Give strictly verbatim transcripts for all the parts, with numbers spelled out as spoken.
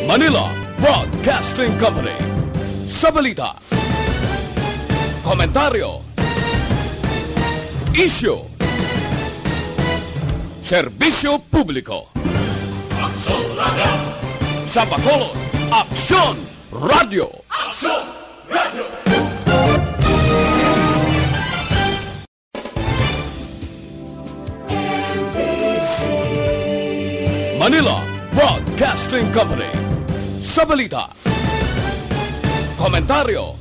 Manila Broadcasting Company. Sa balita, komentaryo, isyu, serbisyo publiko. Aksyon Radio! Sa Bacolod, Aksyon Radio! Aksyon Radio! Manila Broadcasting Company. Sa balita, komentaryo,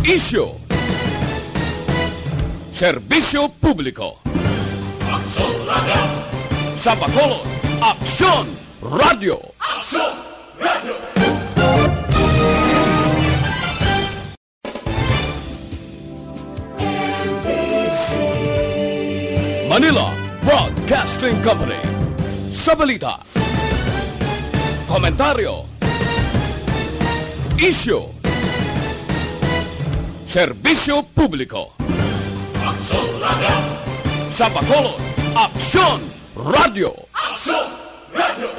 isyu, serbisyo publiko. Aksyon Radio! Sa Bacolod, Aksyon Radio! Aksyon Radio! Manila Broadcasting Company. Sa balita, komentaryo, isyu, serbisyo publiko. Aksyon Radio! Sa Bacolod, Aksyon Radio! Aksyon Radio!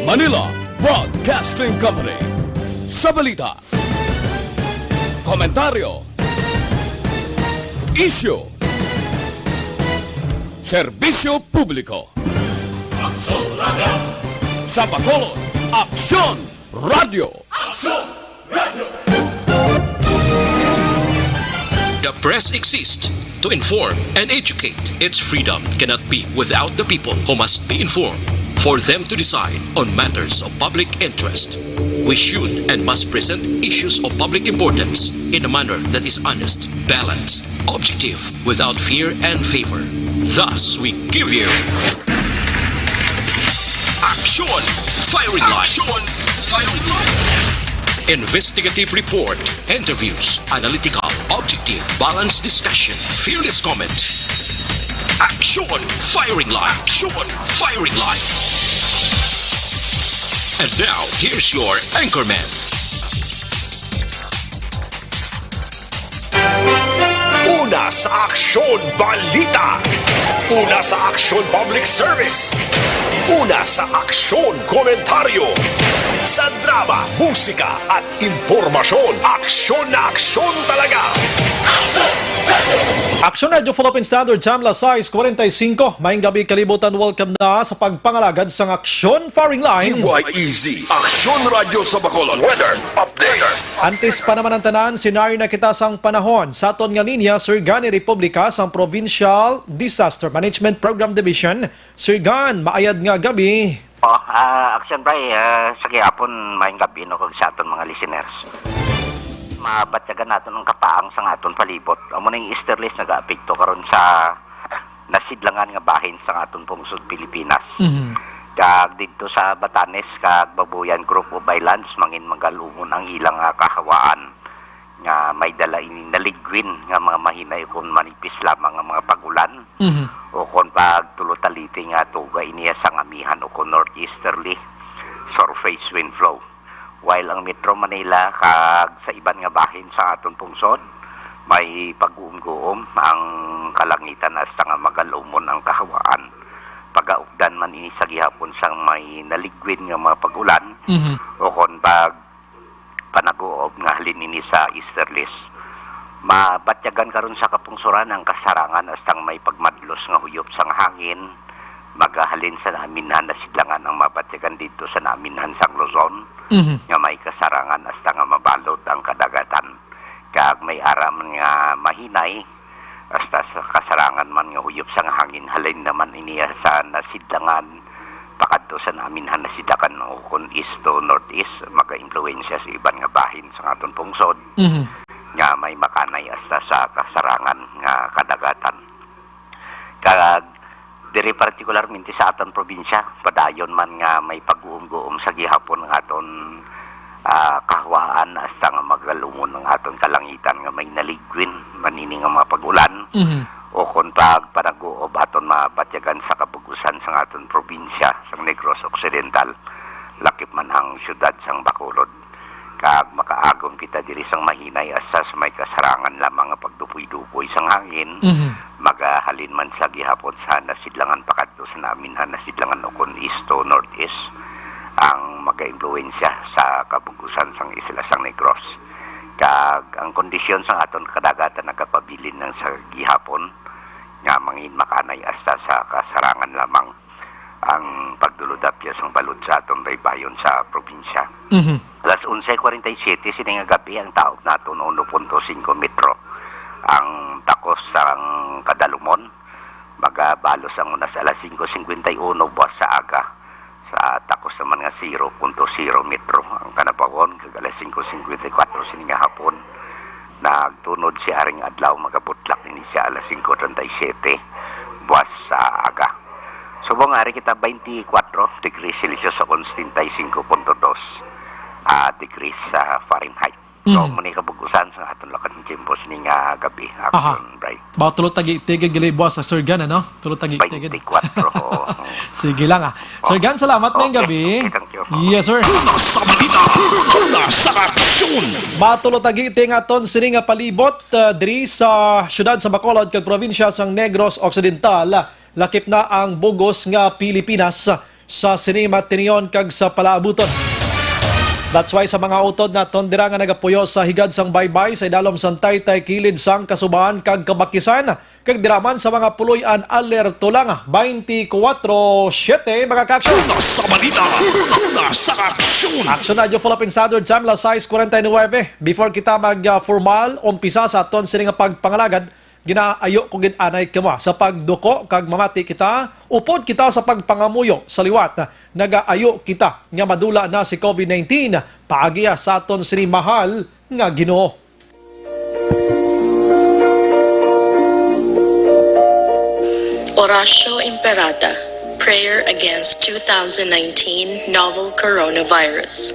Manila Broadcasting Company. Sa balita, komentaryo, isyu, serbisyo publiko. Aksyon Radio! Sa Bacolod, Aksyon Radio! Aksyon Radio! The press exists to inform and educate. Its freedom cannot be without the people, who must be informed for them to decide on matters of public interest. We should and must present issues of public importance in a manner that is honest, balanced, objective, without fear and favor. Thus, we give you Aksyon Firing Line. Aksyon Firing Line. Investigative report, interviews, analytical, objective, balanced discussion, fearless comments. Aksyon Firing Line. Aksyon Firing Line. And now, here's your anchorman. Una sa aksyon, balita. Una sa aksyon, public service. Una sa aksyon, komentaryo. Sa drama, musika, at impormasyon, aksyon na aksyon talaga. Aksyon Radio Philippine Standard Time, las sais cuarenta y cinco. Maayong gabi, kalibutan. Welcome na sa pagpangalagad sang Aksyon Firing Line. D Y E Z, Aksyon Radio sa Bacolod. Weather update. Antes pa naman ang tanan, senaryo na kita sang panahon. Sa aton nga linya, Sir Gan Republica sang Provincial Disaster Management Program Division. Sir Gan, maayad nga gabi. Oh, ah, Aksyon Bri, ah, sa gihapon, maayong gabi, no, kag sa aton mga listeners. Mabatyagan naton ang kapaang sang aton palibot. Amo ning easterlies nagaapekto karon sa nasidlangan nga bahin sang aton pungsod Pilipinas. Mhm. Kag didto sa Batanes kag Babuyan Group of Islands, mangin magal-umon ang ilang, ah, kahawaan nga may dala ini naligwin nga mga mahinay ukon manipis lamang nga mga pag-ulan, Mhm. ukon pagtulotaliti nga tuga ini sang amihan ukon northeasterly surface wind flow. While ang Metro Manila kag sa iban nga bahin sa aton pungsod, may pag-uumguom ang kalangitan hasta nga magal-umon ang kahawaan. Pagaupdan man ini sa gihapon sang may naligwin nga mga pag-ulan Mhm. ukon pag panaguob nga halin ini sa easterlies. Mabatyagan karon sa kapungsoran ang kasarangan hasta nga may pagmadlos nga huyop sang hangin, magahalin sa naaminhan nasidlangan ang mabatyagan didto sa naaminhan sang Luzon, Mhm. nga may kasarangan hasta nga mabalod ang kadagatan. Kag may ara man nga mahinay, hasta sa kasarangan man nga huyop sang hangin, halin naman ini sa nasidlangan, pakadto sa naaminhan nasidlangan ukon east to northeast, magaimpluwensya sa iban nga bahin sang aton pungsod, Mhm. nga may makanay hasta sa kasarangan nga kadagatan. Kag diri partikularmente sa aton probinsya, padayon man nga may pag-uumguom sa gihapon ang aton, ah, kahawaan hasta nga magal-umon ang aton kalangitan nga may naligwin man ini nga mga pag-ulan Mhm. ukon pagpanaguob aton mabatyagan sa kabug-usan sang aton probinsya sang Negros Occidental, lakip man ang siyudad sang Bacolod. Kag makaagom kita Diri sang mahinay hasta sa may kasarangan lamang nga pagdupoy-dupoy sang hangin, Mhm. magahalin man sa gihapon sa nasidlangan pakadto sa namin ha nasidlangan ukon east to northeast ang magaimpluwensya sa kabug-usan sang isla sang Negros. Kag ang kondisyon sang aton kadagatan nagapabilin lang sa gihapon nga mangin makanay hasta sa kasarangan lamang ang pagdulod-apya sang balod sa aton baybayon sa probinsya. Mhm. Alas onse kwarenta y siyete sini nga gabi, ang taog naton uno punto singko metro. Ang takos sang kadalumon, magabalos ang una sa alas singko singkwenta y uno buwas sa aga. Sa takos naman nga zero punto zero metro ang kanabawon, kag alas singko singkwenta y kuwatro sini nga hapon. Nagtunod si Aring Adlaw, magabutlak ini siya alas singko treinta y siete buwas sa aga. Subong ari kita twenty-four degrees Celsius o setenta y cinco punto dos, ah, degrees sa Fahrenheit. So, Mm. muna kabug-usan sa aton lakat ng tiempo sini nga gabi, Aha. Action Bright. Ba, tulo tagi tigig gili buwas sa Sir Gan, ano? Tulo tagi tigig. Twenty-four, oo. Sige lang, ah. Sir Oh. Gan, salamat ngayong Okay, gabi. okay, thank you. Yes, sir. Una sa balita, una sa aksyon. Matulo tagi ting aton sini nga palibot, ah, diri sa siyudad sa Bacolod kag probinsya sang Negros Occidental. Lakip na ang bugos nga Pilipinas sa sini matinion kag sa palaabuton. That's why sa mga utod naton dira nga nagapuyo sa higad sang baybay sa idalom sang taytay kilid sang Kasuban kag Kabakisan, kag dira man sa mga puloy-an, alerto lang twenty-four seven, mga ka-action. Una sa balita, una sa aksyon. Action Radyo Philippine Standard Time, alas sais kwarenta y nuebe. Before kita mag, ah, formal umpisa sa aton sini nga pagpangalagad, ginaayo ko gid anay kamo sa pagduko kag mamati kita, upod kita sa pagpangamuyo sa liwat. Nagaayo kita nga madula na si covid nineteen paagi sa aton sini mahal nga Ginoo. Oratio Imperata, prayer against two thousand nineteen novel coronavirus.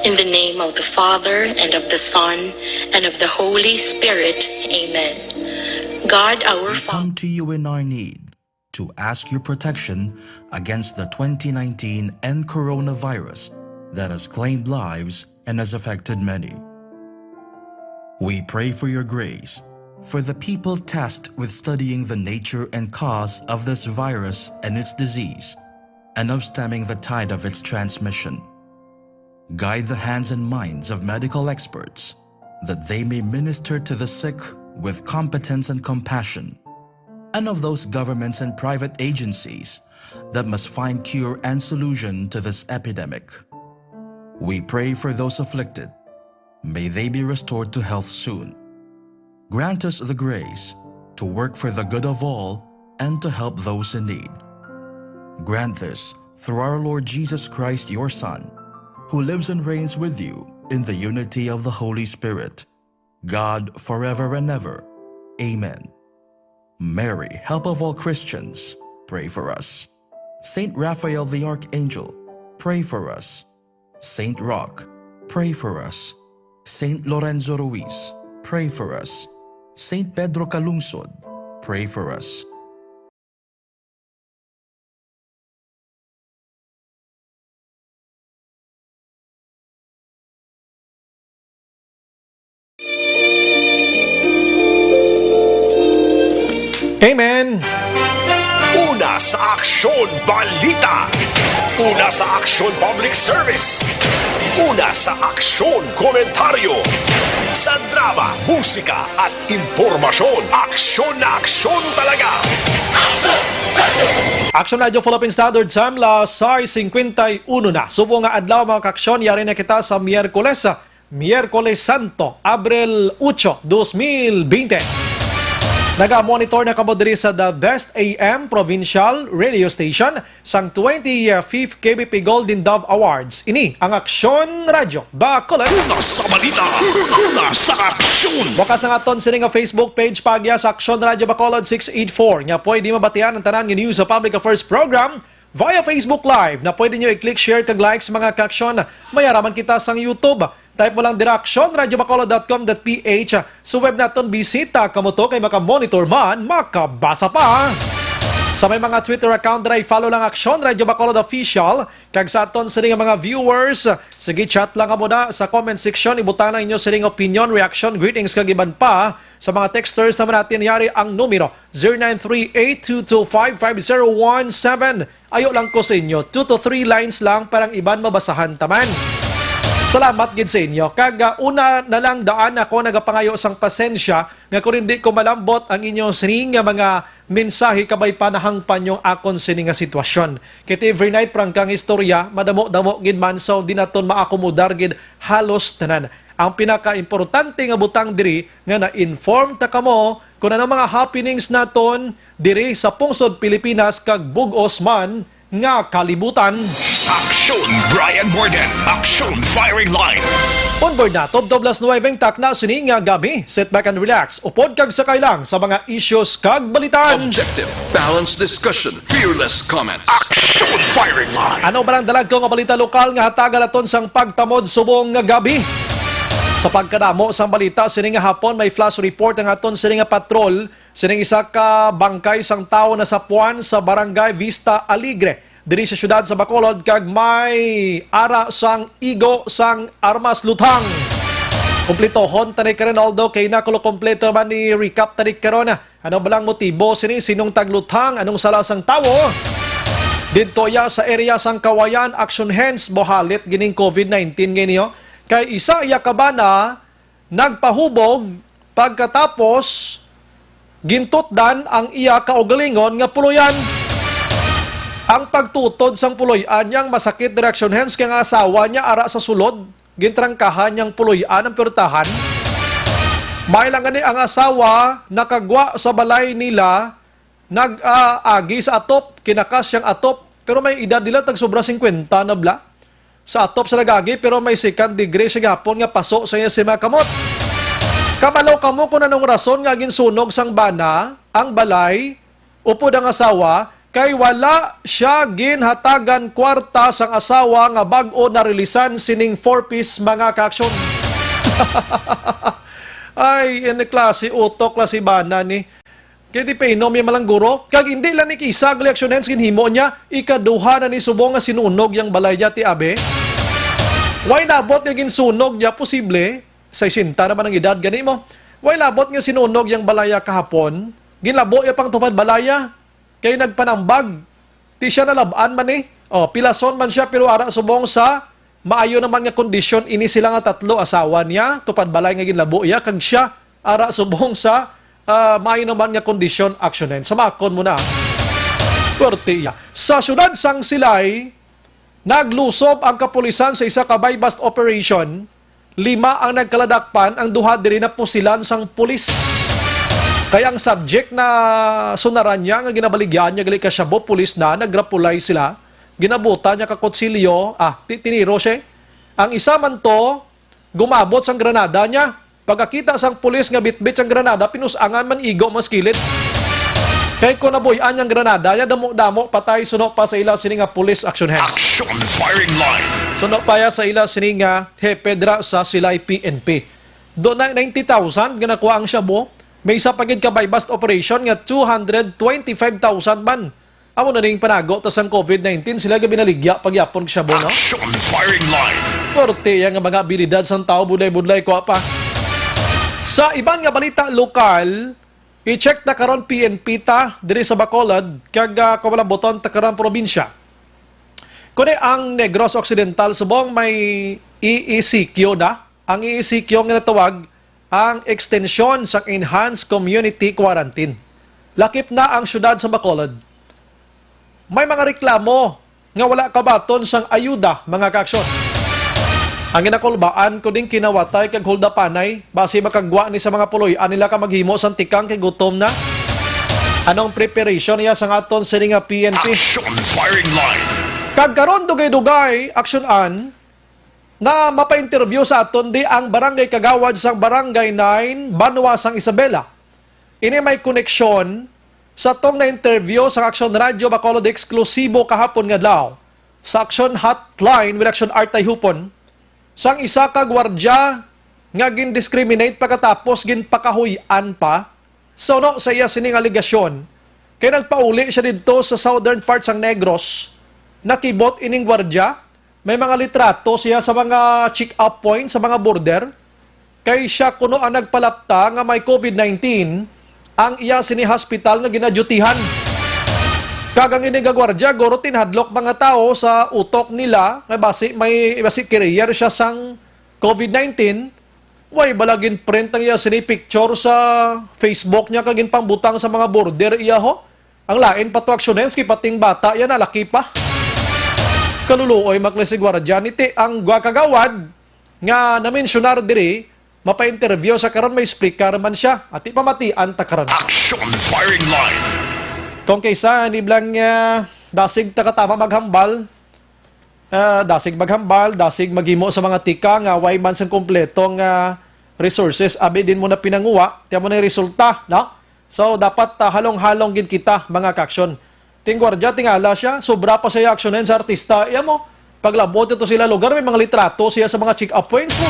In the name of the Father, and of the Son, and of the Holy Spirit. Amen. God, our We Fa- come to you in our need to ask your protection against the twenty nineteen N coronavirus that has claimed lives and has affected many. We pray for your grace for the people tasked with studying the nature and cause of this virus and its disease, and of stemming the tide of its transmission. Guide the hands and minds of medical experts, that they may minister to the sick with competence and compassion, and of those governments and private agencies that must find cure and solution to this epidemic. We pray for those afflicted. May they be restored to health soon. Grant us the grace to work for the good of all and to help those in need. Grant this through our Lord Jesus Christ, your Son, who lives and reigns with you in the unity of the Holy Spirit, God, forever and ever. Amen. Mary, help of all Christians, pray for us. Saint Raphael the Archangel, pray for us. Saint Roch, pray for us. Saint Lorenzo Ruiz, pray for us. Saint Pedro Calungsod, pray for us. Amen. Una sa Aksyon Balita. Una sa Aksyon Public Service. Una sa Aksyon Komentaryo. Sa drama, musika, at impormasyon, aksyon na aksyon talaga. Action Radio Philippine Standard Time, alas sais singkwenta y uno na. Subong nga adlaw, mga kaaksyon, yari na kita sa Miyerkules, Miyerkules Santo, Abril ocho, dos mil bente. Naga-monitor na kamo diri sa The Best A M Provincial Radio Station sang twenty-fifth K B P Golden Dove Awards. Ini ang Aksyon Radyo Bacolod. Una sa balita, una sa aksyon. Bukas ang aton sini nga Facebook page, paagi sa Aksyon Radyo Bacolod six eight four, nga pwede mabatian ang tanan nga news sa Public Affairs Program via Facebook Live, na pwede nyo i-click, share, kag like sa mga kaaksyon. May ara man kita sang YouTube. Type mo lang dira, action radio bacolod dot com dot p h. Sa web naton, bisita kamo to kay maka-monitor man, makabasa pa. Sa may mga Twitter account dira, i-follow lang Aksyon Radyo Bacolod Official. Kag sa aton sini nga mga viewers, sige, chat lang kamo na sa comment section. Ibutang lang inyo sining opinion, reaction, greetings, kag iban pa. Sa mga texters naman natin, yari ang numero, zero nine three eight two two five five zero one seven. Ayo lang ko sa inyo, two to three lines lang para ang iban mabasahan ta man. Salamat gid sa inyo. Kag, ah, una na lang daan ako nagapangayo sang pasensya nga kung hindi ko malambot ang inyo sining nga mga mensahe kabay pa nahangpan yung akon sini nga sitwasyon. Kay every night, prangkang istorya, madamo-damo gid man, so di naton maakomodar gid halos tanan. Ang pinakaimportante nga butang diri nga na-inform ta kamo kung ano mga happenings naton diri sa pungsod Pilipinas kag bug-os man nga kalibutan. Aksyon Brian Morgan, Aksyon Firing Line. On board na, tubtob las nuwebe ang takna sini nga gabi. Sit back and relax. Upod kag sakay lang sa mga issues kag balitan. Objective, balanced discussion, fearless comments. Aksyon Firing Line. Ano ba ang dalag ko nga balita lokal nga hatagan naton sang pagtamod subong nga gabi? Sa pagkadamo sang balita sini nga hapon, may flash report ang aton sini nga patrol sining isa ka bangkay sang tawo nasapuan sa Barangay Vista Alegre, diri sa siyudad sa Bacolod, kag may ara sang igo sang armas luthang. Kumpletohon tani karon, although kay nakulo kompleto man ni recap tani karon. Ano ba lang motibo sini? Sinong tagluthang? Anong sala sang tawo? Didto iya sa area sang Kawayan, action hens, buhalit gining covid nineteen gini, oh. Kay isa iya kabana nagpahubog pagkatapos gintutdan ang iya kaugalingon nga puloy-an. Ang pagtutod sang puloy-an niyang masakit direksyon, hens kay ang asawa niya ara sa sulod, gintrangkahan niyang puloy-an ang puwertahan. May lang gani ang asawa nakagwa sa balay nila, nag-agi sa atop, kinakas siyang atop, pero may edad nila tag sobra singkwenta na bala. Sa atop sa nag-agi, pero may second degree siya gihapon nga paso sa iya sini nga kamot. Kabalo kamo kung anong rason nga ginsunog sang bana ang balay upod ang asawa, kay wala siya ginhatagan kwarta sang asawa nga bag-o narilisan sining four Ps, mga kaaksyon. Ay, ini klase utok la si bana ni. Kay di pa inom yung malangguro. Kag hindi lang ni kisa ang reaksyon, hens ginhimo niya, ikaduha na ni subong nga sinunog yang balay niya, ti abi. Way labot nga ginsunog niya, posible, sesenta naman ang edad gani mo. Way labot nga sinunog yang balaya kahapon, ginlabo iya pang tupad balaya, kay nagpanambag. Ti siya nalab-an man ni. Oh, pilason man siya, pero ara subong sa maayo naman nga kondisyon ini sila nga tatlo, asawa niya, tupad balay nga ginlabo iya, kag siya, ara subong sa, ah, maayo naman nga kondisyon, aksyonen. Samakon mo na. Pwerte iya. Sa siyudad sang Silay, naglusob ang kapulisan sa isa ka buy-bust operation. Lima ang nagkaladakpan, ang duha diri napusilan sang pulis. Kay ang subject na sunaran niya nga ginabaligyan niya gali ka shabu, pulis na, nagrapulay sila. Ginabuta niya ka kutsilyo, ah, ti-, tiniro siya. Ang isa man to, gumabot sang granada niya. Pagkakita sang pulis nga bitbit sang granada, pinus-angan man igo mas kilit. Kay kung nabuy-an niyang granada niya, damo-damo patay, suno pa sa ila sini nga police action hands. Action firing line. Suno pa ya sa ila sini nga hepe dira sa Silay P N P. Do na ninety thousand nga nakuha ang shabu. May isa pa gid ka buy-bust operation nga two hundred twenty-five thousand man. Amo na ning panago ta sang covid nineteen, sila gabi naligya pagyapon ka shabu, no? Action firing line. Korte ya nga mga abilidad sang tawo, budlay-budlay, kuha pa. Sa iban nga balita lokal, i-check ta karon P N P ta diri sa Bacolod, kag, ah, kawalambuton ta karon probinsya. Kuni ang Negros Occidental subong may E E C Q na. Ang E E C Q nga natawag ang ekstensyon sang Enhanced Community Quarantine. Lakip na ang siyudad sa Bacolod. May mga reklamo nga wala kabaton sang ayuda, mga kaaksyon. Ang ginakulbaan ko ding kinawatay kag huldapanay, basi makagwa ni sa mga puloy-an nila ka maghimo sang tikang kay gutom na. Anong preparation niya sang aton sini nga P N P? Action firing line. Kag karon, dugay-dugay, aksyonan, na mapa-interview sa aton di ang barangay kagawad sang Barangay nine, Banwa sang Isabela. Ini may koneksyon sa tong na-interview sang Aksyon Radyo Bacolod eksklusibo kahapon nga adlaw sa Aksyon Hotline with Aksyon Artay Hupon, sang isa ka gwardya nga gindiscriminate pagkatapos ginpakahuy-an pa. Suno sa iya sining alegasyon, Kay nagpauli siya didto sa southern part sang Negros, nakibot ining gwardya, may mga litrato siya sa mga check-up point sa mga border, kay siya kuno ang nagpalapta nga may covid nineteen ang iya sini hospital nga ginadyutihan. Kag ang ini nga gwardya, guro, tinhadlok mga tawo sa utok nila nga basi may, basi carrier siya sang covid nineteen, way bala ginprint ang iya sini picture sa Facebook niya kag ginpangbutang sa mga border iya, ho. Ang lain pa to aksyonen, si pating bata yan, laki pa. Kaluluoy, mga klase gwardya, niti ang gwa kagawad nga namensyunar diri, mapa-interview sa karon, may explicar man siya. Ati pamatian ta karon. Action firing line. Kung kaysa, ni blang, ah, dasig ta katama maghambal, ah, dasig maghambal, dasig maghimo sa mga tika nga way man sang kompleto nga resources, abi din mo na pinanguha, tiyan mo na yung resulta, no? So, dapat, ah, halong-halong gid kita, mga kaaksyon. Ting gwardya, tingala siya, sobra pa siya aksyonen sa artista. Iya mo, paglabot ito sila lugar, may mga litrato siya sa mga check-up points mo.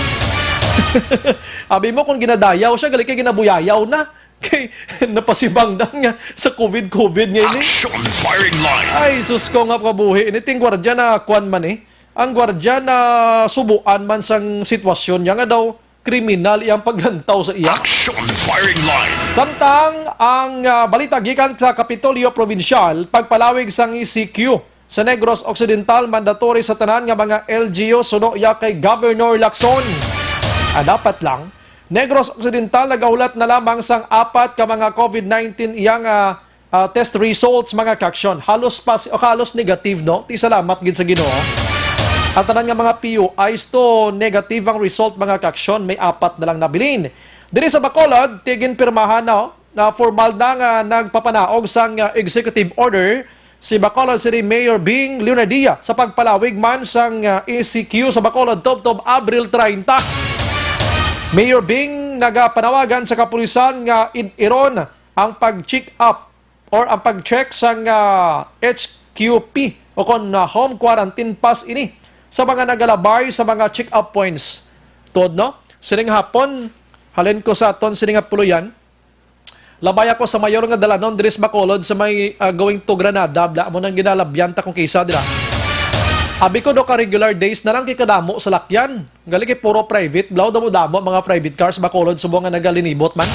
Abi mo, kung ginadayaw siya, gali kay ginabuyayaw na. Kay napasibangdan nga sa covid-covid nga ini. Action firing line. Ay, sus ko nga kabuhi. Ini ting gwardya na kuwan man eh. Ang gwardya na subuan man sang sitwasyon niya nga daw kriminal iyang paglantaw sa iya. Action firing line. Samtang ang, ah, balita gikan sa Kapitolyo Probinsyal, pagpalawig sang E C Q sa Negros Occidental, mandatory sa tanan nga mga L G U suno iya kay Governor Lacson. Ah, dapat lang, Negros Occidental nagahulat na lamang sang apat ka mga covid nineteen iya nga, ah, test results, mga kaaksyon. Halos pas-, o halos negative, no? Ti salamat gid sa Ginoo. Ang tanan nga mga P U Is to negative ang result, mga kaaksyon. May apat na lang nabilin. Diri sa Bacolod, ti ginpirmahan na, oh, na formal na nga nagpapanaog sang, ah, executive order si Bacolod City Mayor Bing Leonardia sa pagpalawig man sang, ah, E C Q sa Bacolod tubtob Abril treinta. Mayor Bing nagapanawagan sa kapulisan nga id-iron ang pag-check up or ang pag-check sang, ah, H Q P o kon, ah, home quarantine pass ini sa mga nagalabay sa mga check-up points. Tuod, no? Sining hapon, halin ko sa aton sini nga puloyan. Labay ako sa mayor nga dalanon diri sa Bacolod sa may, ah, going to Granada. Bla, mo nang ginalabyan ta kung kisa dira. Abi ko, do ka regular days na lang kay kadamo sa lakyan. Gali kay puro private, blaw, damo-damo mga private cars, Bacolod, subong nga nagalinibot man.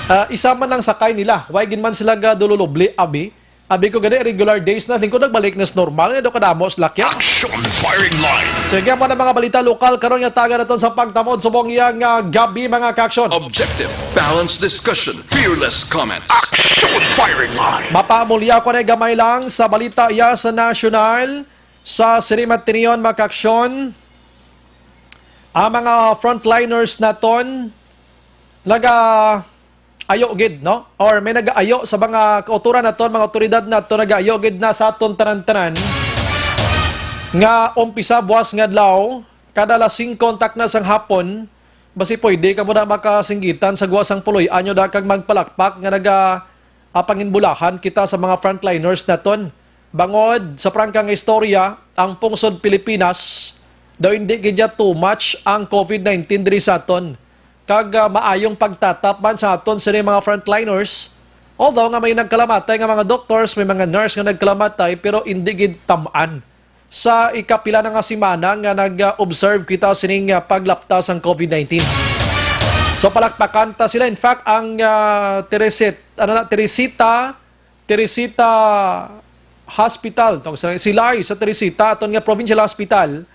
Ah, isa man lang sakay nila. Way gid man sila gadululubli, abi. Abi ko gani, regular days na, lingkod nagbalik na sa normal, nga do kadamo sa lakyan. Action firing line. Sige, mo na mga balita lokal karon nga taga naton sa pagtamod subong iya nga gabi, mga kaaksyon. Objective, balanced discussion, fearless comment. Action firing line. Mapaamulya ko na gamay lang sa balita iya sa nasyonal, sa sini man tiniyon, mga kaaksyon. Ang mga frontliners naton naga ayo gid, no? Or may nagaayo sa mga kautoran naton, mga otoridad naton, nagaayo gid na sa aton tanan-tanan nga umpisa buwas nga adlaw, kada alas singko untak na sang hapon, basi pwede kamo na makasinggitan sa guwa sang puloy-an nyo da kag magpalakpak nga naga, ah, panginbulahan kita sa mga frontliners naton. Bangod sa prangka nga istorya, ang pungsod Pilipinas daw hindi gid niya too much ang covid nineteen diri sa aton. Kag, ah, maayong pagtatap man sa aton sini mga frontliners. Although nga may nagkalamatay nga mga doctors, may mga nurse nga nagkalamatay, pero hindi gid tam-an. Sa ikapila na nga semana nga nag-observe kita sining, ah, paglapta sang covid nineteen. So, palakpakan ta sila. In fact, ang, ah, Teresit-, ano na, Teresita, Teresita Hospital, tawag sila, Silay sa Teresita, aton nga provincial hospital,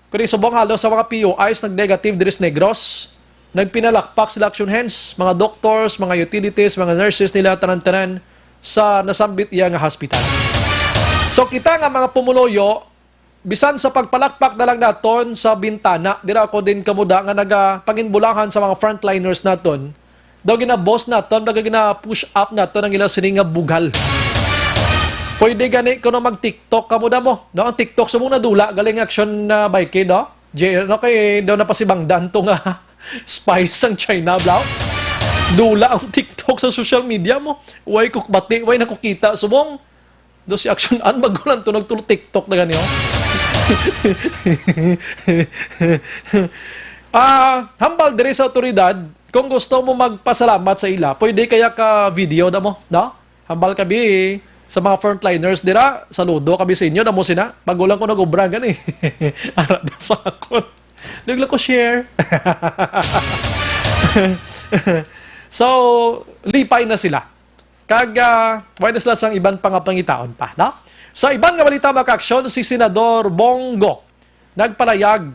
kundi subong halos sa mga P U Is nag-negative diri sa Negros. Nagpinalakpak sila action hands, mga doctors, mga utilities, mga nurses nila, tanan-tanan sa nasambit iya nga hospital. So, kita nga mga pumuluyo, bisan sa pagpalakpak na lang naton sa bintana, dira ako din kamuda nga nagapanginbulahan sa mga frontliners naton. Daw gina-boss naton, daw gina-push up naton ang ila sini nga bugal. Pwede gani kuno mag-TikTok kamuda mo, no? Ang TikTok subong nadula galing action na bike, no? J-, no, kay daw napasibangdan to nga spy sang China, blaw. Dula ang TikTok sa social media mo. Way ko bati, way nakukita subong. Do si Action An, bago lang to nagtulo TikTok na gani, oh. Ah, hambal diri sa otoridad, kung gusto mo magpasalamat sa ila, pwede kaya ka video na mo, no? Hambal kami sa mga frontliners dira, saludo kami sa inyo, damo sina. Bago lang ko nag-obra gani. Ara na sa akon. Di lang ko share. So, lipay na sila. Kag, ah, wala na sila sang iban pa nga pangitaon pa, no? Sa iban nga balita, mga kaaksyon, si Senador Bong Go nagpalayag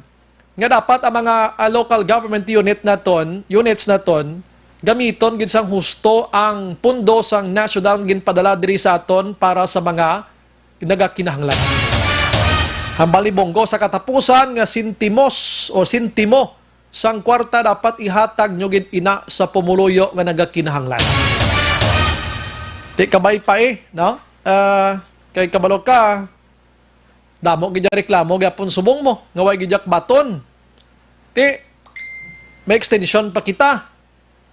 nga dapat ang mga, ah, local government unit naton, units naton, gamiton gid sang husto ang pundo sang nasyonal nga ginpadala diri sa aton para sa mga nagakinahanglan. Hambal ni Bong Go, sa katapusan nga sentimos o sentimo sang kwarta dapat ihatag nyo gid ina sa pumuluyo nga nagakinahanglan. Ti kabay pa eh, no? Ah, kay kabalo ka, damo gid ang reklamo gyapon subong mo nga way gid yak baton. Ti may extension pa kita.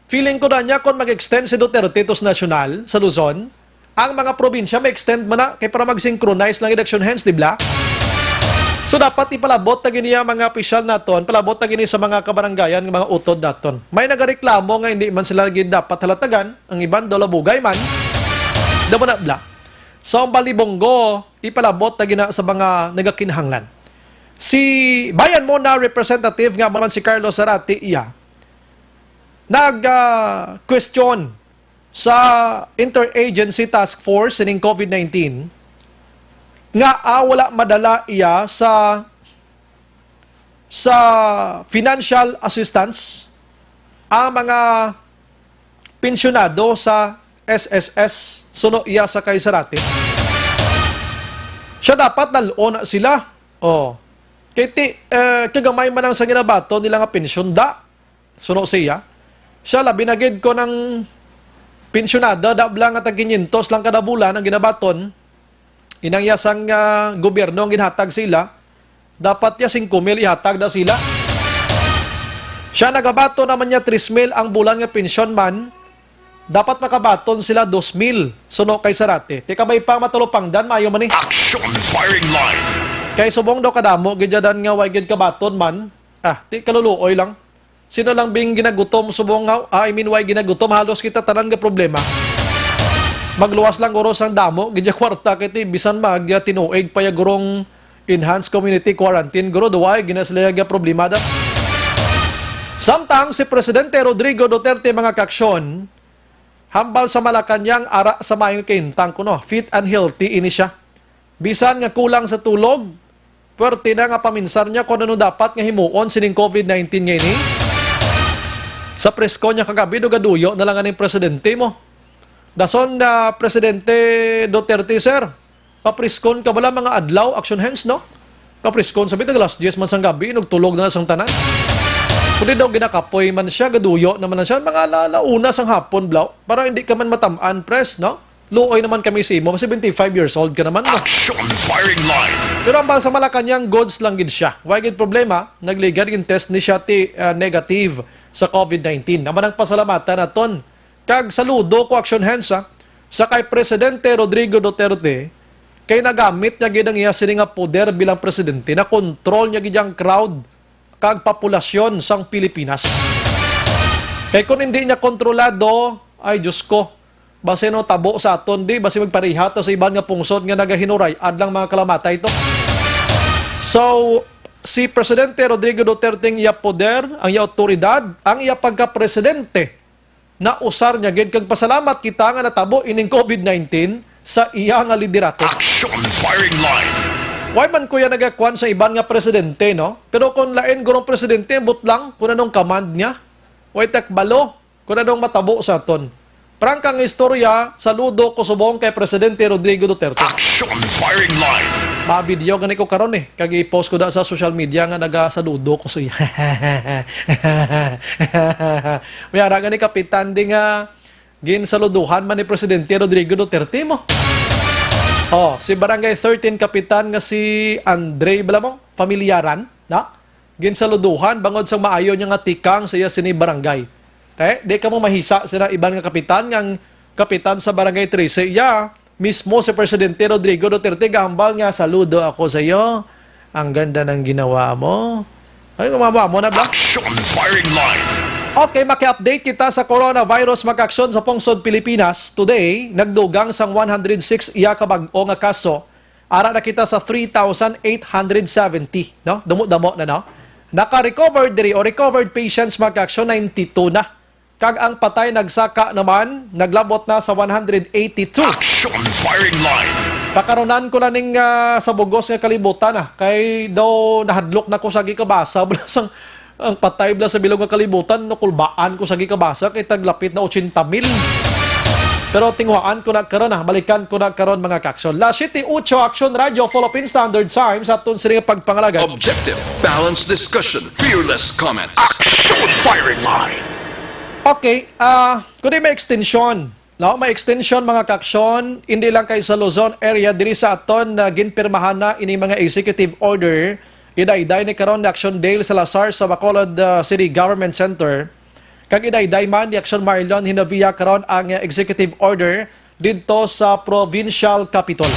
Feeling ko na niya kung mag-extend si Duterte to sa nasyonal, sa Luzon, ang mga probinsya may extend man na kay para mag-synchronize lang gid action hands, di ba? So dapat ipalabot na gini ang mga opisyal naton, palabot na gini sa mga kabarangayan, nga mga utod naton. May nagareklamo nga hindi man sila gid dapat halatagan, ang iban daw labugay man. Damo na bla. So ang Balibonggo, ipalabot na gina sa mga nagakinahanglan. Si Bayan mo na representative nga man si Carlos Zarate iya, nag, ah, question sa Interagency Task Force sining COVID nineteen nga, ah, wala madala iya sa, sa financial assistance ang mga pensyonado sa S S S suno iya sa kay Zarate. Siya dapat nalon na sila. Oh. Kay ti, eh, kagamay man ang sa ginabaton nila nga pensyon da. Suno siya. Siya labi na gid ko ng pensyonada da bla nga tag quinientos lang kada bulan ang ginabaton. Inang iya sang, ah, gobyerno ang ginhatag sa ila. Dapat ya singko mil ihatag na sila. Siya nagabaton naman niya tres mil ang bulan nga pensyon man. Dapat makabaton sila dos mil suno kay Zarate. Ti kabay pa matalupangdan, maayo man ni. Action firing line. Kay subong daw kadamo gid ya dan nga way gid kabaton man. Ah, ti kaluluoy lang. Sino lang bing ginagutom subong nga, ah, I mean, way ginagutom, halos kita tanan nga problema. Magluwas lang guro sang damo gid ya kwarta kay ti bisan mag, ah, tinuig pa ya gurong enhanced community quarantine, guro, duway gina sila ya problema da. Samtang si Presidente Rodrigo Duterte, mga kaaksyon, hambal sa Malacañang ara sa maayong kahimtang kuno, fit and healthy ini siya. Bisan nga kulang sa tulog, puwerte na nga paminsar niya kung ano dapat nga himuon sining COVID nineteen nga ini. Sa presko niya kagabi, do gaduyo na lang aning presidente mo. Dason na Presidente Duterte, sir, papriskon ka bala mga adlaw, action hands, no? Papriskon, sabi, nag alas diyes man sang gabi, nagtulog na lang sang tanan. Kundi daw ginakapoy man siya, gaduyo naman lang siya, mga ala-, ala una sang hapon, blaw, para hindi ka man matamaan, pres, no? Luoy naman kami sa imo, seventy-five years old ka naman, no? Action firing line. Pero ang sa Malacañang, goods lang gid siya. Why gid problema? Nagligad gid test ni siya ti, ah, negative sa COVID nineteen. Naman ang pasalamatan naton. Kag saludo ko, action hands, ha, sa kay Presidente Rodrigo Duterte, kay nagamit niya gid ang iya sini nga poder bilang presidente, na control niya gid ang crowd kag populasyon sang Pilipinas. Kay kung hindi niya kontrolado, ay Diyos ko, basi no tabo sa aton, di, basi magpariha ta sa iban nga pungsod nga nagahinuray adlang mga kalamatay to. So, si Presidente Rodrigo Duterte ang iya poder, ang iya awtoridad, ang iya pagka-presidente, nausar niya gid kag pasalamat kita nga natabo ining COVID nineteen sa iya nga liderato. Action firing line. Why man kuya nagakwan sa iban nga presidente, no? Pero kung lain gurong presidente, ambot lang kung anong command niya. Way takbalo kung anong matabo sa aton. Prangka nga istorya, saludo ko subong kay Presidente Rodrigo Duterte. Action firing line. Ma-video gani ko karon eh. Kag i-post ko da sa social media nga nagasaludo ko sa iya. May ara gani kapitan di nga ginsaluduhan man ni Presidente Rodrigo Duterte mo. Oh, si Barangay thirteen Kapitan nga si Andre Blamong, Familiaran, na? Ginsaluduhan bangod sa maayo niya nga tikang sa iya sini barangay. Te, di ka mo mahisa sila iban nga kapitan, nga ang kapitan sa Barangay trese iya, mismo si Presidente Rodrigo Duterte gahambal nga, "Saludo ako sa iyo. Ang ganda ng ginawa mo." Ay, mama mo na ba? Action firing line. Okay, maki-update kita sa coronavirus, mga kaaksyon, sa pungsod Pilipinas. Today, nagdugang sang one hundred six iya ka bag-o nga kaso. Ara na kita sa three thousand eight hundred seventy, no? Damo-damo na, no? Naka-recover diri o recovered patients, mga kaaksyon, ninety-two na. Kag ang patay nagsaka naman, naglabot na sa one hundred eighty-two. Action Firing Line. Pakarunan ko na ning, ah, sa bugos nga kalibutan, ah. Kay daw nahadlok na ko sa gikabasa. Bala sang, ang patay bala sa bilog nga kalibutan, nakulbaan ko sa gikabasa, kay taglapit na ochenta mil. Pero tinguhaan ko na karon, ah. Balikan ko na karon, mga kaaksyon. Las siete ocho, Action Radio, Philippine Standard Time, sa aton sini nga pagpangalagan. Objective, balanced discussion, fearless comment. Action Firing Line. Okay, ah, kundi may extension. No, may extension, mga kaaksyon, hindi lang kay sa Luzon area, diri sa aton na ginpirmahan na ini mga executive order, idayday ni karon ni Action Dale Salazar sa Bacolod, ah, City Government Center. Kag idayday man ni Action Marlon Hinavia karon ang, ah, executive order didto sa provincial capitol.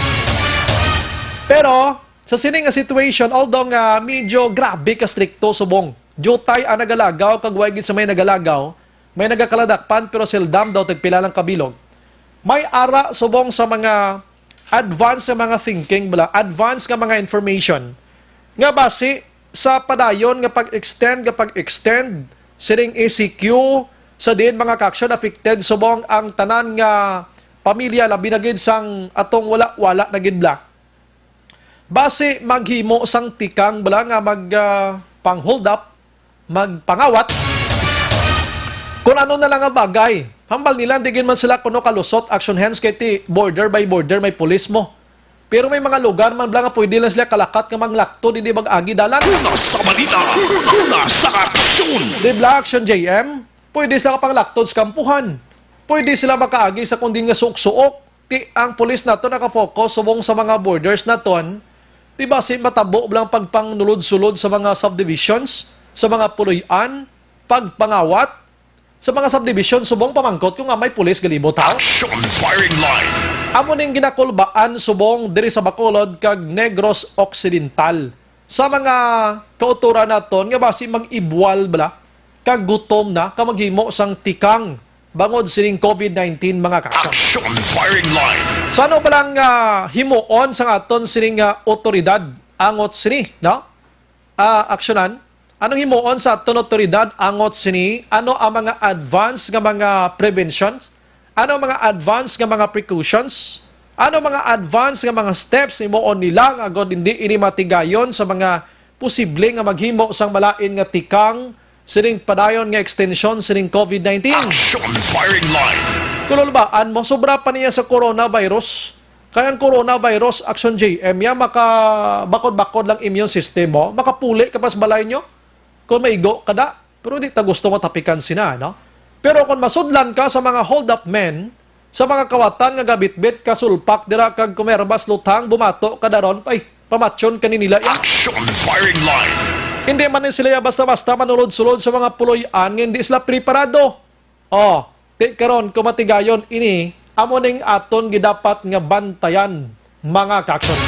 Pero sa sini nga situation, although nga medyo grabe ka strikto subong, diutay ang nagalagaw kag way gid sa may nagalagaw, may nagakaladakpan, pero seldom daw tagpila lang kabilog. May ara subong sa mga advance nga mga thinking, bala, advance nga mga information nga basi sa padayon nga pag-extend, nga pag-extend sining E C Q sa diin, mga kaaksyon, affected subong ang tanan nga pamilya, labi na gid sang atong wala-wala na gid, bala. Basi maghimo sang tikang bala nga mag, ah, pang-hold up, magpangawat. Kung ano na lang ang bagay. Hambal nila, di gid man sila kuno kalusot, action hands, kay ti border by border may pulis mo. Pero may mga lugar man bala nga pwede lang sila kalakat nga manglaktod, hindi mag-agi dalan. Una sa balita, una sa aksyon. Di bala, Action J M? Pwede sila kapanglaktod sa kampuhan. Pwede sila makaagi sa kundin nga suok-suok. Ti ang pulis naton nakafocus subong sa mga borders naton, ti basi matabo lang pagpangsulod-sulod sa mga subdivisions, sa mga puloy-an, pagpangawat sa mga subdivision subong pamangkot ko nga may pulis galibot, ha? Action Firing Line. Amo ning ginakulbaan subong diri sa Bacolod kag Negros Occidental sa mga kautoran naton nga basi mag-ibwal bala kag gutom na ka maghimo sang tikang bangod sining COVID nineteen, mga kaaksyon. Action Firing Line. So, ano ba lang, ah, himuon sang aton sining, ah, otoridad angot sini, no? Ah, aksyonan? Anong himuon sa aton otoridad angot sini? Ano ang mga advance nga mga preventions? Ano ang mga advance nga mga precautions? Ano ang mga advance nga mga steps himuon nila nga agod hindi ini matigayon sa mga posible nga maghimo sang malain nga tikang sining padayon nga extension sining COVID nineteen? Action Firing Line. Kululbaan mo, sobra pa niya sa coronavirus. Kay ang coronavirus, Action J M, ya, maka-bakod-bakod lang immune system mo, makapuli ka pa sa balay nyo kung maigo ka da. Pero di ta gusto matapikan sina, no? Pero kung masudlan ka sa mga hold-up men, sa mga kawatan nga gabitbit ka sulpak dira kag kumerbas luthang, bumato ka daron, ay, pamatyon ka ni nila, ya. Action Firing Line. Hindi man ni sila, ya, basta-basta manulod-sulod sa mga puloy-an nga hindi sila preparado. Oh, ti karon, kung matigayon ini, amo ning aton gidapat nga bantayan, mga kaaksyon.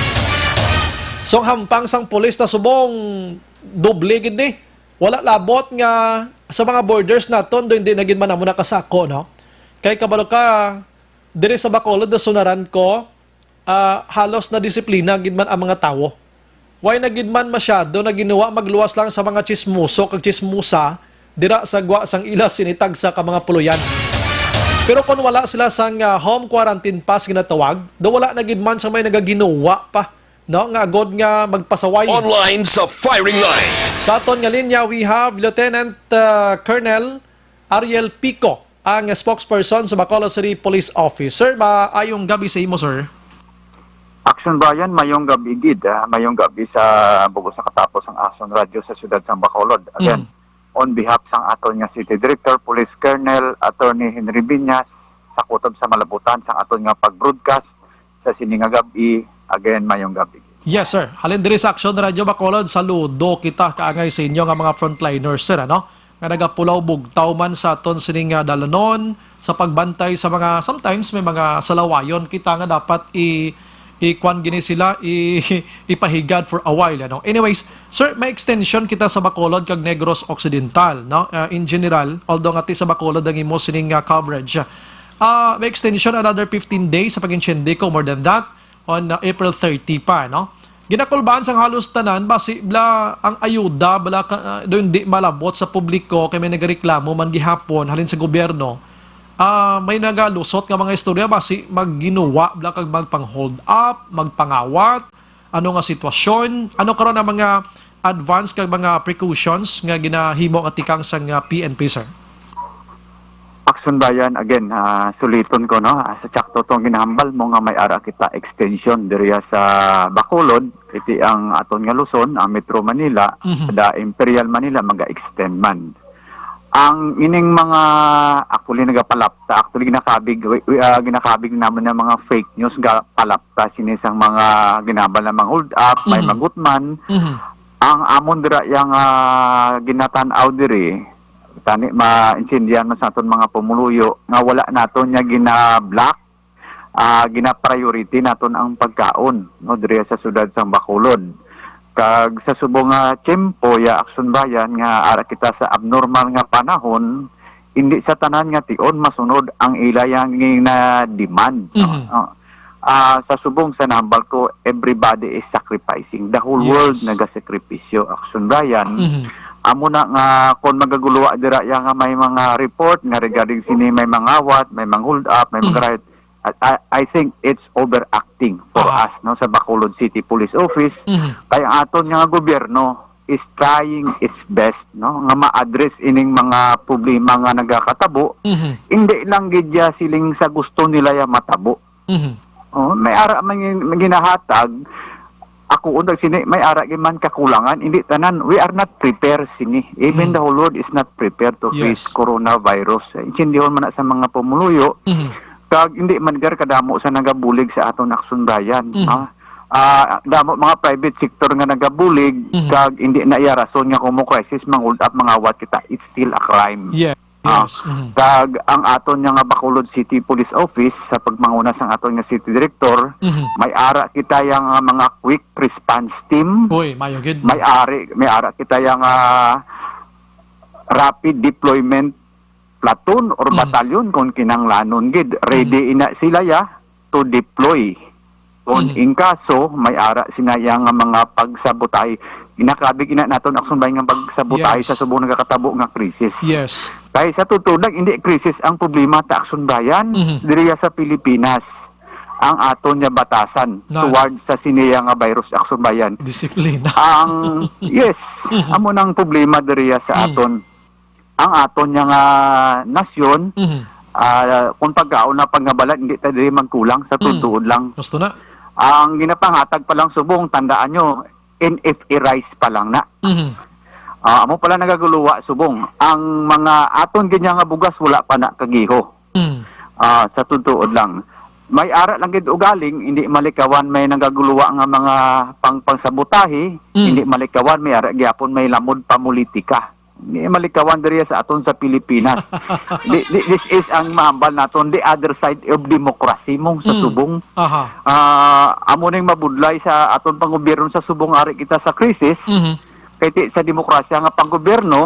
So, ang hampang sang pulis na subong doble gid ni. Wala labot nga sa mga borders naton, do hindi na gid man amo nakasako, no? Kay kabalo ka, diri sa Bacolod, nasunaran ko, ah, halos nadisiplina gid man ang mga tawo. Way na gid man masyado na ginuwa magluwas lang sa mga tsismoso kag tsismosa dira sa gwa sang ila sini tagsa ka mga puloyan. Pero kung wala sila sang, ah, home quarantine pass ginatawag, daw wala na gid man sa may nagaginuwa pa, no, nga agod nga magpasaway. Online sa firing line. Sa aton nga linya, we have Lieutenant, ah, Colonel Ariel Pico, ang spokesperson sa Bacolod City Police Office. Sir, maayong gabi sa imo, sir. Action Brian, mayong gabi gid, ah, mayong gabi sa bugos sa katapos ang Action Radio sa siyudad sang Bacolod. Again, Mm. on behalf sang aton nga City Director, Police Colonel Attorney Henry Viñas, sa kutob sa malabutan sang aton nga pag-broadcast sa sini nga gabi, again, mayong gabi. Yes, sir. Halin diri sa Action Radio Bacolod, saludo kita kaangay sa inyo nga mga frontliners, sir, ano? Nga nagapulaw bugtaw man sa aton sining, ah, dalanon, sa pagbantay sa mga, sometimes may mga salawayon kita nga dapat i-, i-, kwan gini sila, i-, ipahigad for a while, ano? Anyways, sir, may extension kita sa Bacolod kag Negros Occidental, no? Ah, in general, although nga ti sa Bacolod ang imo sining, ah, coverage. Ah, may extension another fifteen days sa pag-insyende ko, more than that, on, ah, April thirty pa, no? Ginakulbaan sang halos tanan, basi bala ang ayuda, bala ka, ah, daw hindi malabot sa publiko, kay may nagareklamo man gihapon halin sa gobyerno. Ah, may nagalusot nga mga istorya, basi magginuwa bala kag magpang-hold up, magpangawat, ano nga sitwasyon, ano karon ang mga advance kag mga precautions nga ginahimo nga tikang sang, ah, P N P, sir? Aksyon Bayan, again, ah, suliton ko, no? Ah, sa tsakto tong ginahambal mo nga may ara kita extension diriya sa Bacolod, iti ang aton nga Luzon, ang Metro Manila, Mhm. The Imperial Manila, maga-extend man. Ang ining mga, actually, nagapalapta, actually, ginakabig, wi-, wi-, ah, ginakabig naman ng mga fake news, ga palapta sini sang mga ginambal na mga hold up, may Mhm. magutman. Mhm. Ang amon dira yang, ah, ginatan-aw diri, tani maintindihan man sa aton mga pumuluyo nga wala naton niya gina-block, ah, gina-priority naton ang pagkaon, no, diri sa siyudad sang Bacolod. Kag sa subong nga tiyempo, ya Aksyon Bayan, nga ara kita sa abnormal nga panahon, hindi sa tanan nga tion masunod ang ila yang gina-demand, no? Mhm. Ah, ah, sa subong sa nahambal ko, everybody is sacrificing. The whole Yes. world nagasakripisyo, Aksyon Bayan. Mhm. Amo na nga, kung magaguluwa dira ya nga may mga report nga regarding sini may mangawat, may mang-hold up, may Mhm. mga riot, I, I, I think it's overacting for Aha. us, no, sa Bacolod City Police Office. Mhm. Kaya ang aton nga gobyerno is trying its best, no, nga ma-address ining mga problema nga nagakatabo. Mhm. Hindi lang gid ya siling sa gusto nila ya matabo. Mhm. Oh, may ara man gin-, may ginahatag. Ako, undag sini, may ara gid man kakulangan. Hindi tanan, we are not prepared sini. Even Mm. the whole world is not prepared to Yes. face coronavirus. Intindihon man na sa mga pumuluyo, Mhm. kag hindi man gar kadamo sa nagabulig sa aton Aksyon Bayan, Mhm. no? Ah, damo mga private sector nga nagabulig, Mhm. kag hindi na iya rason nga kung mo crisis, mang-hold up, mangawat kita, it's still a crime. Yeah. Ah, Yes. Mhm. kag ang aton nga Bacolod City Police Office, sa pagmanguna sang aton nga city director, Mhm. may ara kita yang, ah, mga quick response team. Uy, mayo gid. May ari, may ara kita yang, ah, rapid deployment platoon or Mhm. batalyon kung kinahanglanon gid. Ready Mhm. ina sila ya to deploy. Kung Mhm. in kaso, may ara sina ya nga mga pagsabotahe. Ginakabig ina naton, Aksyon Bayan, nga pagsabotahe Yes. sa subong nagakatabo nga krisis. Yes. Kay sa totoo lang, hindi krisis ang problema ta, Aksyon Bayan, Mhm. diriya sa Pilipinas. Ang aton nga batasan Na. towards sa sini ya nga virus, Aksyon Bayan. Disiplina. Ang, yes, Mhm. amo nang problema diriya sa Mhm. aton. Ang aton nga, ah, nasyon, Mhm. ah, kung pagkaon na pangabalan, hindi ta diri magkulang sa Mhm. tuod-tuod lang. Gusto na. Ang ginapangatag pa lang subong, tandaan nyo, N F A rice pa lang na. Mhm. Ah, amo pala nagaguluwa subong. Ang mga aton gid nga bugas wala pa na kagiho. Mhm. Ah, sa tuod-tuod lang. May ara lang gid ugaling, hindi malikawan may nagaguluwa nga mga pang-, pangsabotahe, Mhm. hindi malikawan may ara gyapon may lamod pa politika. Di malikawan diri sa aton sa Pilipinas. Di, di, this is ang mahambal naton, the other side of democracy mong sa Mm. subong. Aha. Ah, amo ning mabudlay sa aton panggobyerno sa subong ari kita sa krisis. Mhm. Kay ti, sa demokrasya nga panggobyerno,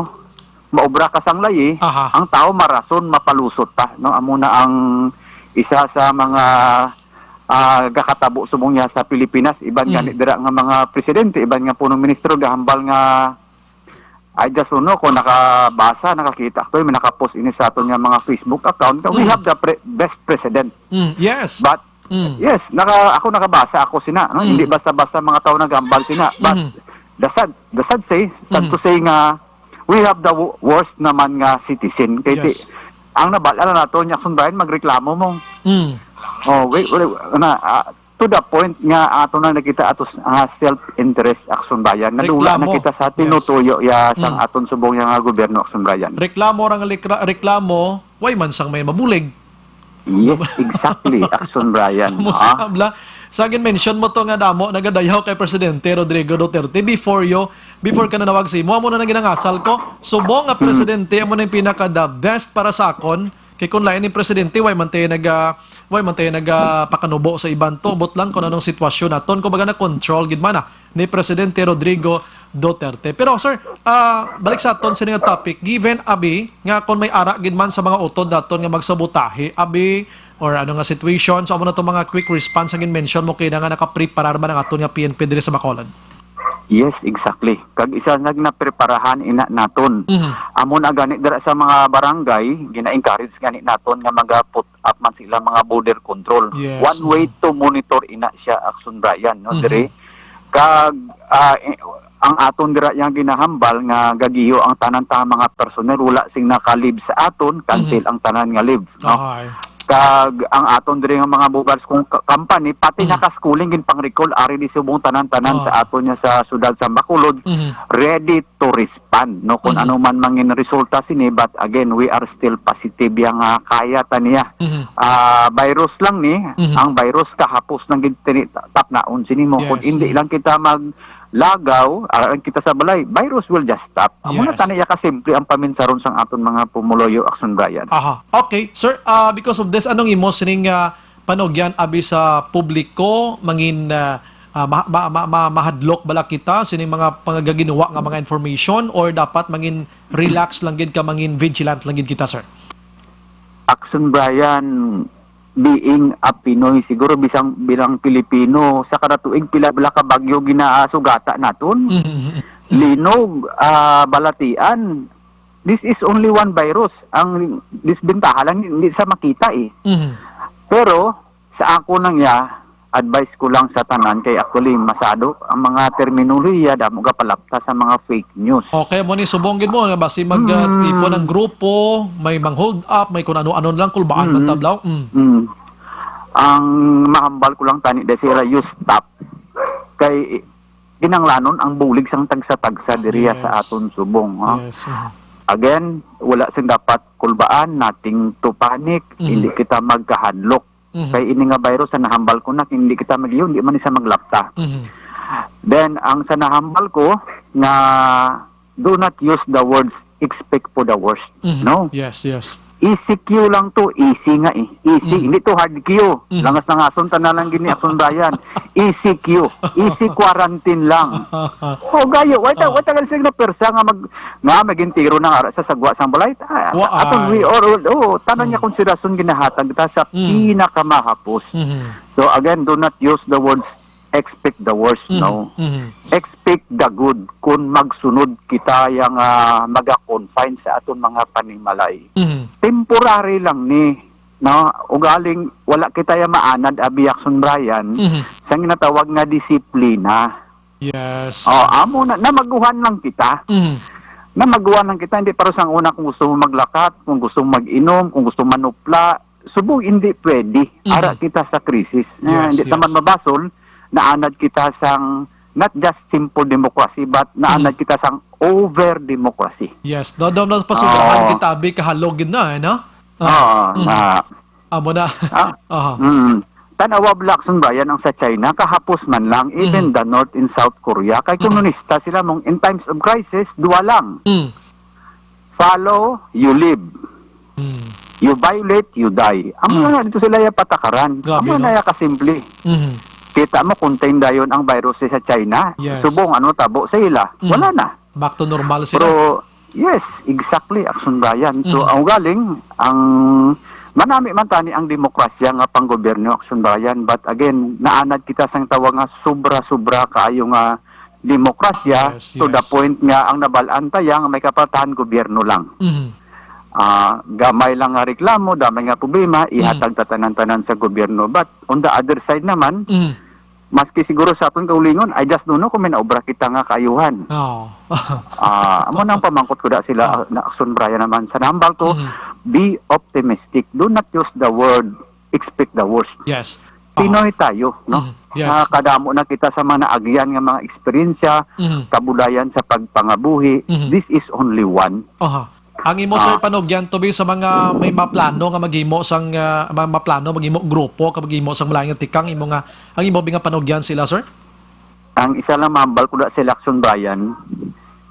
maobra ka sang layi, Aha. ang tao marason, mapalusot pa, no? Amo na ang isa sa mga, ah, gakatabo subong niya sa Pilipinas, iban Mm. gani dira nga mga presidente, iban nga punong ministro gahambal nga I just don't know kung nakabasa, nakakita ko, may nakapost ini sa aton nga mga Facebook account nga, "We Mm. have the pre-, best president." Mm, yes. But, Mm. yes, naka-, ako nakabasa ako sina, no? Mm. Hindi basta-basta mga tao nagambal sina. But Mm. the sad, the sad say, sad Mm. to say nga, we have the wo-, worst naman nga citizen. Kay Yes. ti-, ang nabal-, alam nato, niya sundayan, magreklamo mo. Mm. Oh, wait, wait, na, ah, to the point nga ato na nakita ato s-, ah, self-interest, Aksyon Bayan. Nadula na Reklamo. kita sa Yes. tinutuyo ya sang Mm. aton subong ya nga gobyerno, Aksyon Bayan. Reklamo ra nga likra-, reklamo, way man sang may mabulig. Yes, exactly, Aksyon Bayan. Amo Ah. sa bala, sa gin-mention mo to nga damo nagadayaw kay Presidente Rodrigo Duterte before you, before ka nanawag sa imo, amo na nang ginangasal ko. Subong nga Mm. presidente, amo na yung pinaka the best para sa akon. Kay kung lain ni presidente, way man tayo nag, ah, Koy man tayo nagapakanubo sa iban, tubot lang kung anong sitwasyon naton, kumbaga, na control gid man, ah, ni Presidente Rodrigo Duterte. Pero, sir, ah, balik sa aton sini nga topic, given, abi, nga kung may ara gid man sa mga utod naton nga magsabotahe, abi, or ano nga situation, so amo na to mga quick response ang mention mo, kaya nga nakapreparar man ang aton nga P N P diri sa Bacolod. Yes, exactly. Kag isa nga ginapreparahan ina naton. Mhm. Amo na gani dira sa mga barangay, gina-encourage gani naton nga maga-put up man sila mga border control. Yes, One way mhm. to monitor ina siya, Action Brian, no, Mhm. diri. Kag, ah, eh, ang aton dira yang ginahambal nga gagiyo ang tanan ta mga personnel, wala sing naka-leave sa aton, cancel Mhm. ang tanan nga leave, no? Ahay. Kag ang aton diri nga mga mobile phone ka-, company, pati Mm. naka-schooling gin pang-recall, ari di subong tanan-tanan Ah. sa aton niya sa siyudad sa Bacolod, Mhm. ready to respond, no, kung Mhm. ano man mangin resulta sini, but again, we are still positive yang, ah, kaya ta niya. Mhm. Ah, virus lang ni, Mhm. ang virus kahapos lang gid tini ta-, tapnaon sini mo. Kung Yes, hindi mhm. lang kita maglagaw, ah, kita sa balay, virus will just stop. Amo na Yes. tani ya kasimple ang paminsaron sang aton mga pumuluyo, Action Brian. Aha. Okay, sir, ah, because of this, anong imo sining, ah, panugyan abi sa publiko, mangin, ah, ah, ma-, ma-, ma-, ma-, mahadlok bala kita sining mga pangagaginawa nga mga information, or dapat mangin relax lang gid ka, mangin vigilant lang gid kita, sir? Action Brian, being a Pinoy, siguro bisang bilang Pilipino, sa kada tuig pila-pila ka bagyo ginaasugata naton. Mhm. Linog, ah, balatian. This is only one virus. Ang disbentaha lang, hindi sa makita eh. Mhm. Pero, sa ako nang ya, advice ko lang sa tanan kay actually masado ang mga terminolohiya, damo gapalapta sa mga fake news. Okay, mo ni subong gid mo nga basi mag, ah, Mm. tipo ng grupo, may mang hold up, may kung ano-ano lang, kulbaan man Mm. tablaw. Mm. Mm. Ang mahambal ko lang tani, dahil sila, you stop. Kay ginanglanon ang bulig sang tagsa-tagsa diriya sa Yes. aton subong, ha? Yes, mhm. Again, wala sing dapat kulbaan, nothing to panic, Mhm. hindi kita magkahadlok. Mhm. Kay ini nga virus, sa nahambal ko na, hindi kita mag-, hindi man siya maglapta. Mhm. Then, ang sa nahambal ko, nga do not use the words expect for the worst, Mhm. no? Yes, yes. E C Q lang to, easy nga eh. Easy, Mhm. hindi to hard Q. Mhm. Langas na nga, asunta na lang gini, Action Brian. E C Q, easy quarantine lang. O, gayo, wait, Ah. wait, tagal sila na persa nga mag-, nga maging tiro na nga sa sagwa sang balay. Ah, Wa-, aton, we ay. are, oh, tanan niya Mm. konsiderasyon ginahatag ta sa Mm. pinakamahapos. Mhm. So, again, do not use the words expect the worst, Mhm. no? Mhm. Expect the good kung magsunod kita yang, ah, maga-confine sa aton mga panimalay. Mhm. Temporary lang ni, no? Ugaling wala kita ya maanad, abi, Action Brian, Mhm. sa ginatawag nga disiplina. Yes. Oh, amo na, namaguhan lang kita. Mhm. Namaguhan lang kita, hindi para sang una kung gusto mo maglakat, kung gusto mo mag-inom, kung gusto manupla, subong hindi pwede. Mhm. Ara kita sa krisis. Na Yes, hindi yes. taman mabasol, naanad kita sang, not just simple democracy, but naanad Mhm. kita sang over democracy. Yes, dodom na pasugahan Oo. kita, abi, kahalog gid na, eh, no? Ah, Oo, mhm. na Amo na. Ah, Aha. mm. Tan-awa, Blackson, Brian, ang sa China, kahapos man lang, even Mhm. the North and South Korea, kay Mhm. komunista sila, mong in times of crisis, duwa lang. Mm. Follow, you live. Mm. You violate, you die. Amo Mm. na dito sila ya patakaran. Grabe, Amo na no? ya kasimple. Mhm. Kita mo, contain dayon ang virus sa China. Yes. Subong, ano tabo sa ila? Mm. Wala na. Back to normal sila. Pero, yes, exactly, Action Brian. So, Mhm. ang galing, ang manami man tani ang demokrasya nga panggobyerno, Action Brian. But again, naanad kita sang tawag nga sobra-sobra kaayo nga demokrasya Yes, to the yes. point nga ang nabalaan ta ya nga may kapatahan gobyerno lang. Mhm. Ah, gamay lang nga reklamo, damay nga problema, Mhm. ihatag ta tanan-tanan sa gobyerno. But on the other side naman, Mhm. maski siguro sa aton kaulingon, I just don't know kung may naobra kita nga kaayuhan. Oo. Ah, amo nang pamangkot ko da sila, Ah. na Action Brian naman. Sa nambal ko, Mhm. be optimistic. Do not use the word expect the worst. Yes. Pinoy tayo, no? Mhm. Yes. Nakakadamo na kita sa mga naagyan nga mga eksperyensya, Mhm. kabulayan sa pagpangabuhi. Mhm. This is only one. Aha. Ang imo, sir, Ah. panugyan to be sa mga may maplano nga maghimo sang, ah, ma-, maplano maghimo grupo ka maghimo sang malain nga tikang, imo nga, ang imo bi nga panugyan sila, sir? Ang isa lang mambal ko da sa election, Brian,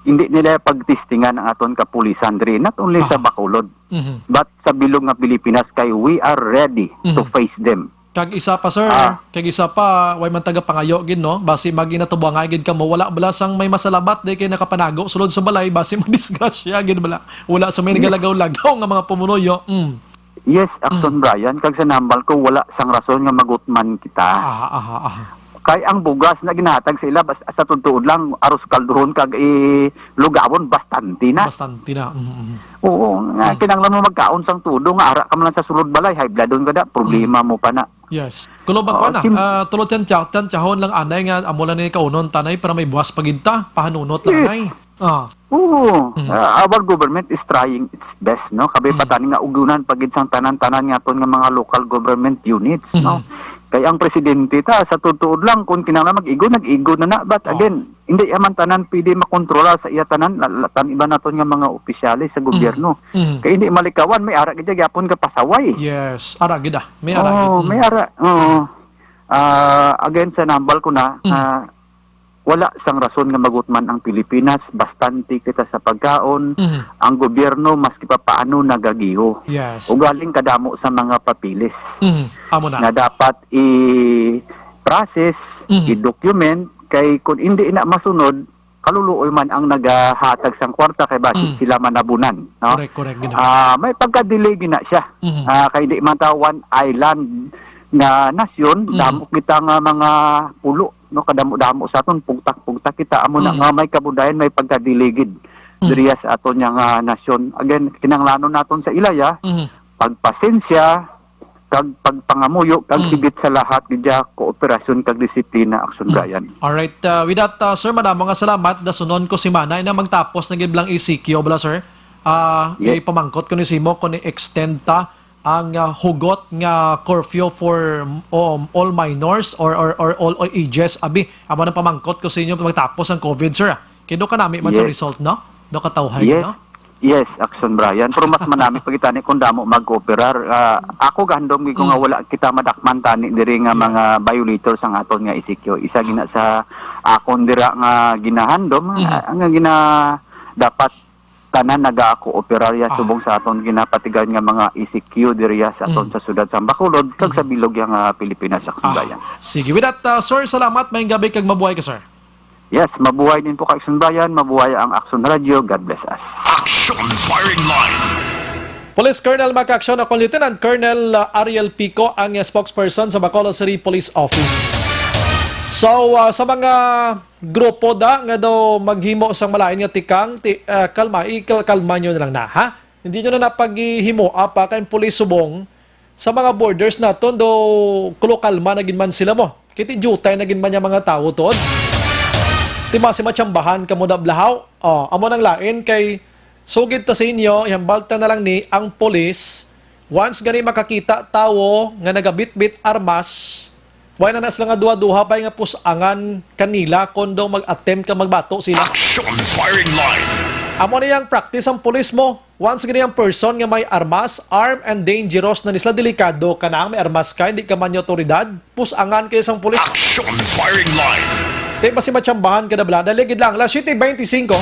hindi nila pagtestingan ang aton kapulisan diri, not only sa Aha. Bacolod, Mhm. but sa bilog nga Pilipinas, kay we are ready to Mhm. face them. Kag isa pa, sir, Ah. kag isa pa, way man taga pangayo gid, no? Basi maginatubangan gid kamo, wala bala sang may masalabat, di kay nakapanago sulod sa balay, basi madisgrasya gid bala. Wala sa may Yes. nagalagaw-lagaw nga mga pumunuyo. Mm. Yes, Action Mm. Brian, kag sa nambal ko, wala sang rason nga magutman kita. Aha, aha, aha. Kay ang bugas na ginahatag sa ila, bas-, sa tuod-tuod lang, aros kalduhon kag ilugawon, bastante na. Bastante na. Mhm, mhm. Oo, nga, Mm. kinahanglan mo magkaon sang tudo, nga ara ka man lang sa sulod balay, high bloodon ka da, problema Mm. mo pa na. Yes. Kuno ba Oo, kuwan na? sim- Ah, tulo tiyan tiya-, tiyan tiyahon lang anay nga amo lang ni kaunon tanay para may buwas pa gid ta, pahanunot lang Yes. anay. Ah. Oo. Mm. Ah, our government is trying its best, no? Kabay pa Mm. tani nga ugunan pa gid sang tanan-tanan nga aton nga mga local government units, no? Mhm. Kay ang presidente ta, sa tuod-tuod lang, kung kinahanglan mag-igo, nag-igo na na. But Oh. again, hindi man tanan pwede makontrolar sa iya tanan, la-, la-, tan iba naton nga mga opisyales sa Mm. gobyerno. Mm. Kay hindi malikawan, may ara gid gyapon ka pasaway. Yes, ara gid ah. May ara Oo, gid. Mm. may ara. Oo. Ah, again, sa nambal ko na, Mm. ah, wala sang rason nga magutman ang Pilipinas, bastante kita sa pagkaon. Mhm. Ang gobyerno, maski pa paano, nagagiho. Yes. Ugaling kadamo sa mga papeles Mhm. Amo na. nga dapat i-process, Mhm. i-document, kay kung hindi na masunod, kaluluoy man ang nagahatag sang kwarta kay basi Mm. sila manabunan, no? Correct, correct, gid. Ah, may pagka-delay gina siya. Mhm. Ah, kay di man ta one island nga nasyon, Mhm. damo kita nga mga pulo, no? Kadamo-damo sa aton, pugtak-pugtak kita. Amo na Mhm. nga may kabudayan, may pagka-delay gid Mhm. diriya sa aton nga nasyon. Again, kinahanglanon naton sa ilaya, Mhm. pagpasensya, kag pagpangamuyo, kag Mm. higit sa lahat, gid ya, kooperasyon kag disiplina, Action Mm. Brian. Alright, uh, with that, uh, sir, madamo nga salamat. Dasunon ko si Manay na magtapos na gid lang E C Q, bala, sir. Ah, Yes. ipamangkot ko ni simo kung i-extend ta ang, uh, hugot nga curfew for, um, all minors or, or, or all ages. Abi, amo nang pamangkot ko sa inyo magtapos ang COVID, sir, ah. Kay do kanami man sa Yes. result, no? Do katawhay, Yes. no? Yes, Action Brian. Pero mas manami pa gid tani kung damo magkooperar. Ah, ako gahandom gid ko nga Mm. wala kita madakman tani diri nga Yeah. mga violators ang aton nga E C Q. Isa gina sa akon dira nga ginahandom, Mhm. ah, nga gina-, dapat tanan nagakooperar ya Ah. subong sa aton ginapatigan nga mga E C Q diri ya sa aton Mm. sa siyudad sa Bacolod kag sa Mhm. bilog ya nga Pilipinas, Action Ah, Brian. Sige, with that, uh, sir, salamat. Maayong gabi kag mabuhay ka, sir. Yes, mabuhay din po ka, Action Brian. Mabuhay ang Action Radio. God bless us. Action Firing Line. Police Colonel Mac Action, ako Lieutenant Colonel, uh, Ariel Pico, ang, uh, spokesperson sa Bacolod City Police Office. So, uh, sa mga grupo da nga daw maghimo sang malain nga tikang, ti-, uh, kalma, ikalkalma nyo na lang na, ha? Hindi nyo na napaghihimoa pa kay ang pulis subong sa mga borders naton do kulo kalma na gid man sila mo. Kay ti diutay na gid man yang mga tawo tuod. Ti masi matsambahan kamo da blahaw. Oh, amo nang lain kay sugid ta sa inyo, ihambal ta na lang ni ang pulis. Once gani makakita tawo nga nagabitbit armas, wala na sila nga duha-duha bay nga pus-angan kanila kon daw mag-attempt ka magbato sila. Action Firing Line. Amo na yang practice ang pulis mo. Once gani ang person nga may armas, arm and dangerous na ni sila, delikado ka na ang may armas ka, hindi ka man yung otoridad, pus-angan kayo sang pulis. Action Firing Line. Te, basi matsambahan ka na bala. Dali gid lang. Alas siyete beintisinko.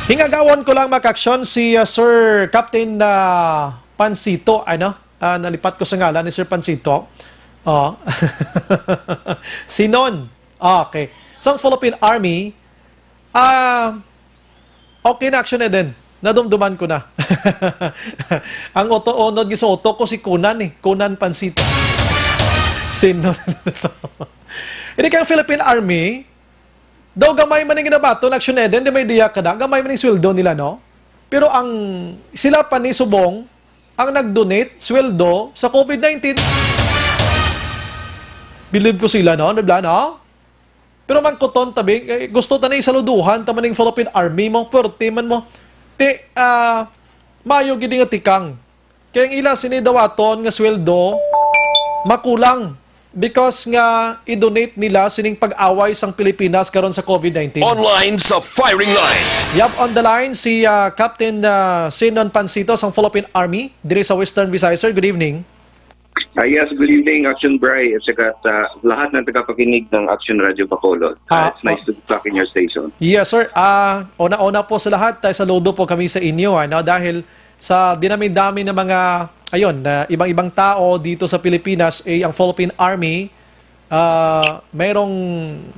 Hingagawon ko lang makaksyon si, uh, Sir Captain, uh, Pansito, ano? Ah, nalipat ko sa ngalan ni Sir Pansito. Oh. Sinon. Ah, okay. Sang Philippine Army, ah, okay na, Action Eden. Nadumduman ko na. Ang uto, unod gid sa utok ko si Kunan eh. Kunan Pansito. Sinon. Ini kang Philippine Army, daw gamay man ning ginabaton, Action Eden, di may diya ka na, gamay man ning sweldo nila, no? Pero ang, sila pa ni subong, ang nag-donate sweldo sa COVID nineteen. Bilib ko sila, no? Di ba, no? Pero mangkuton tabi, eh, gusto ta na isaluduhan ta man ning Philippine Army mo, puwerte man mo. Ti, ah, mayo gid nga tikang. Kay ang ila sini dawaton nga sweldo makulang. Because nga i-donate nila sining pag-away sang Pilipinas karon sa COVID nineteen. Online sa firing line. Yap, on the line si, ah, Captain, ah, Sinon Pansito sang Philippine Army diri sa Western Visayas. Sir, good evening. Ah, yes, good evening, Action Bry, at saka sa lahat ng tagapakinig ng Action Radio Bacolod. Ah, Ah, it's nice to be back in your station. Yes, sir. Ah, una-una po sa lahat, ah, saludo po kami sa inyo, ano, dahil sa dinami-dami ng mga, ayun, na ibang-ibang tao dito sa Pilipinas, eh, ang Philippine Army, ah, mayroong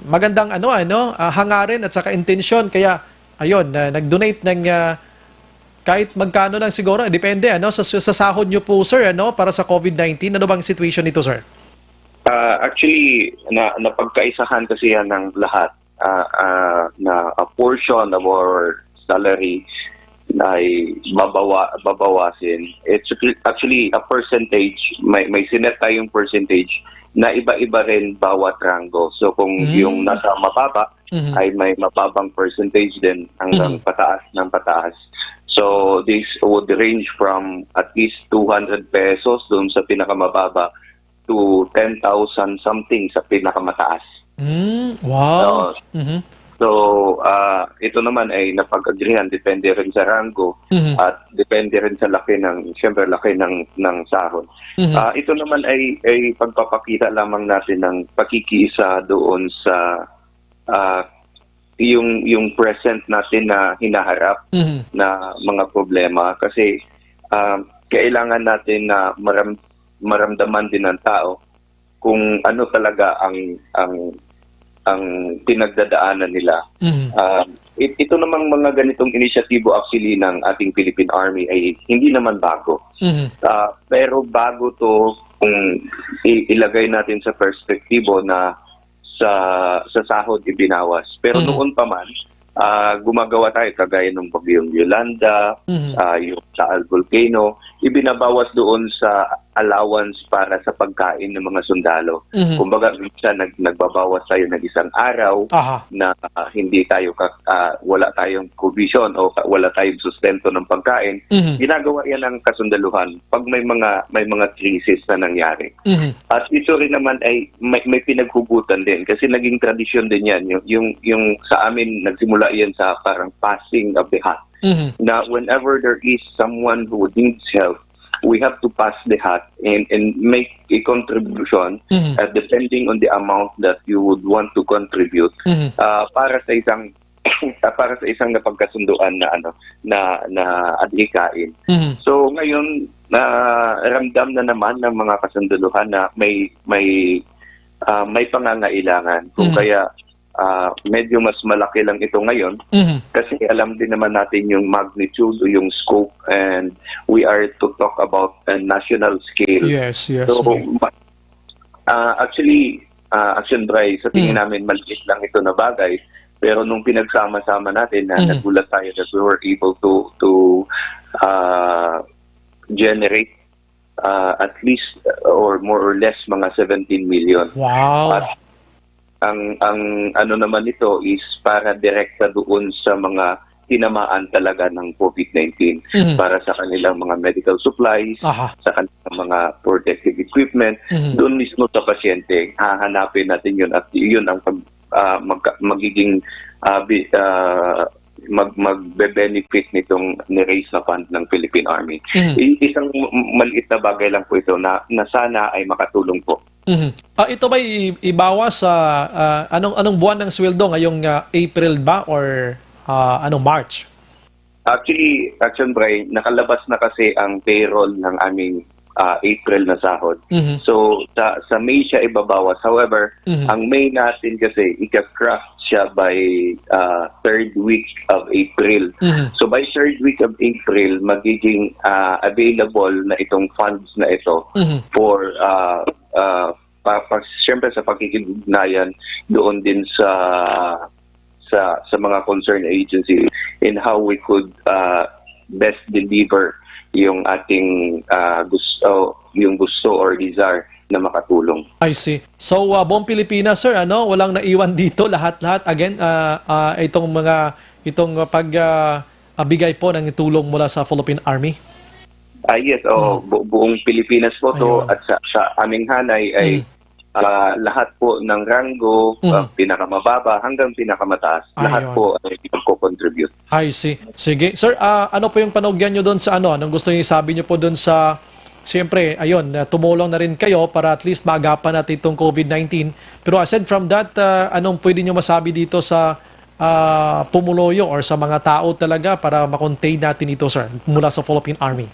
magandang, ano, ano, ah, hangarin at saka intensyon. Kaya, ayun, ah, nag-donate ng, ah, kahit magkano lang siguro, depende, ano, sa, sa sahod nyo po, sir, ano, para sa covid nineteen. Ano bang situation nito, sir? Ah, actually, na, napagkaisahan kasi yan ng lahat, ah, ah, na a portion of our salary ay babawa-, babawasin. It's actually a percentage, may, may sinet tayong percentage na iba-iba rin bawat rango. So kung Mm. yung nasa mababa Mhm. ay may mababang percentage din hanggang Mhm. pataas ng pataas. So this would range from at least two hundred pesos doon sa pinakamababa to ten thousand something sa pinakamataas. Mm, wow. Oo. Mhm. So, ah, ito naman ay napag-agrihan, depende rin sa rango Mhm. at depende rin sa laki ng, siyempre, laki ng, ng sahod. Mhm. Ah, ito naman ay, ay pagpapakita lamang natin ng pakikiisa doon sa, ah, yung, yung present natin na hinaharap Mhm. na mga problema. Kasi, ah, kailangan natin na maram-, maramdaman din ng tao kung ano talaga ang, ang, ang pinagdadaanan nila. Mhm. Ah, it-, ito namang mga ganitong inisyatibo actually ng ating Philippine Army ay hindi naman bago. Mhm. Ah, pero bago 'to kung i-, ilagay natin sa perspektibo na sa, sa sahod ibinawas. Pero Mhm. noon pa man, ah, gumagawa tayo kagaya ng Bagyong Yolanda, Mhm. ah, yung Taal Volcano, ibinabawas doon sa allowance para sa pagkain ng mga sundalo. Mhm. Kumbaga, minsan nag-, nagbabawas tayo ng isang araw Aha. na, ah, hindi tayo ka-, ah, wala tayong provision o ka-, wala tayong sustento ng pagkain. Mhm. Ginagawa yan ng kasundaluhan pag may mga, may mga krisis na nangyari. Mhm. At ito rin naman ay may, may pinaghugutan din kasi naging tradisyon din yan. Yung, yung, yung sa amin, nagsimula yan sa parang passing of the hat. Mhm. Na whenever there is someone who needs help, we have to pass the hat and, and make a contribution, Mhm. uh, depending on the amount that you would want to contribute, Mhm. uh, para sa isang, uh, para sa isang napagkasunduan na, ano, na, na adhikain. Mhm. So ngayon, na ramdam na naman ng mga kasundaluhan na may, may, uh, may pangangailangan. Kung Mhm. kaya, ah, medyo mas malaki lang ito ngayon Mhm. kasi alam din naman natin yung magnitude o yung scope, and we are to talk about a national scale. Yes, yes, So, may ma-, ah, actually, ah, Action Bry, sa tingin Mm. namin maliit lang ito na bagay, pero nung pinagsama-sama natin na Mhm. nagulat tayo that we were able to, to, ah, generate, ah, at least, uh, or more or less mga seventeen million. Wow. At ang, ang ano naman nito is para direkta doon sa mga tinamaan talaga ng covid nineteen, Mhm. para sa kanilang mga medical supplies, Aha. sa kanilang mga protective equipment, Mhm. doon mismo sa pasyente, hahanapin natin yun at yun ang pag-, ah, magka-, magiging, ah, bi-, ah, mag-, magbe-benefit nitong ni-raise na fund ng Philippine Army. Mhm. I-, isang m-, m-, maliit na bagay lang po ito na, na sana ay makatulong po. Mhm. Ah, ito ba i-, ibawas sa, ah, anong, anong buwan ng sweldo ngayong, ah, April ba or, ah, ano, March? Actually, Action Bry, nakalabas na kasi ang payroll ng aming, ah, April na sahod. Mhm. So, sa, sa May siya ibabawas. However, Mhm. ang May natin kasi, ika-craft siya by, ah, third week of April. Mhm. So, by third week of April, magiging, ah, available na itong funds na ito Mhm. for, ah, ah, pa, pa, siyempre sa pakikipag-ugnayan doon din sa, sa, sa mga concerned agency in how we could, ah, best deliver yung ating, ah, gusto, yung gusto or desire na makatulong. I see. So, ah, buong Pilipinas, sir, ano, walang naiwan dito, lahat-lahat. Again, ah, ah, itong mga, itong pag, ah, ah, bigay po ng tulong mula sa Philippine Army? Ah, yes, oo. Mm. Bu-, buong Pilipinas po to. Ayun. At sa, sa aming hanay ay, Mm. ah, lahat po ng rango, Mm. ah, pinakamababa hanggang pinakamataas, lahat Ayun. po ay magko-contribute. I see. Sige. Sir, ah, ano po yung panugyan nyo doon sa ano? Anong gusto nyo isabi nyo po doon sa, siyempre, ayun, ah, tumulong na rin kayo para at least maagapan natin itong COVID nineteen. Pero aside from that, ah, anong pwede nyo masabi dito sa, ah, pumuloyo or sa mga tao talaga para ma-contain natin ito, sir, mula sa Philippine Army?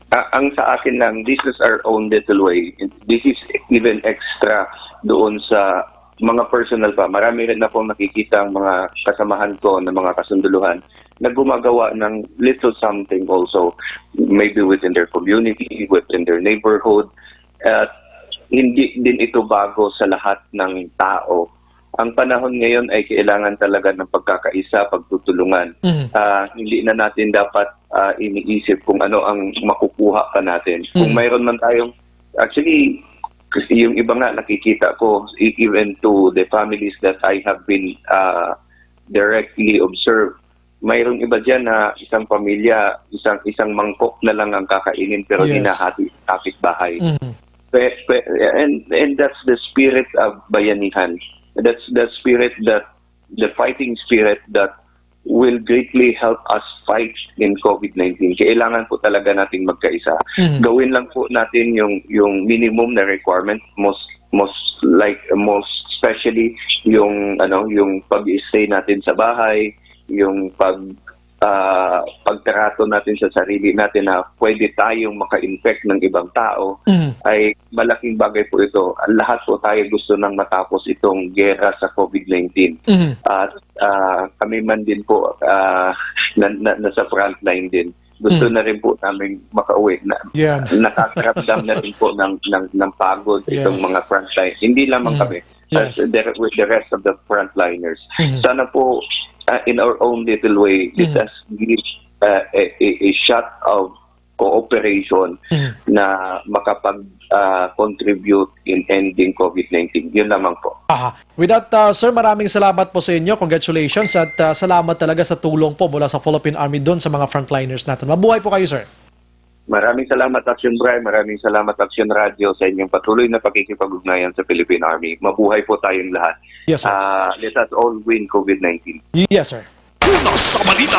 Ah, ang sa akin lang, this is our own little way. This is even extra doon sa mga personal pa. Marami rin akong nakikita ang mga kasamahan ko na mga kasunduluhan na gumagawa ng little something also, maybe within their community, within their neighborhood. At hindi din ito bago sa lahat ng tao. Ang panahon ngayon ay kailangan talaga ng pagkakaisa, pagtutulungan. Mhm. Ah, hindi na natin dapat ah, iniisip kung ano ang makukuha pa natin. Kung Mhm. mayroon man tayong, actually, kasi yung iba nga nakikita ko, e- even to the families that I have been uh, directly observed, mayroong iba dyan na isang pamilya, isang isang mangkok na lang ang kakainin, pero Yes. hinahati sa kapitbahay. Mhm. Pe- pe- and and that's the spirit of bayanihan. That's the spirit that the fighting spirit that will greatly help us fight in COVID nineteen. Kailangan po talaga nating magkaisa. Mhm. Gawin lang po natin yung yung minimum na requirement, most most like most especially yung ano yung pag-stay natin sa bahay, yung pag ah, pagtrato natin sa sarili natin na pwede tayong maka-infect ng ibang tao Mhm. ay malaking bagay po ito. Lahat po tayo gusto nang matapos itong gera sa COVID nineteen. Mhm. At ah, kami man din po ah, na, na, nasa frontline din. Gusto Mm. na rin po namin makauwi. Na, Yeah. Nakakaramdam na rin po ng, ng, ng pagod itong Yes. mga frontline. Hindi lamang Mm. kami. Yes. As the, with the rest of the frontliners. Mhm. Sana po, uh, in our own little way, let Mhm. us give uh, a, a, a shot of cooperation Mhm. na makapag uh, contribute in ending COVID nineteen. Yun lamang po. Aha. With that, uh, sir, maraming salamat po sa inyo. Congratulations at uh, salamat talaga sa tulong po mula sa Philippine Army doon sa mga frontliners natin. Mabuhay po kayo, sir. Maraming salamat, Action Bri. Maraming salamat, Action Radio, sa inyong patuloy na pakikipag-ugnayan sa Philippine Army. Mabuhay po tayong lahat. Yes, sir. Ah, let us all win COVID nineteen. Yes, sir. Una sa balita,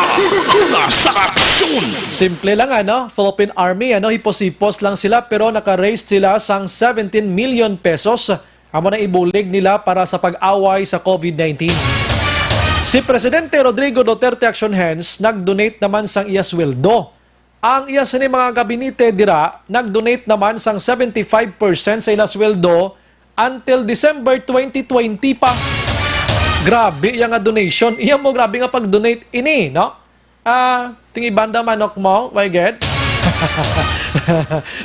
una sa aksyon. Simple lang, ano? Philippine Army, ano? Hipos-hipos lang sila, pero naka-raise sila sang seventeen million pesos. Amo na ibulig nila para sa pag-away sa COVID nineteen. Si Presidente Rodrigo Duterte Action Hands nag-donate naman sang iya sweldo. Ang iya sini mga gabinete dira nag-donate naman sang seventy-five percent sa ila sweldo until December twenty twenty pa. Grabe iya nga donation. Iya mo grabe nga pag-donate ini, no? Ah, ting ibanda manok mo, why get?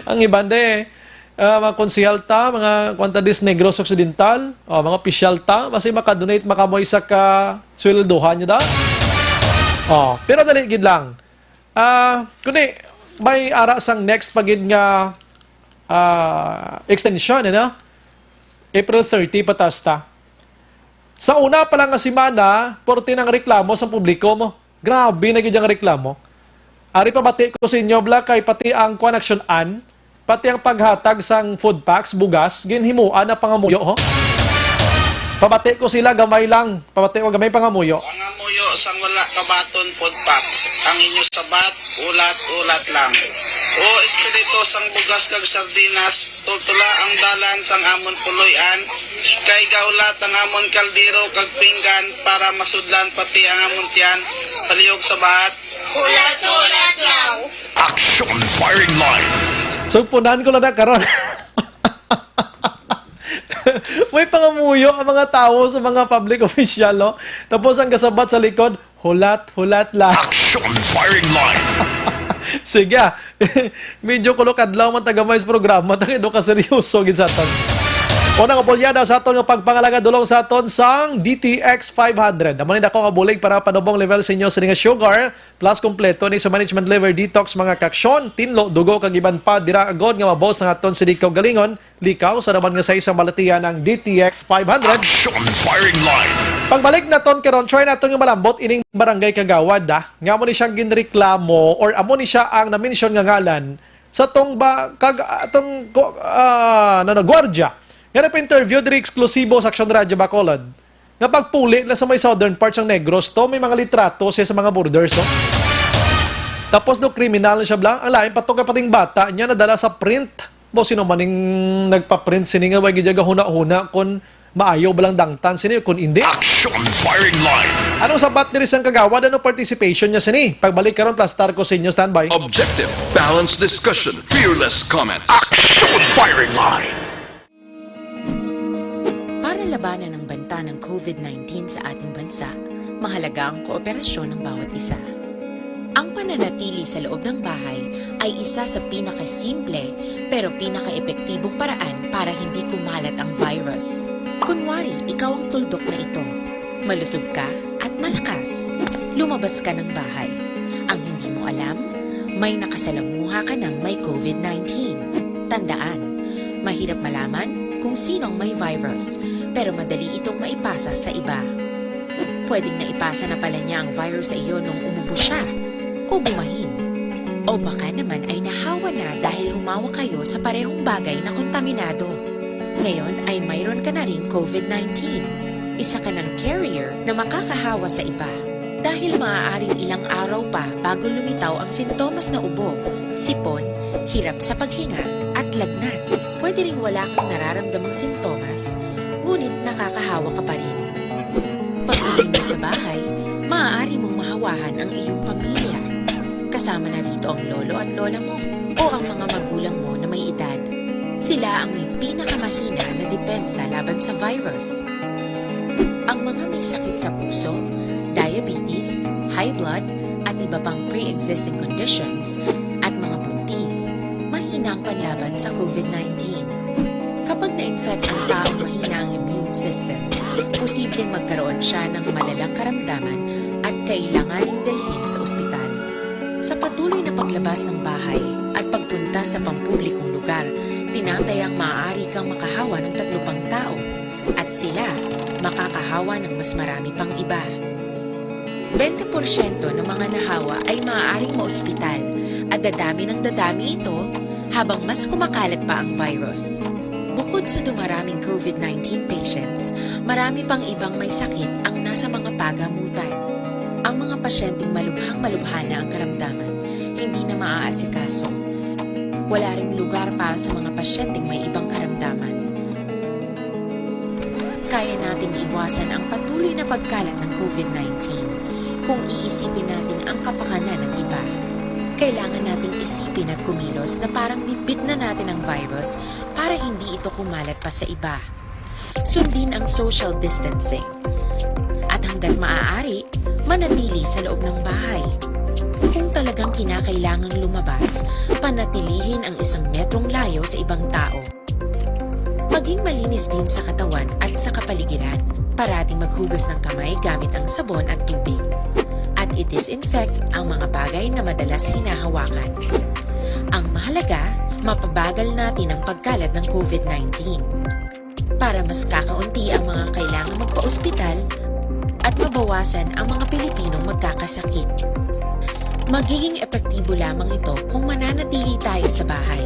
Ang ibanda eh, ah, mga konsehal ta, mga kwanta dis Negros Occidental, o mga opisyal ta, basi makadonate makamoy sa ka sweldohan nyo da. Oh, pero dali gid lang. Ah, kundi may ara sang next pa gid nga ah, extension, ano? April thirty patas ta. Sa una pa lang nga semana, porte nang reklamo sa publiko mo. Grabe na gid ang reklamo. Ari pabati ko sa inyo, Bla, kay pati ang kwan action an, pati ang paghatag sang food packs, bugas, ginhimuan na pangamuyo, ho? Pabati ko sila, gamay lang. Pabati ko, gamay pangamuyo. Pangamuyo sang wala kabaton food packs. Ang inyo sabat, ulat-ulat lang. O espiritu sang bugas kag sardinas, tultula ang dalan sang amon puloy-an, kay gaulat ang amon kaldero kag pinggan para masudlan pati ang amon tiyan. Palihog sabat. Action firing line. So, punan ko lang na karon. May pangamuyo ang mga tawo sa mga public official, no? Tapos ang gasabat sa likod, hulat, hulat lang. Action firing line. Sige, ah. Medyo kulo kadlaw man tagamay sa programa, tangido ka seryoso gid sa aton. Unang apolyada sa aton nga pagpangalaga dulong sa aton sang D T X five hundred. Amo ni dako nga bulig para panubong level sa inyo sa nga sugar, plus kompleto ni sa management liver detox, mga kaksyon, tinlo, dugo kag iban pa dira agod nga mabos ang aton sa dikaw galingon. Likaw sa naman nga sa isang balatian ang D T X five hundred. Action firing line. Pagbalik naton karon, try naton nga malambot ining barangay kagawad, ah, nga amo ni siyang ginreklamo or amo ni siya ang na-mention nga ngalan sa tong ba kag atong ko- ah, ano, na gwardiya nga nagpa-interview diri eksklusibo sa Action Radio Bacolod. Nga pagpuli na sa may southern parts ng Negros to, may mga litrato siya sa mga borders, oh. Tapos no, kriminal siya, bla. Ang lain pa to kay pating bata niya nadala sa print. Bo, sino man ning nagpa-print sini nga way gid huna-huna kon maayo ba lang dangtan sini o kon indi? Action Firing Line. Anong sabat diri sang kagawad? Ano participation niya sini? Pagbalik karon, plastar ko sa inyo. Standby. Objective, balanced discussion, fearless comments. Action Firing Line. Para labanan ang banta ng covid nineteen sa ating bansa, mahalaga ang kooperasyon ng bawat isa. Ang pananatili sa loob ng bahay ay isa sa pinakasimple pero pinakaepektibong paraan para hindi kumalat ang virus. Kunwari, ikaw ang tuldok na ito. Malusog ka at malakas. Lumabas ka ng bahay. Ang hindi mo alam, may nakasalamuha ka ng may covid nineteen. Tandaan, mahirap malaman kung sino ang may virus, pero madali itong maipasa sa iba. Pwedeng naipasa na pala niya ang virus sa iyo nung umubo siya o bumahin. O baka naman ay nahawa na dahil humawak kayo sa parehong bagay na kontaminado. Ngayon ay mayroon ka na ring covid nineteen. Isa ka ng carrier na makakahawa sa iba. Dahil maaaring ilang araw pa bago lumitaw ang sintomas na ubo, sipon, hirap sa paghinga, at lagnat. Pwede ring wala kang nararamdamang sintomas, ngunit nakakahawa ka pa rin. Pag-uwi mo sa bahay, maaari mong mahawahan ang iyong pamilya. Kasama na rito ang lolo at lola mo o ang mga magulang mo na may edad. Sila ang may pinakamahina na depensa laban sa virus. Ang mga may sakit sa puso, diabetes, high blood, at iba pang pre-existing conditions, at mga buntis, mahina ang panlaban sa covid nineteen. Kapag na-infect ang taong mahina ang immune system, posibleng magkaroon siya ng malalang karamdaman at kailanganing dalhin sa ospital. Sa patuloy na paglabas ng bahay at pagpunta sa pampublikong lugar, tinatayang maaari kang makahawa ng tatlo pang tao at sila makakahawa ng mas marami pang iba. Bente porsyento ng mga nahawa ay maaaring maospital at dadami ng dadami ito habang mas kumakalat pa ang virus. Bukod sa dumaraming covid nineteen patients, marami pang ibang may sakit ang nasa mga pagamutan. Ang mga pasyenteng malubhang-malubha na ang karamdaman, hindi na maaasikaso. Wala ring lugar para sa mga pasyenteng may ibang karamdaman. Kaya nating iwasan ang patuloy na pagkalat ng covid nineteen kung iisipin natin ang kapakanan ng iba. Kailangan nating isipin at kumilos na parang bitbit na natin ang virus para hindi ito kumalat pa sa iba. Sundin ang social distancing. At hanggat maaari, manatili sa loob ng bahay. Kung talagang kinakailangang lumabas, panatilihin ang isang metrong layo sa ibang tao. Maging malinis din sa katawan at sa kapaligiran. Parating maghugas ng kamay gamit ang sabon at tubig. At i-disinfect ang mga bagay na madalas hinahawakan. Ang mahalaga, mapabagal natin ang pagkalat ng covid nineteen. Para mas kakaunti ang mga kailangang magpa-ospital at mabawasan ang mga Pilipinong magkakasakit. Magiging epektibo lamang ito kung mananatili tayo sa bahay.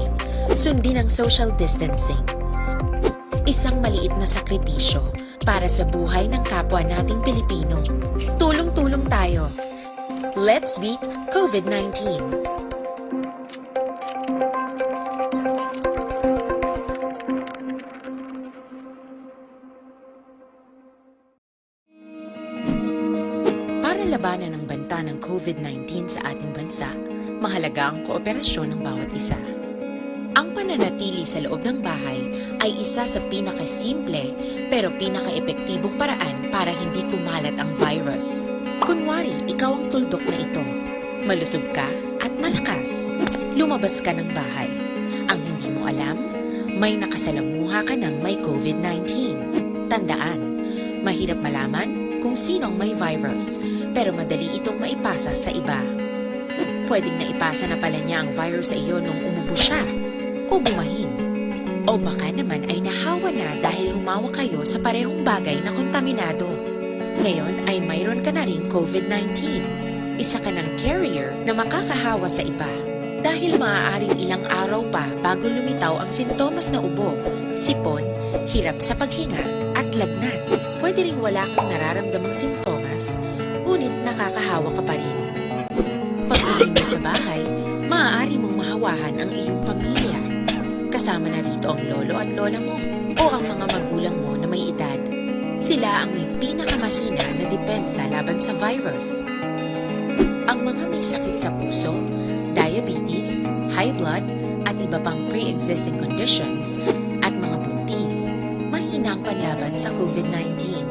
Sundin ang social distancing. Isang maliit na sakripisyo para sa buhay ng kapwa nating Pilipino. Tulong-tulong tayo. Let's beat covid nineteen. Para labanan ang banta ng covid nineteen sa ating bansa, mahalaga ang kooperasyon ng bawat isa. Ang pananatili sa loob ng bahay ay isa sa pinakasimple pero pinakaepektibong paraan para hindi kumalat ang virus. Kunwari, ikaw ang tuldok na ito. Malusog ka at malakas. Lumabas ka ng bahay. Ang hindi mo alam, may nakasalamuha ka ng may covid nineteen. Tandaan, mahirap malaman kung sino ang may virus, pero madali itong maipasa sa iba. Pwedeng naipasa na pala niya ang virus sa iyo nung umubo siya o bumahin. O baka naman ay nahawa na dahil humawak kayo sa parehong bagay na kontaminado. Ngayon ay mayroon ka na ring covid nineteen. Isa ka ng carrier na makakahawa sa iba. Dahil maaaring ilang araw pa bago lumitaw ang sintomas na ubo, sipon, hirap sa paghinga, at lagnat. Pwede ring wala kang nararamdamang sintomas, ngunit nakakahawa ka pa rin. Pag Dito sa bahay, maaari mong mahawahan ang iyong pamilya. Kasama na rito ang lolo at lola mo o ang mga magulang mo na may edad. Sila ang may pinakamahina na depensa laban sa virus. Ang mga may sakit sa puso, diabetes, high blood, at iba pang pre-existing conditions, at mga buntis, mahina ang panlaban sa COVID nineteen.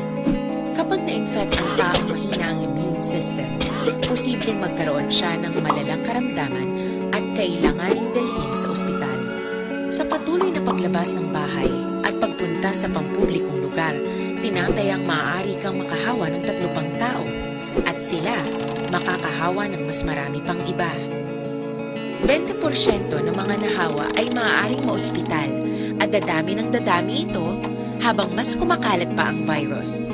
Kapag na-infect ang taong mahina ang immune system, posibleng magkaroon siya ng malalang karamdaman at kailanganing dalhin sa ospital. Sa patuloy na paglabas ng bahay at pagpunta sa pampublikong lugar, tinatayang maaari kang makahawa ng tatlo pang tao, at sila makakahawa ng mas marami pang iba. Bente porsyento ng mga nahawa ay maaaring maospital, at dadami ng dadami ito habang mas kumakalat pa ang virus.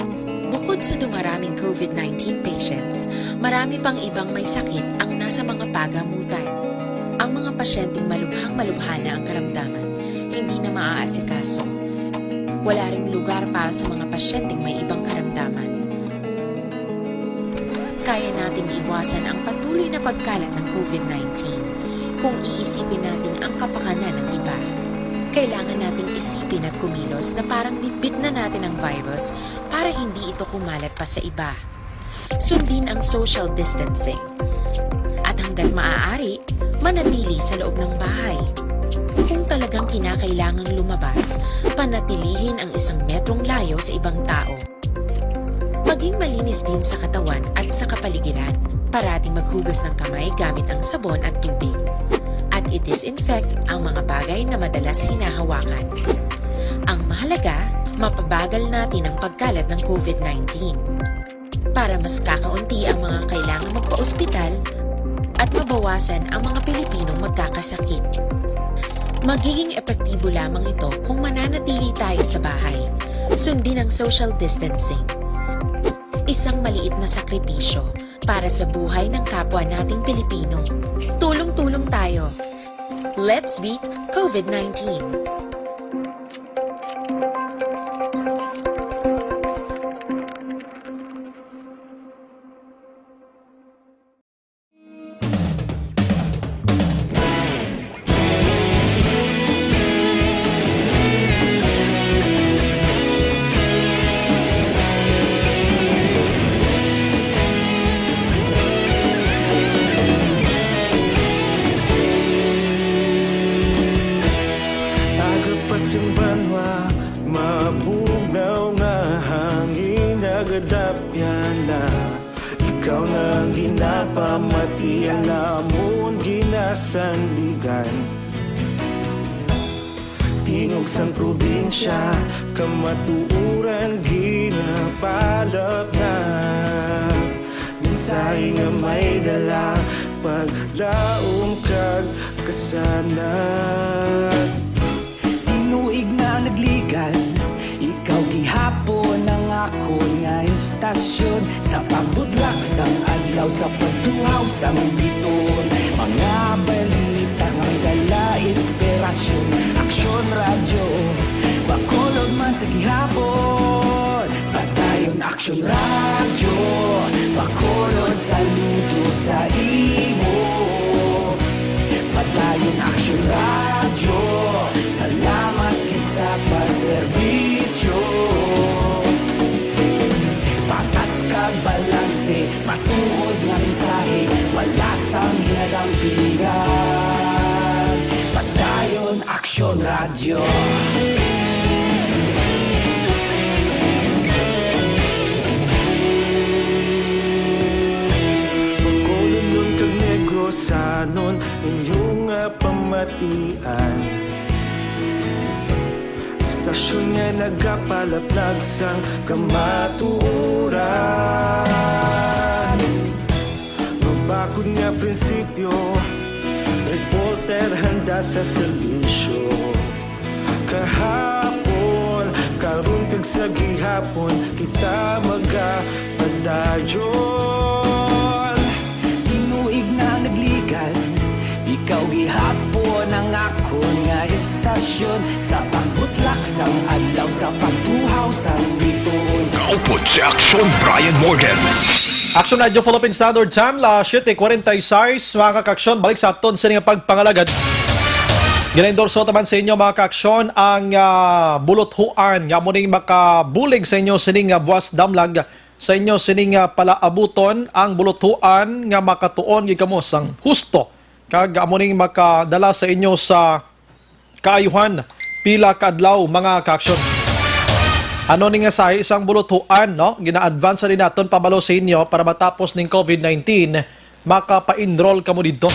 Bukod sa dumaraming COVID nineteen patients, marami pang ibang may sakit ang nasa mga pagamutan. Ang mga pasyenteng malubhang-malubha na ang karamdaman, hindi na maaasikaso. Wala ring lugar para sa mga pasyenteng may ibang karamdaman. Kaya nating iwasan ang patuloy na pagkalat ng COVID nineteen kung iisipin natin ang kapakanan ng iba. Kailangan nating isipin at kumilos na parang bitbit na natin ang virus para hindi ito kumalat pa sa iba. Sundin ang social distancing. At hanggat maaari, manatili sa loob ng bahay. Kung talagang kinakailangang lumabas, panatilihin ang isang metrong layo sa ibang tao. Maging malinis din sa katawan at sa kapaligiran. Parating maghugas ng kamay gamit ang sabon at tubig. At i-disinfect ang mga bagay na madalas hinahawakan. Ang mahalaga, mapabagal natin ang pagkalat ng COVID nineteen. Para mas kakaunti ang mga kailangang magpa-ospital at mabawasan ang mga Pilipinong magkakasakit. Magiging epektibo lamang ito kung mananatili tayo sa bahay. Sundin ang social distancing. Isang maliit na sakripisyo para sa buhay ng kapwa nating Pilipino. Tulong-tulong tayo. Let's beat COVID nineteen. Aga pa sing banwa, mabugnaw nga hangin, nagadapyan na. Ikaw na ang ginapamati, ang amon ginasandigan. Tingog sang probinsya, kamatuoran ginapalapnag. Mensahe nga may dala, paglaom kag kasanag. Tinuig na nagligan, ikaw gihapon ang akon nga istasyon. Sa pagbudlak sang adlaw, sa pagtuhaw sang biton, mga balita nga may dala inspirasyon. Aksyon Radyo, Bacolod man sa gihapon. Padayon Aksyon Radyo, Bacolod, saludo sa imo. Padayon Aksyon Radyo, salamat gid sa pagserbisyo. Patas kag balanse, matuod nga mensahe, wala sang ginadampingan. Padayon Aksyon Radyo. Bacolodnon kag Negrosanon, inyo nga pamatian. Istasyon nga nagapalaplag sang kamatuoran. Mabakod nga prinsipyo, reporter handa sa serbisyo. Kahapon, karon kag sa gihapon, kita magapadayon. Tinuig na nagligan, Ikaw gihapon ang akon nga estasyon, sa pagbutlak sang adlaw, sa pagtuhaw sang bituon. Kaupod si Aksyon Brian Morgan. Aksyon Radio Philippine Standard Time, las siete cuarenta y seis, mga kaaksyon, balik sa aton sini nga pagpangalagad. Ginaendorso taman sa inyo, mga kaaksyon, ang, ah, buluthuan nga amo ning makabulig sa inyo sining, ah, buwas damlag, sa inyo sining, ah, palaabuton ang buluthuan nga makatuon gid kamo sang husto, kag amo ning makadala sa inyo sa kaayuhan pila ka adlaw, mga kaaksyon. Ano ni nga sahi sang buluthuan, no? Gina-advance din naton pabalo sa inyo para matapos ning covid nineteen, makapa-enroll kamo didto.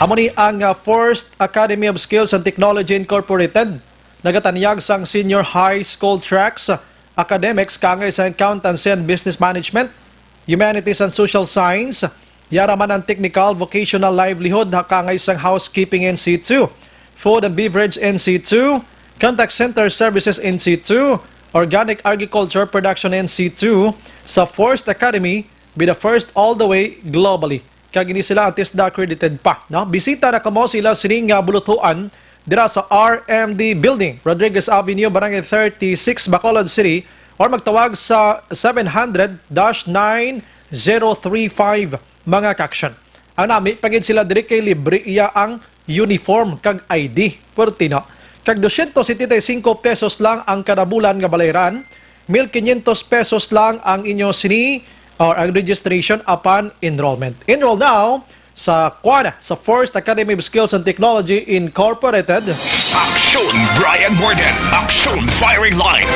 Amo ni ang, ah, First Academy of Skills and Technology Incorporated. Nagatanyag sang senior high school tracks, academics kaangay sa accountancy and business management, humanities and social science, yara man ang technical vocational livelihood ha kaangay sang housekeeping N C two, food and beverage N C two, contact center services N C two, organic agriculture production N C two, sa First Academy, be the first all the way globally. Kag ini sila ang TESDA accredited pa, no? Bisita na kamo sila sining nga buluthuan dira sa R M D Building, Rodriguez Avenue, Barangay thirty-six, Bacolod City, or magtawag sa seven hundred dash nine zero three five, mga kaaksyon. Ang nami pa gid sila diri kay libre iya ang uniform kag I D. Pwerte, no? Kag dosyentos setenta y cinco pesos lang ang kada bulan nga balayran, mil quinientos pesos lang ang inyo sini or ang registration upon enrollment. Enroll now sa kuan, sa First Academy of Skills and Technology Incorporated. Aksyon Brian Morgan, Aksyon Firing Line.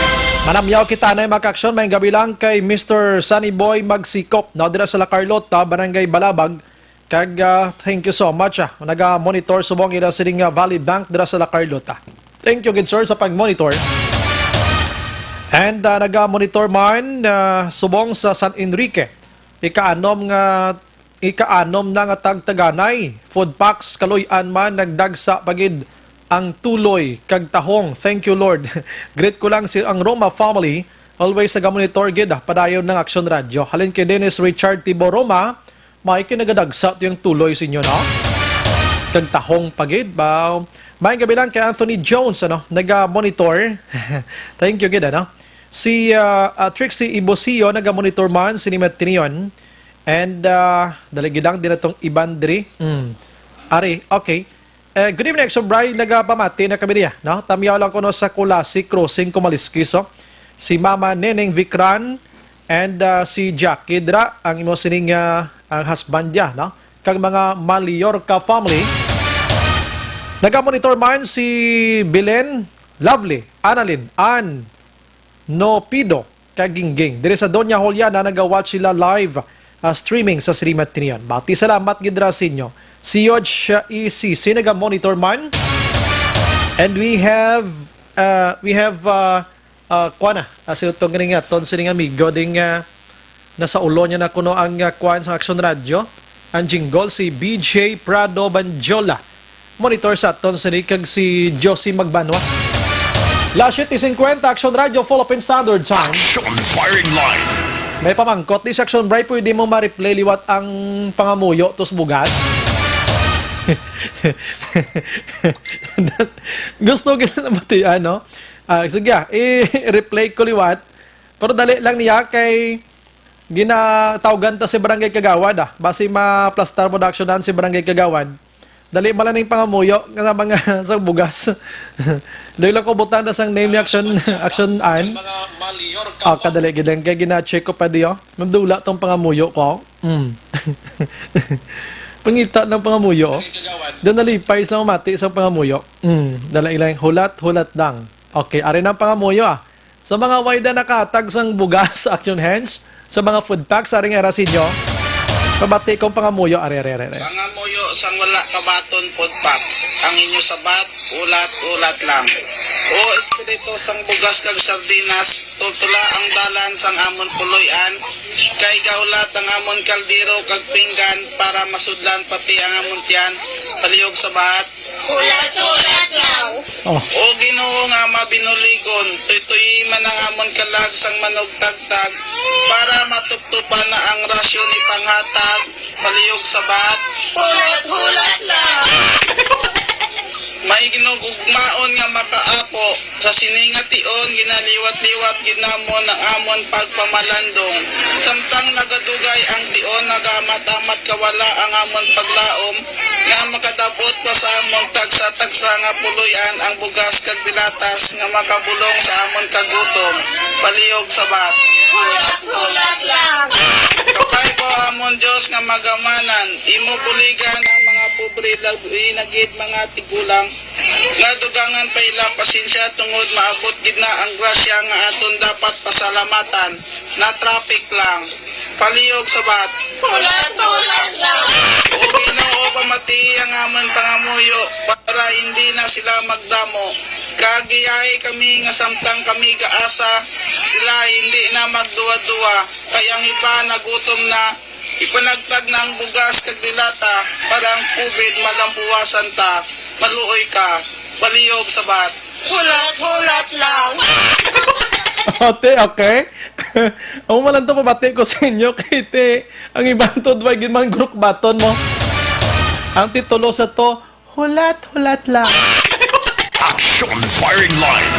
Manamyaw kita na, mga kaaksyon, may gabi lang kay Mister Sunny Boy Magsikop, no, dira sa La Carlota, Barangay Balabag. Kag, ah, thank you so much, ah. Naga-monitor subong ila sining, ah, Valley Bank dira sa La Carlota. Thank you gid, sir, sa pag-monitor. And, ah, naga-monitor man, ah, subong sa San Enrique. Ika-anom nga, ika-anom na nga tagtaganay. Food packs, kaluy-an man, nagdagsa pa gid ang tuloy kag tahong. Thank you, Lord. Greet ko lang si, ang Roma family. Always naga-monitor gid, ah, padayon ng Aksyon Radyo. Halin kay Dennis Richard Tibo Roma, may kinagadagsa to yung tuloy sa inyo, no? Kag tahong pa gid ba? May gabi lang kay Anthony Jones, ano, naga-monitor. Thank you gid, ano? Si, ah, ah, Trixie Ibosio naga-monitor man, si Nimet Tinion. And, ah, dali gid lang din atong iban diri. Mm. Ari, okay. Eh, good evening, Aksyon Bri. Nagapamati na kami niya, no? Tamyaw lang kuno sa Culasi Crossing, Kumaliskis, oh. Si Mama Neneng Vicran and, ah, si Jackie dira, ang imo sining, ah, ang husband niya, no? Kag mga Mallorca family. Nagamonitor man si Belen Lovely, Annalyn, Ann, Nopido, kag Gingging. Diri sa Doña Juliana, naga-watch sila live, ah, streaming sa Srimat Tinion. Bati salamat gid ra sa inyo. Si Yodge, ah, E C C naga-monitor man. And we have, ah, we have, ah, ah, kuan na, ah, si utong ring aton sining amigo ding, ah, nasa ulo niya na kuno ang, ah, kuan sa Aksyon Radyo. Ang jingle, si B J Prado Banjola. Monitor sa aton sini kag si Josie Magbanwa. Las siete cincuenta, Aksyon Radyo, Philippine Standard Time. Aksyon Firing Line. May pamangkot ni sa Aksyon Bri, pwede mo ma-replay liwat ang pangamuyo tos bugas? Gusto ko na matian, no? Ah, sige, ah, i-replay ko liwat. Pero dali lang niya kay ginatawgan ta si Barangay Kagawad, ah. Basi ma-Plastar Production na si Barangay Kagawad. Dali man lang ning pangamuyo nga mga sa bugas. Dali lang ko butang na sang name ni Action, Action An. Ah, kadali gid lang kay gina-check ko pa diyo. Nandula tong pangamuyo ko. Mm. Pangita ng pangamuyo, oh. Doon nalipay sa mati sa pangamuyo. Mm. Dali lang, hulat, hulat lang. Okay, ari na ang pangamuyo, ah. Sa mga way na nakatag sang bugas sa Action Hands, sa mga food packs, ari nga era sa inyo. Pabati kong pangamuyo, ari, ari, ari, ari. Pangamuyo sang wala kabaton food packs. Ang inyo sabat, ulat, ulat lang. O espiritu sang bugas kag sardinas, tultula ang dalan sang amon puloy-an, kay gahulat ang amon kaldero kag pinggan para masudlan pati ang amon tiyan, palihog sabat. Hulat-hulat lang. Oh. O Ginoo nga mabinuligon, tuytuyi man ang amon kalag sang manugtagtag, para matuptupan na ang rasyon ipanghatag, Palihog Sabat. Hulat-hulat lang. May ginugugmaon nga makaapo. Sa sini nga tion, ginaliwat-liwat gid namon ang amon pagpamalandong. Samtang nagadugay ang tion, nagaamat-amat kawala ang amon paglaom, nga makadab-ot pa sa amon tagsa-tagsa nga puloy-an ang bugas kag dilatas nga makabulong sa amon kagutom. Palihog Sabat. Hulat-hulat lang. Kabay ko, amon Dios nga magamanan, imo buligan ang mga pobre, labi na gid mga tigulang, nga dugangan pa ila pasensya tungod maabot gid na ang grasya nga aton dapat pasalamatan. Na-traffic lang. Palihog Sabat. Hulat-hulat lang. O Ginoo, pamatii ang amon pangamuyo para hindi na sila magdamo. Kag giyahi kami nga samtang kami gaasa, sila hindi na magduwa-duwa, kay ang iba nagutom na. Ipanagtag na ang bugas kag dilata para ang COVID malampuwasan ta. Maluoy ka. Palihog Sabat. Hulat-hulat lang. Ate, okay? Amo man lang to pabati ko sa inyo, kay te, ang iban to, way gid man group baton mo. Ang titulo sa to, hulat-hulat lang. Action Firing Line.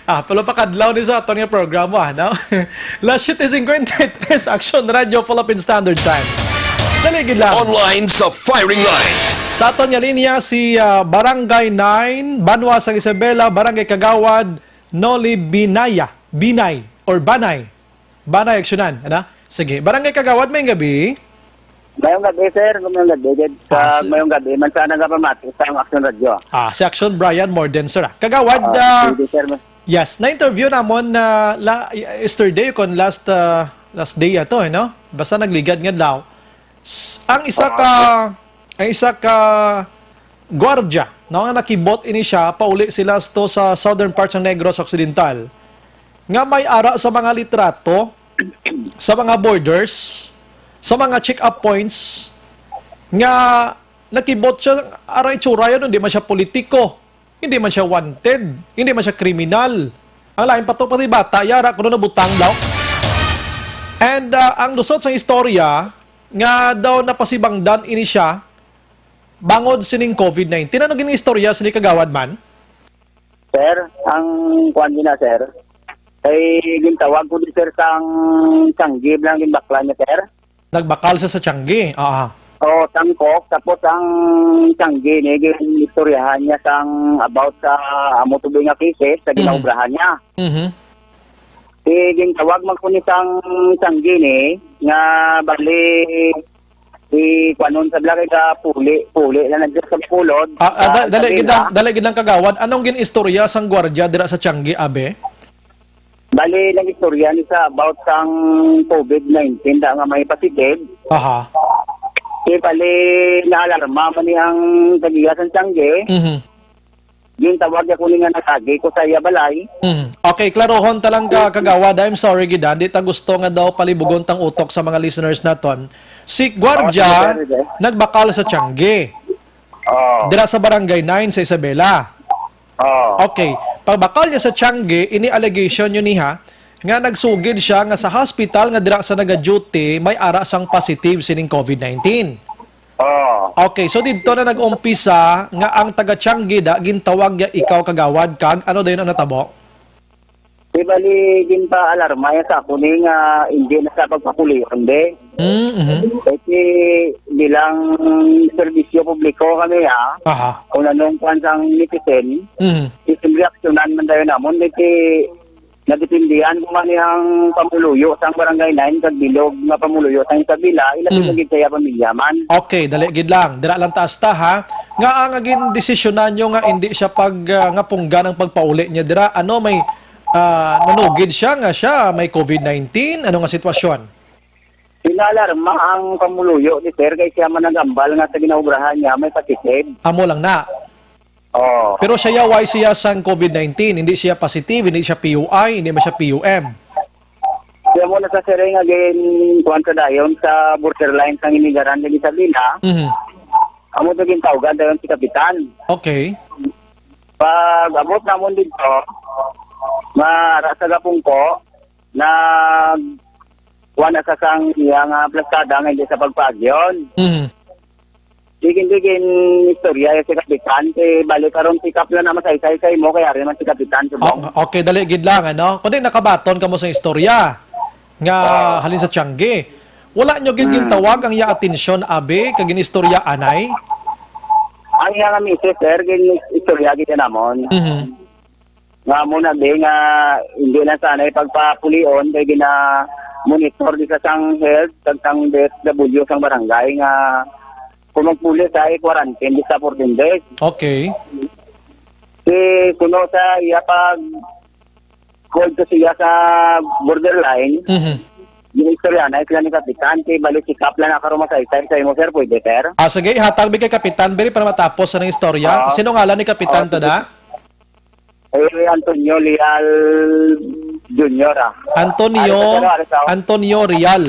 Ah, palupakadlaw ni sa aton nga programa, no? Las siete cincuenta y tres, Action Radio, Philippine Standard Time. Dali gid lang. Online sa Firing Line. Sa aton nga linya, si, ah, Barangay nine, Banwa sang Isabela, Barangay Kagawad, Noli Binaya. Binay or Banay. Banay, aksyonan, ano? Sige. Barangay Kagawad, may gabi. Mayong gabi, sir. Mayong gabi, Dad. Ah, Sa si- mayong gabi, man sana nga pamati sa ang Action Radio. Ah, si Action Brian Morden, sir, ah. Kagawad, Ah, ah, sige, sir. Yes, na-interview namon na la, yesterday kon last, ah, last day ato, eh, no? Basta nagligad nga daw. S-, ang isa ka, ang isa ka gwardiya, no, nga nakibot ini siya, pauli sila sto sa southern part sa Negros Occidental, nga may ara sa mga litrato, sa mga borders, sa mga check-up points, nga nakibot siya, ara itsura yan, hindi man siya politiko, hindi man siya wanted, hindi man siya kriminal. Ang lain pa to, pati bata, yara, kuno nabutang daw. And, ah, ang lusot sa istorya, nga daw napasibangdan ini siya, bangod sining COVID nineteen. Ano gini istorya sini, Kagawad man? Sir, ang kuwan din na, sir, kay gintawag ko din, sir, sang tiyanggi lang ginbakla niya, sir. Nagbakal siya sa tiyanggi. Ah. O, tangkok, tapos ang tiyanggi ni, gin-istoryahan niya sang about sa amo tubig nga cases sa Mhm. ginaobrahan niya. Mhm. Di gintawag man ko ni sang tiyanggi ni, nga bali, di kuwanon sa bala kay ka puli, puli na nagdala sa Bacolod, Ah, ah, sa da-, dali Isabela. gid lang, dali gid lang, Kagawad. Anong gin-istorya sang gwardiya dira sa tiyanggi, abe? Bali, nag-istorya ni sa about sang COVID nineteen da nga may positive. Aha. Di bali, naalarma man ni ang tagiya sang tiyanggi. Mhm. Gintawag niya ko ni nga natagi ko sa iya balay. Mhm. Okay, klarohon ta lang ka, Kagawad. I'm sorry, gid, ah. Di ta gusto nga daw palibugon tang utok sa mga listeners naton. Si gwardiya Oh, sige, sir, sige. nagbakal sa tiyanggi. Oh. Dira sa Barangay nine sa Isabela. Oh. Okay. Pagbakal niya sa tiyanggi, ini allegation niyo niha, nga nagsugid siya nga sa hospital nga dira sa naga-duty, may ara sang positive sining COVID nineteen. Oh. Okay, so didto na nag-umpisa nga ang taga-tiyanggi da, gintawag niya ikaw, Kagawad, kag ano dayon ang natabo? Di bali, ginpaalarma niya sa ako ni nga hindi na sa pagpapulion, di. Mm, mhm. Kasi bilang serbisyo publiko kami, ha, Aha. kung anong kwan sang netizen, Mhm. is reaksyonan man tayo namon, di si nagdepende ko man ang pamuluyo sang Barangay nine kag bilog nga pamuluyo sang Isabela, ila Mm. pinagid sa iya pamilya man. Okay, dali gid lang. Dira lang taas ta, ha. Nga ang agin desisyonan nyo nga hindi siya pag, ah, nga punggan ang pagpauli niya dira? Ano, may, ah, nanugid siya nga siya may COVID nineteen? Ano nga sitwasyon? Pinalarma ang pamuluyo ni sir kay siya man nagambal nga sa ginaobrahan niya may positive. Amo lang na. Oh. Pero siya, why siya sang COVID nineteen? Hindi siya positive, hindi siya P U I, hindi man siya P U M. Siya mo na sa siring again, kuwan sa dayon sa borderline sang inigaran ni Isabela. Mhm. Amo to gintawgan dayon si Kapitan. Okay. Pag abot namon dito, mara sa Gapungko, nag kuan na sa sang iya nga plastada nga hindi sa pagpaagyon. Mhm. Digin-digin istorya ya si Kapitan, kay bali karon check up lang na masaysay sa imo, kay ari man si Kapitan, subong. O-, okay, dali gid lang, ano? Kundi nakabaton kamo sa istorya nga Oo. halin sa Tiangge. Wala nyo gid Hmm. gintawag ang iya atensyon, abi, kag ginistorya, anay? Ang iya nga misis, sir, gin-istorya gid namon. Mhm. Nga mo na, be, nga hindi lang sana ipagpapulion kay gina-monitor di sa sang health kag sang D F W sang barangay nga kung magpuli sa i-quarantine di sa fourteen days. Okay. Si kuno sa iya pag call to siya sa borderline, Mhm. yung istorya na sila ni Kapitan, kay bali check up lang na karon masaysay sa imo, sir, pwede, sir? Ah, sige, hatag mi kay Kapitan, biri, para matapos ang istorya. Ah. Sino ngalan ni Kapitan, Ah, sige. tada? Eh, Antonio Leal Junior, ah. Antonio, Ari sa, sir, ari sa, Antonio Real.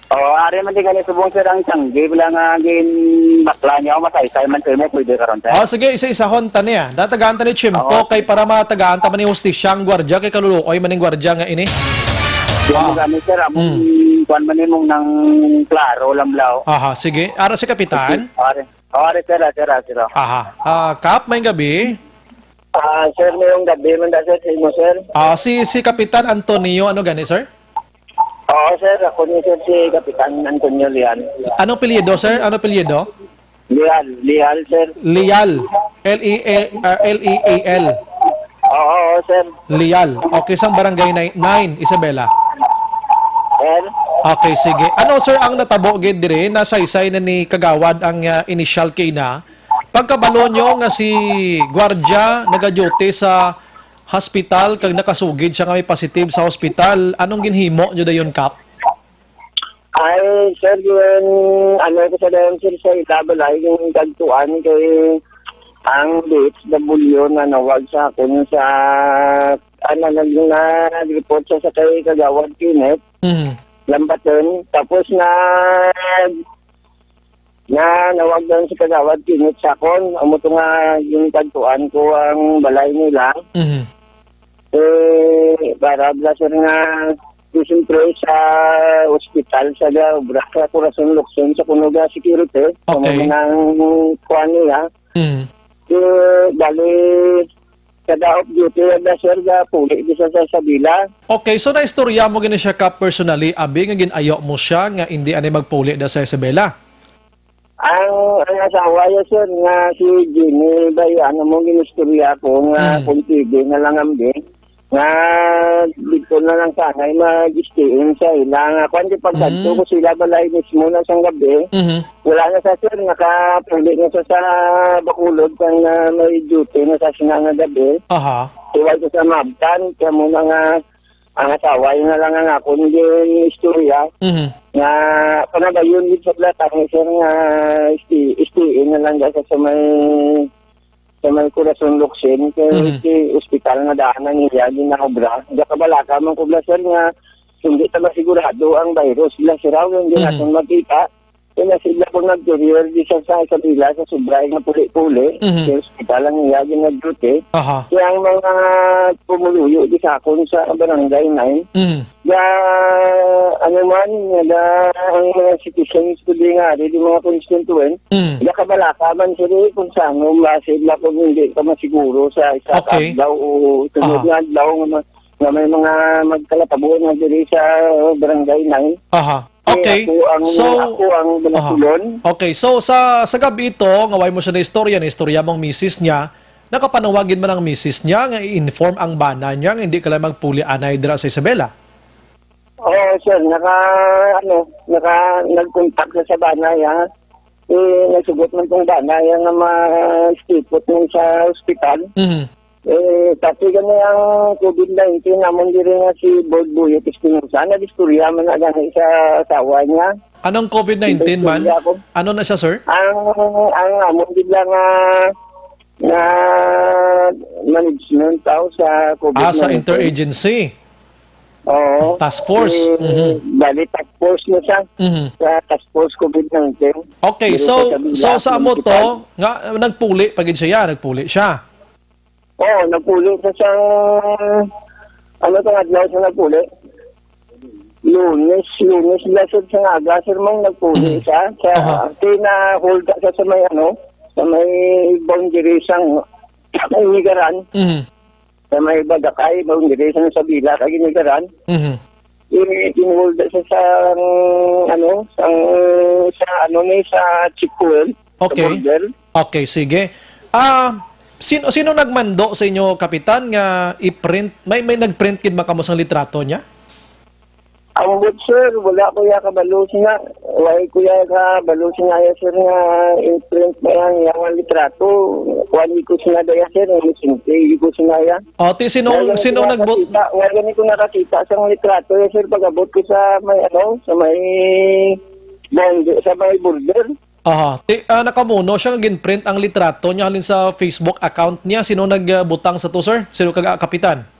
Oh, ari man di gani subong, sir, ang Tiangge, wala nga gin bakla niya, o masaysay man sa imo, pwede karon, sir. Oh, sige, isa-isahon ta niya. Datagaan ta ni Chimpo Oo. kay para matagaan ta man ni hustisya ang gwardiya kay kaluluoy man ning gwardiya nga ini. Yan Ah. mo gani, sir, among Mm. kuwan man imong nang klaro, lamlaw. Aha, sige. Ara si Kapitan. Ari, oh, ari, sir, ah, sir, ah, sir, ah. Aha. Ah, Kap, may gabi. Ah, sir, mayong gabi man da, sir, sa imo, sir. Ah, si, si Kapitan Antonio, ano gani, sir? Oo, sir, ako ni, sir, si Kapitan Antonio Leal. Anong apelyido, sir? Anong apelyido? Leal, Leal, sir. Leal. L E A, ah, L E A L. Oo, oo, sir. Leal. Okay, sang barangay nine, nine, Isabela. Sir? Okay, sige. Ano, sir, ang natabo gid diri? Nasaysay na ni Kagawad ang, ah, initial kay na. Pagkabalo nyo nga si gwardiya nagaduty sa hospital kag nakasugid siya nga may positive sa hospital, anong ginhimo nyo dayon, Kap? Ay, sir, yun, ano ko sa dayon, sir, sa ila balay, yung tagtuan kay ang D H W na nawag sa akon sa, ano, nag-, nag-report siya sa kay Kagawad Kenneth Mhm. Lambaton. Tapos na, na nawag lang si Kagawad Kenneth sa akon. Amo to nga yung tagtuan ko ang balay nila. Mhm. Eh, para bla, sir, nga di siyempre sa ospital sa ga-, obra sa Corazon Luxon sa kuno ga security. Okay. Amo nang kuan niya. Mm. Eh, bali, sa day off duty, ga, sir, ga puli di sa, sa Isabela. Okay, so naistorya mo gini siya ka personally, abi, nga gin-ayo mo siya nga indi anay magpuli da sa Isabela? Ang, ang asawa ya, sir, nga si Jenny, bay, ano mo, ginistorya ko nga Mm. kung pwede na lang, ambi, nga dito na lang sana ay mag-stay-in sa ila. Nga, kwan, di pagkadto Mm. ko sila balay mismo na sang gabi. Mhm. Wala na sa, sir, nakapuli na sa, sa Bacolod, kang, ah, may duty na sa sina nga gabi. Aha. Iwal ko sa Mabtan, kaya mo na nga, ang asawa, yun na lang ang akong istorya. Mhm. Nga, panabayon gid sa Blatang, sir, nga stay, stay-in na lang sa, sa may, sa may Corazon Luxon, kay Mhm. si ospital nga daan ang iya ginaobra. Gakabalaka man ko, bla, sir, nga hindi ta masigurado ang virus, bla, sir, aw, hindi Mhm. natin makita. Kaya sila po nag-career di sa, sa Isabela, sa sobra nga puli-puli, Mhm. sa ospital ang iya ginag-duty. Aha. Kaya ang mga pumuluyo di sa akon sa barangay nine, Mhm. ya, ano man, ya, ang mga citizens ko di nga, di mga constituent, Mhm. ya kabalaka man sila kung saan, kung sila kung hindi ka masiguro sa isa ka Okay. adlaw o sunod Aha. nga adlaw nga ma-, nga may mga magkalatabuan nga diri sa barangay nine. Aha. Okay. Ako ang, So, ako ang aha. Banasulon. Okay. So, sa, sa gabi ito, nga way mo siya na istorya, na istorya mong misis niya, nakapanawag gid man ang misis niya nga i-inform ang bana niya nga hindi ka lang magpuli anay dira sa Isabela? Oo, sir. Naka, ano, naka, nag-contact na sa bana niya. Eh, nagsugot man tong bana niya nga ma-stipot man sa ospital. Mhm. Eh, pati gani ang covid nineteen namon diri nga si Board Buyok Espinosa, nag-istorya man na gani sa asawa niya. Anong covid nineteen man? Nag-istorya ako. Ano na siya, sir? Ang, ang amon gid lang nga, nga management tao sa covid nineteen. Ah, sa interagency. Oo. Task force. Eh, Mhm. bali, task force na siya. Mhm. Sa task force covid nineteen. Okay, Diri so, sa Sabila, so sa amo to, municipal. Nga, nagpuli pa gid siya, nagpuli siya. Oo, nagpuli sa siyang, ano to, adlaw sa nagpuli? Lunes, Lunes na, sir, sa aga, sir, mang nagpuli Hmm. siya. Sa, Aha. Kay na-hold ka sa, sa may, ano, sa may boundary sang Inigaran. Mhm. Sa may Bagakay, boundary sang Isabela, kag Inigaran. Mhm. I-, in-hold siya sa, ano, sa, sa, ano ni, sa checkpoint, sa Okay. border. Okay, sige. Ah, sino, sino nagmando sa inyo, Kapitan, nga i-print? May, may nag-print gid ba kamo sang litrato niya? Ambot, sir, wala ko ya kabalo sina. Wala ko ya kabalo sina ya, sir, nga imprint na yan, yang litrato. Kuan ko sina daya, sir, nga sinti ko sina ya. O, ti, sinong, Wala gani sinong ko nagbut- nakakita, wala gani ko nakakita sa litrato ya, sir, pag-abot ko sa may, ano, sa may bond, sa may border. Aha. Ti, ah, nakamuno siya nga ginprint ang litrato niya halin sa Facebook account niya. Sino nagbutang sa to, sir? Sino kag, ah, kapitan?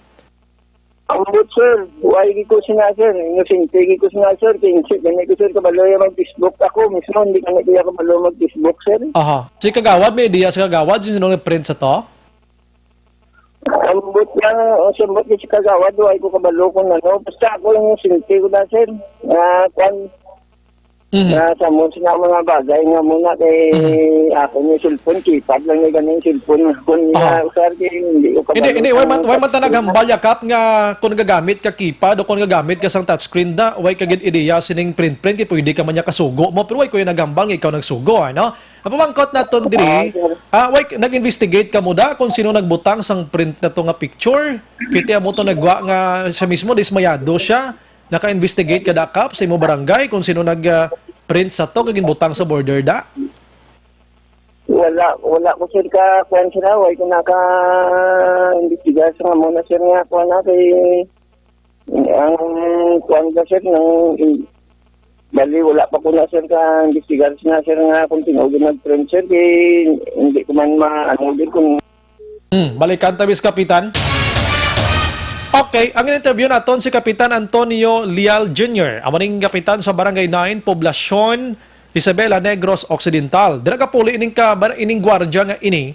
Ambot, sir. Wala gid ko sina, sir. Inosente gid ko sina, sir. Kinsi, gani ko, sir, kabalo ya mag-Facebook. Ako mismo, hindi gani ko ya kabalo mag-Facebook, sir. Aha. Si Kagawad, may ideya si Kagawad, sino nag-print sa to? Ambot lang, o, sambot ni si Kagawad, wala ko kabalo kung ano. Basta ako yung sinti ko na, sir. Ah, kwan, Mhm. na sa mo sina mga bagay nga muna kay Mhm. ako ni cellphone, keypad lang ni ganing cellphone. Kung Aha. na, sir, kay hindi ko Hindi, kabalo hindi, why kung man, why man ta touchscreen. naghambal, Yakap, nga kung nagagamit ka keypad o kung nagagamit ka sang touchscreen da, why ka gid ideya sining print-print, kay pwede ka man niya kasugo mo, pero why ko yung naghambal nga ikaw nagsugo, ano? Ang pamangkot naton diri, Ah, sir. ah, why, nag-investigate ka mo da kung sino nagbutang sang print na to nga picture? Kiti amo to nagwa nga siya mismo, dismayado siya. Naka-investigate ka da, Kap, sa imo barangay kung sino nag, ah, print sa to kag ginbutang sa border da? Wala, wala ko, sir, ka kuan, sir, ah, wala ko naka-imbestigar sa nga muna, sir, nga kuan na kay ang kuan ba, sir, nang bali wala pa ko na, sir, ka-imbestigar na, sir, nga kung sino gid nag-print, sir, kay hindi ko man ma-, ano, gid kung Hmm, balikan ta, Miss Kapitan. Okay, ang interview naton si Kapitan Antonio Lial Junior. Amo ning kapitan sa Barangay nine, Poblacion Isabela, Negros Occidental. Dira kapuli ining ka, bar-, ining gwardya nga ini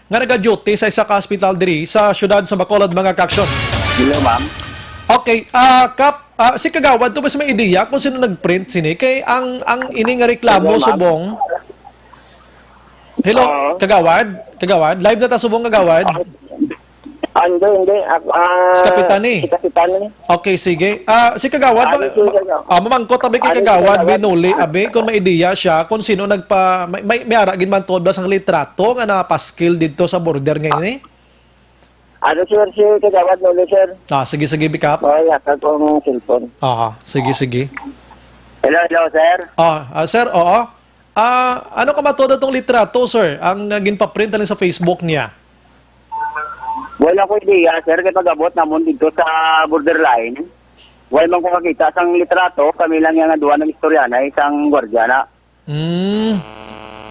nga naga-duty sa isa ka hospital diri sa siyudad sa Bacolod, mga ka-aksyon. Hello, ma'am. Okay, ah, Kap, ah, si Kagawad, to mas may ideya kung sino nag-print sini. Kay ang, ang ini nga reklamo Hello, ma'am. subong, Hello, Oo. Kagawad? Kagawad? Live na ta subong, Kagawad? Ah, hindi, hindi. Ako, ah, Si Kapitan eh. si Kapitan eh. Okay, sige. Ah, si Kagawad, Ano ma-, si Kagawad? ah, mamangkot abi kay Ano si Kagawad Kagawad? Binuli, abi, kung may ideya siya, kung sino nagpa-, may, may, may ara gid man tuod ba sang litrato nga napaskil didto sa border ngayon eh? Ano, sir, si Kagawad Noli, sir? Ah, sige, sige, Bikap. Oh, yata kong cellphone. Aha, sige, sige. Hello, hello, sir. Ah, ah, sir, oo. Ah, ano ka matuod atong litrato, sir, ang, ah, ginpaprint lang sa Facebook niya? Wala ko ideya, sir, kay pag-abot namon dito sa borderline, wala man ko kakita sang litrato, kami lang yang duha nag-istorya na isang gwardiya na. Mm.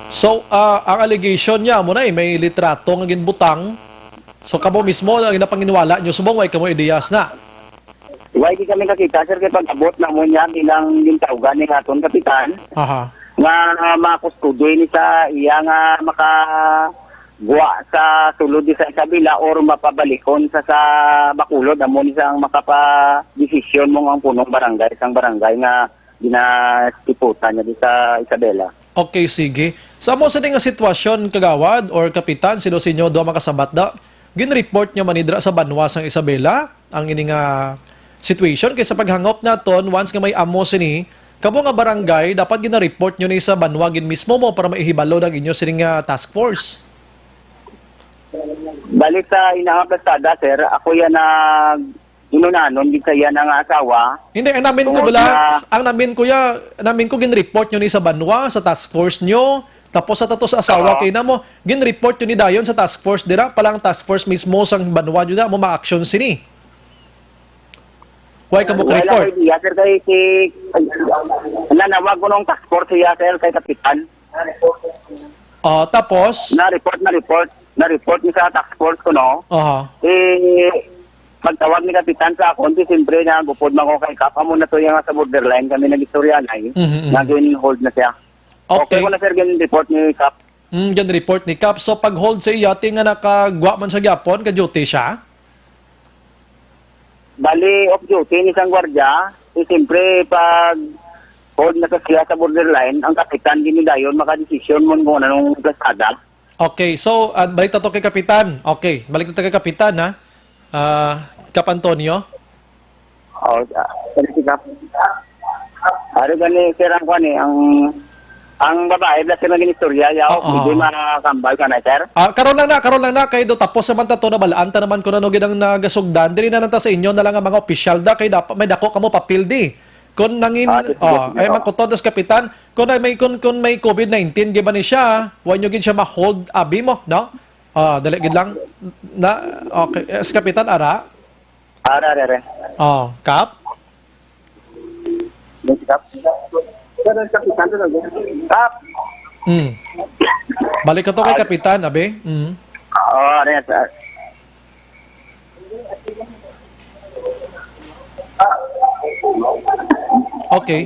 So, ah, ang allegation niya mo na eh, may litrato nga ginbutang. So, kamo mismo ang ginapanginwala niyo subong, way kamo ideyas na. Way di kami kakita, sir, kay pag-abot namon niya bilang gintawgan ni aton kapitan Aha. nga, ah, makustudi ni sa iya nga maka guwa sa sulod di sa Isabela or mapabalikon sa, sa Bacolod, amo ni sang makapa-desisyon mo ang punong barangay, sang barangay nga ginatiputan niya di sa Isabela. Okay, sige. Sa amo sini nga sitwasyon, Kagawad or Kapitan, sino sa inyo duha makasabat da? Gin-report niyo man ni dira sa banwa sang Isabela ang ini nga situation? Kay sa paghangop naton, once nga may amo sini, kamo nga barangay, dapat gina-report niyo ni sa banwa gid mismo mo para maihibalo ang inyo sining, ah, task force. Bali sa ina nga plastada, sir, ako yan nag inunanon gid sa iya na nga asawa. Hindi, ang namin ko Tungod bala, na ang namin ko ya, namin ko gin-report nyo ni sa banwa, sa task force nyo, tapos sa tato sa asawa Oo. kay na mo, gin-report nyo ni dayon sa task force dira, pala ang task force mismo sang banwa nyo na mo ma-action sini. Why ka mo Wala report? ko idea, sir, kay si, nanawag ko nung task force siya, sir, kay Kapitan. Ah, tapos? Na-report, na-report, na-report ni sa task force ko, no? Aha. Eh, pagtawag ni Kapitan sa akon, di siyempre na gupod man ko kay Kap, amo na to yung sa borderline kami nag-istorya na eh. Mhm, mhm. Nga gin-hold na siya. Okay. Okay ko na, sir, gin-report ni Kap. Mm, gin-report ni Kap. So, pag-hold sa iya, ti nga nakagwa man sa gyapon, ka-duty siya? Bali, off duty ni sang gwardiya. Eh, siyempre, pag hold na ka siya sa borderline, ang kapitan gid ni dayon makadesisyon mo kung anong plasada. Okay, so, ah, balik ta to kay Kapitan. Okay, balik ta to kay Kapitan, ha? Ah, Kap Antonio? Oh, ah, sorry, si Kap. Ano gani, sir, ang kwan eh, ang, ang babae, basta maging istorya, yaw, Oo. hindi makakambal ka na, sir. Ah, karon lang na, karon lang na, kay do tapos naman ta to, nabalaan ta naman kung ano gid ang nagasugdan. Diri na lang ta sa inyo na lang ang mga opisyal da, kay dapat may dako kamo papel di. Kung nangin, Ah, sige, oh, sige, ay sige. magkuton tas kapitan, kung ay may, kung, kung may covid nineteen gid ba ni siya, wa nyo gid siya ma-hold abi mo, no? Ah, dali gid lang. Na, okay, eh, si kapitan, ara? Ara, ara, ara. Oh, Kap? Yes, Kap. Sir, ang kapitan na lang. Kap! Mm. Balik ko to kay Ah. kapitan, abi? Mm. Oo, ano yan, sir? Okay.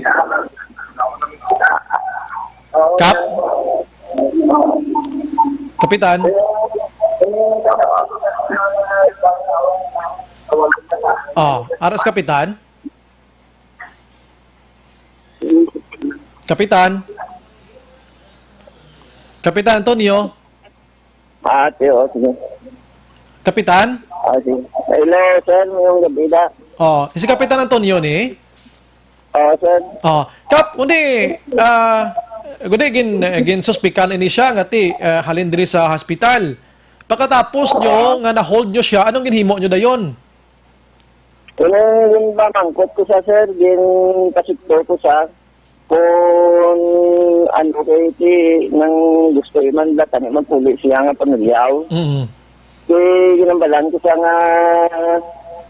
Kap? Kapitan? Oh, aras kapitan? Kapitan? Kapitan Antonio? Ah, sige, oh, sige. Kapitan? Ah, sige. Hello, sir. Mayong gabi da. Oh, si Kapitan Antonio ni? Oh, sir. Oh, Kap, kundi, ah, kundi gin, ginsuspikan ini siya nga ti, ah, halin diri sa hospital. Pagkatapos nyo, nga na-hold nyo siya, anong ginhimo nyo dayon? Kung ginpamangkot ko sa, sir, ginpasikto ko sa kung ano kay ti nang gusto man da tani magpuli siya nga pamilya. Mm. Kay ginambalan ko siya nga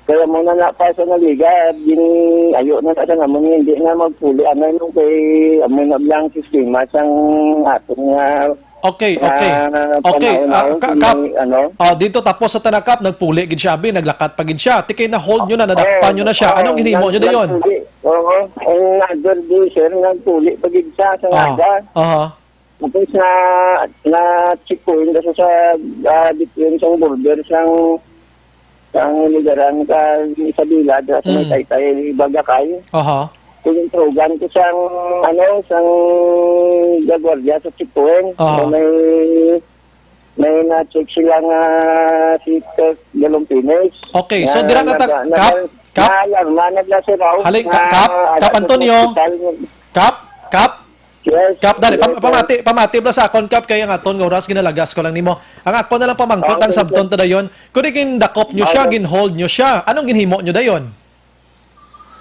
kaya mo na na pa sa naliga, gin-, ayo na na sa namon nga hindi na magpuli. Ano nung kay amo na lang sistema sang aton nga Okay, okay. Ah, Okay, panahon-ahon ah, ka-, kung kap-, may ano? Oh, dito tapos sa tanakap, nagpuli gid siya, abi, naglakat pa gid siya. Ti kay na-hold nyo na, nadakpan nyo na siya. Oo, Anong ginhimo nag-, nyo dayon? nagpuli. Oo, ang other day, sir, nagpuli pa gid siya sa Ah, Naga. Aha. Tapos na, na-check ko yun kasi sa, ah, between sa border sang, sang lugaran ka Isabela, dira sa may Mm. Taytay, Bagakay. Aha. Tinintrugan ko sang, ano, sang gagwardya sa checkpoint. Aha. So, may, may na-check sila nga si Kirk Galompines. Okay, so Na dira na ta-, nag-, Kap, nag-, Kap? na-alarma, naglasiraw Halin, na Kap, Kap ano, Antonio? hospital. Kap, Kap? Yes, Kap, dali, yes, pam-, sir. pamati, pamati bala sa akon, Kap, kay ang aton nga oras ginalagas ko lang nimo. Ang ako na lang pamangkot, Okay, ang sabton sir. ta dayon. Kung di gindakop nyo siya, Okay. gin-hold nyo siya, anong ginhimo nyo dayon?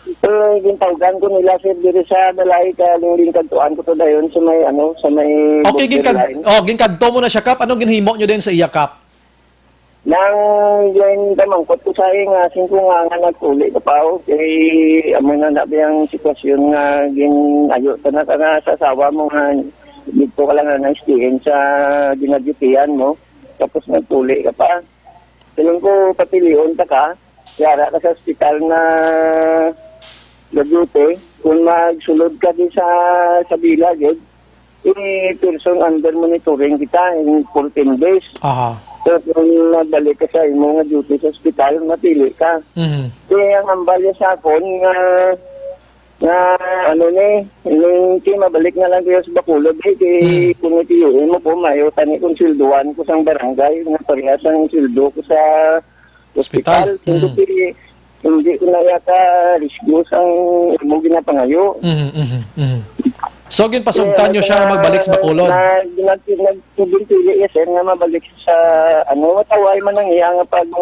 Eh, gintawgan ko nila, sir, diri sa balay, kaya yung ginkadtuan ko to dayon sa may, ano, sa may Okay, ginkad-, borderline. oh, ginkadto mo na siya, Kap. Anong ginhimo nyo din sa iya, Kap? Nang ginpamangkot ko sa iya nga, singko nga, nga nagpuli ka pa, oh, kay amo na na ba yung sitwasyon nga gin-, ayo, ta na ka nga sa asawa mo nga dito ka lang nga na-, sa ginadutihan mo, tapos nagpuli ka pa. Siling ko, papilion ta ka, yara ka sa ospital nga nag-duty, kung magsulod ka di sa, sa bila, gid, i-person under monitoring kita in fourteen days. Aha. So, kung magbalik ka sa imo nga duty sa ospital, mapili ka. Mhm. Kaya ang ambal niya sa akon nga, nga, ano ni, yung kay mabalik na lang kayo sa Bacolod, eh, kay Mm. kung itiyo mo po, mayo tani kung silduan ko sang barangay, nga parehas ang sildo ko sa Hospital. Hospital. Hindi, Mm. hindi ko na yata rescue sang imo ginapangayo. Mhm, mhm, mhm. So, ginpasugtan Kaya nyo siya nga na-, magbalik sa Bacolod? na-, nag-, nag-, nagpili, yes, sir, nga mabalik sa, ano, mataway man ang iya nga pag-,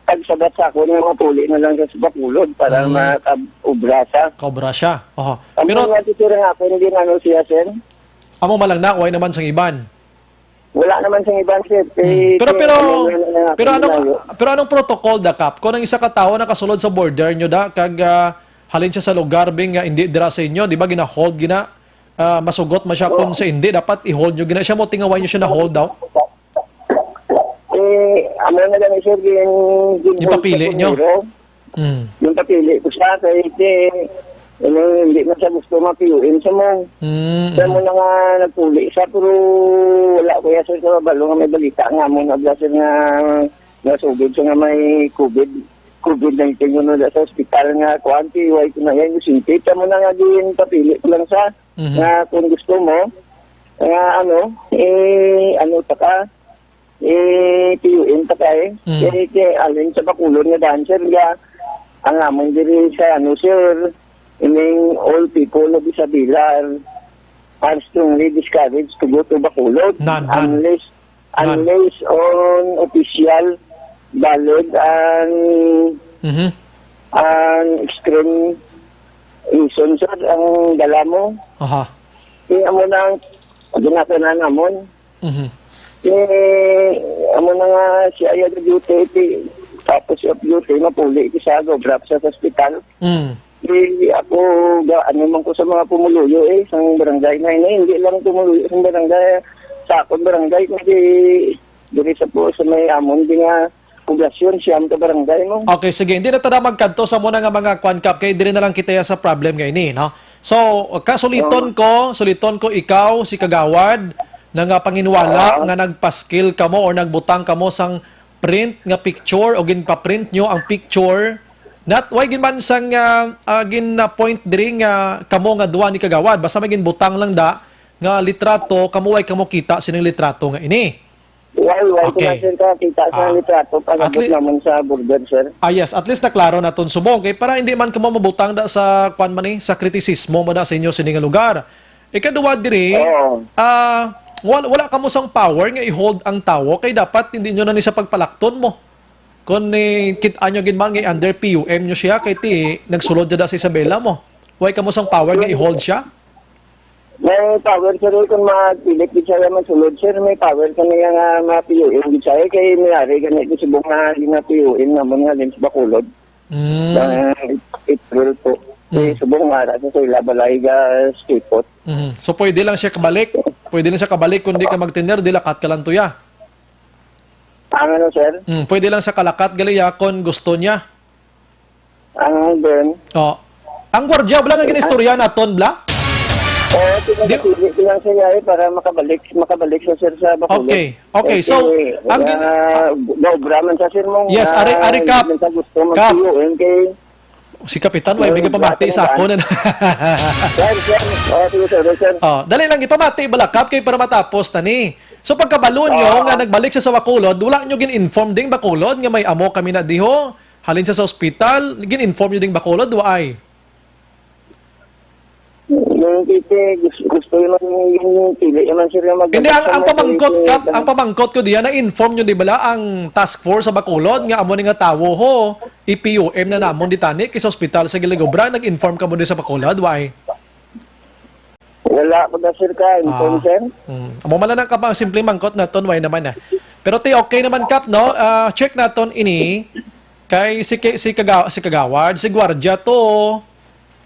pagsabat sa ako nga mapuli na lang sa Bacolod para Mm. makab-, obra sa. Kaobra siya. Oho. Ang Pero nga, sir, nga ako, hindi na, ano, siya, sir. Amo man lang na, way naman sang iban. Wala naman sing iban, sir. Hmm. Eh, Pero, kaya pero, ano, ano, ano, pero ano, anong, ano, pero anong protocol da, Kap? Kung ang isa ka tawo nakasulod sa border nyo da, kag, ah, halin siya sa lugar, bing, nga hindi dira sa inyo, di ba, gina-hold, gina, ah, masugot man siya kung Oo. sa hindi, dapat i-hold nyo, gina siya mo, tingaway nyo siya na hold daw? Eh, ano na lang, sir, yung, yung Yung papili nyo? Primero. Mm. Yung papili ko siya, kay, eh, ano, hindi na siya gusto ma-P U M sa mo. Mm, Kaya mo mm. na nga nagpuli siya, pero wala ko yan, sir, sa kabalo nga may balita nga mo na, sir, nga nasugod siya nga may covid. COVID nineteen kuno na sa ospital nga kuan, P U I ko na yan, yung singkit. Amo na nga din, papili ko lang sa, Mhm. nga kung gusto mo, nga ano, eh, ano ta ka, eh, P U N ta ka eh. Mm. Eh, kay alin sa Bacolod nga dancer nga, ang amon diri sa ano, sir, ining all people of Isabela are, are strongly discouraged to go to Bacolod Nan, nan. unless Nan. unless on official, valid, and, Mhm. and extreme reason, sir, ang dala mo. Aha. Kaya amo na ang ginatanan namon. Mhm. Eh, amo na nga siya ay duty, ti, tapos of duty, mapuli ko sa go, drop sa hospital. Mm. Di ako, ga, ano man ko sa mga pumuluyo eh, sa barangay na ini, hindi lang pumuluyo sa barangay, sa akon barangay, kundi diri sa po, sa may amon, di nga, poblasyon, siyam ka barangay mo. Okay, sige. Hindi na tada magkadto sa muna nga mga kwan, Kap, kay diri na lang kita sa problem nga ini, no? So, kasuliton Oo. ko, suliton ko ikaw, si Kagawad, na nga panginwala Oo. nga nagpaskil kamo or nagbutang kamo sang print nga picture o ginpaprint nyo ang picture. Not, why gin man sang, ah, ah, gin-point diri nga kamo nga duwa ni Kagawad? Basta may ginbutang lang da nga litrato, kamo way kamo kita sining litrato nga ini. Why, why ko Okay. na, sir, ka kita sa Ah. litrato pag At abot le- naman sa border, sir? Ah, yes, at least naklaro naton subong. Kay para hindi man kamo mabutang da sa, kwan man eh, sa kritisismo mo da sa inyo sini nga lugar. Ikaduha diri, Oo. ah, wal-, wala kamo sang power nga i-hold ang tawo, kay dapat hindi nyo na ni sa pagpalakton mo. Kung ni kit-, anyo gid man nga under P U M nyo siya, kay ti, nagsulod dyan sa Isabela mo. Why kamo sang power nga i-hold siya? May power, sir, eh, kung magpilit gid siya man sulod, sir, may power kami nga mga P U M gid siya, eh, kay may ari gani ko subong nga, nga P U M namon nga Lens Bacolod. Mm. Sa April po. Eh, Mm. subong nga, ara sa ila balay ga stipot. Mhm. So, pwede lang siya kabalik? Pwede lang siya kabalik kung di ka magtender, di lakat ka lang tuya? Ang ano, sir? Mm, pwede lang siya kalakat, gali ya, kung gusto niya. Ang then? Oh. Ang gwardiya, bala nga ginistorya naton, bala? Oo, Di- pinagpili ko lang siya, eh, para makabalik, makabalik siya, sir, sa Bacolod. Okay. Okay, Eh, so, eh, ang gin- ah, gaobra man sa, sir, mong, Yes, ari, ah, ari, Kap. Hindi man sa gusto Kap. mag-P U M kay Si Kapitan, may Ayun, bigay pamati sa ako na. Sir, sir. Oh, sige, sir, sir. Oh, dali lang, ipamati, bala, Kap, kay para matapos, tani. So, pagkabalo nyo Oo. nga nagbalik siya sa Bacolod, wala nyo gin-inform ding Bacolod nga may amo kami na diho? Halin siya sa ospital, gin-inform nyo ding Bacolod, waay? Yung titi, gusto, gusto naman yung pili naman, sir, yung mag- Hindi, ang, ang pamangkot, Kap, ang pamangkot ko diyan, na-inform nyo di bala ang task force sa Bacolod nga amo ni nga tawo ho, i-P U M na namon di tani, kay sa ospital sa Giligobra, nag-inform kamo di sa Bacolod, waay? Wala ko na, sir, ka inform, Ah. sir. Hmm. Amo man lang ang kapa-, simpleng mangkot naton, why naman, ah. Pero ti, okay naman, Kap, no? Ah, check naton ini. Kay si, si, kaga-, si Kagawad, si Gwardiya to.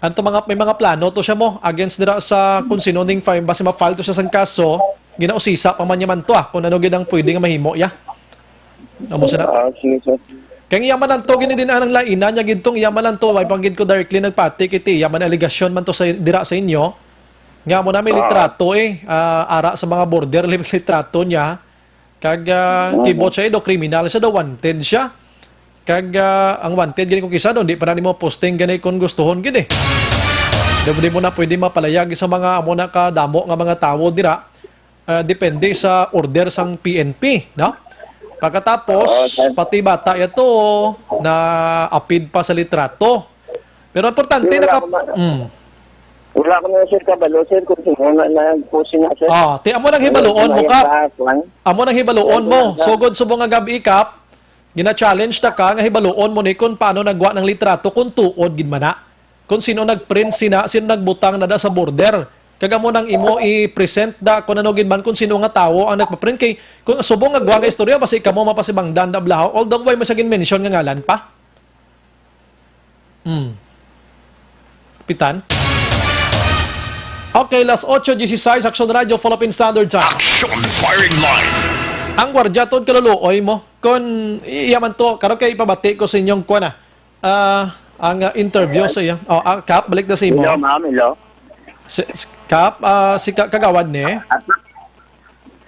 Anto mga, may mga plano to siya mo against dira sa kung sino ning file, basi ma-file to siya sang kaso, ginausisa pa man niya man to, ah, kung ano gid ang pwede nga mahimo, ya. Amo sina. Ah, sige, sir. Kay iya man anto gini din ang lainan niya gid tong iya man anto, way pang gid ko directly nagpati kay ti iya man aligasyon man to sa dira sa inyo. Nga mo na may Ah. litrato eh, ah, ara sa mga border li-, litrato niya. Kag ah, Mhm. kibot siya eh, do kriminal siya, do wanted siya. Kag ah, ang wanted gini kung kisa do, di pa na nimo posting gani kung gustuhon gid eh. Di, di mo na pwede mapalayag sa mga amo na kadamo nga mga tawo dira. Ah, depende sa order sang P N P, no? Pagkatapos, Oo, sir. pati bata ito na apid pa sa litrato. Pero importante Wala naka-, ko ma-, mm. wala ko na, sir, kabalo, sir, kung sino na nag-post na, sir. Ah, ti amo nang hibaluon mo, Kap. Kuwan. Amo nang hibaluon Wala mo. ko na. Sugod subong nga gab-i, Kap, gina-challenge ta ka nga hibaluon mo ni kung paano nagwa ng litrato, kung tuod gid man na. Kung sino nag-print sina, sino nagbutang na da sa border. Kag amo nang imo i-present da kung ano gid man, kung sino nga tawo ang nagpa-print. Kay kung subong nga gwa nga istorya, basi kamo mapasibangdan da blaho. Although way mo siya gin-mention nga ngalan pa. Hmm. Kapitan? Okay, las ocho dieciséis, Action Radio, Philippine Standard Time. Action Firing Line. Ang gwardiya, tod kaluluoy mo. Kung i-, iya man to, karon kay ipabati ko sa inyong kuwan, ah. Ah, ang, ah, interview sa iya. Oh, ah, Kap, balik na sa imo. Hello, ma'am. Hello. Si, si Kap, ah, si Ka-, Kagawad ni?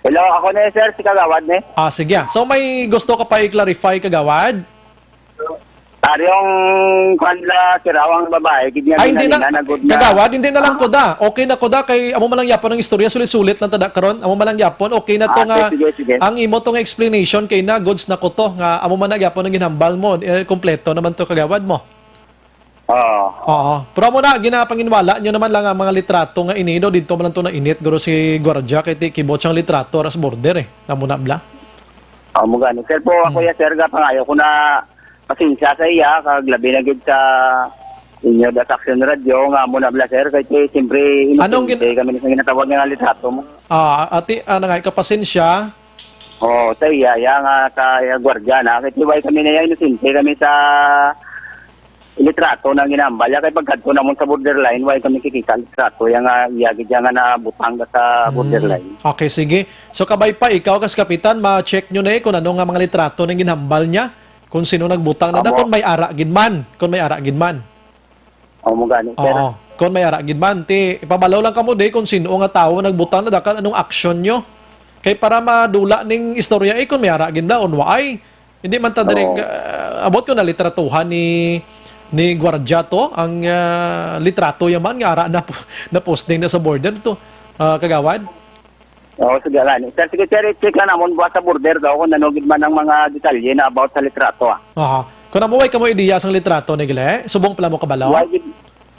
Hello, ako na, sir, si Kagawad ni. Ah, sige. So, may gusto ka pa i-clarify, Kagawad? Ari ang kwan la, sir, aw ang babae, gid niya Ay, hindi na, ginalina na good na. Kagawad, hindi na lang Ah. ko da. Okay na ko da, kay amo man lang yapon ang istorya, sulit-sulit lang tada karon. Amo man lang yapon, okay na to Ah, nga, sige, sige, sige. Ang imo to nga explanation kay na, goods na ko to, nga amo man na yapon ang ginhambal mo, eh, kompleto naman to, kagawad mo. Oo. Oo. Pero amo na, ginapanginwala nyo naman lang ang mga litrato nga inido, dito man lang to na init, guro si Guardia, kay ti-, kibot siyang litrato, ras border eh. Amo na, bla? Amo gani. Sir po, ako Hmm. ya, sir, ga, pangayo ko na pasensya sa iya, kag labi na gid sa inyo da sa Action Radio, nga amo na bala, sir, kay ti, siyempre, Anong gin- inosente kami sa ginatawag nga litrato mo. Ah, ati, ah, nangay ka pasensya. Oo, sa iya, iya nga sa iya gwardiya na, kay ti, way kami na iya, inosente kami sa litrato na ginambal. Ya, kay pagkadto namon sa borderline, way kami kikita litrato, ya nga, iya gid ya nga nabutang ka sa Hmm. borderline. Okay, sige. So, kabay pa, ikaw, kas kapitan, ma-check nyo na eh kung ano nga mga litrato na ginhambal niya. Kung sino nagbutang na, da, Amo. Kung may ara gid man, kung may ara gid man. Amo gani, sir. Oo. Kung may ara gid man, ti, ipabalaw lang kamo, di, kung sino nga tawo nagbutang na, da, kan anong aksyon nyo. Kay para madula ning istorya, eh, kung may ara gid na, on waay. Hindi man ta diri, Oo. Ah, abot ko na litratuhan ni, ni Guardia to, ang, ah, litrato yaman nga ara na, na posting na sa border to, ah, kagawad. Oo, sige, gani. Sir, sige, sir, i-check lang namon buwas sa border daw kung ano gid man ang mga detalye na about sa litrato, ah. Aha. Kung amo, way kamo ideya sang litrato ni Gile, subong pala mo kabalo? Way gid.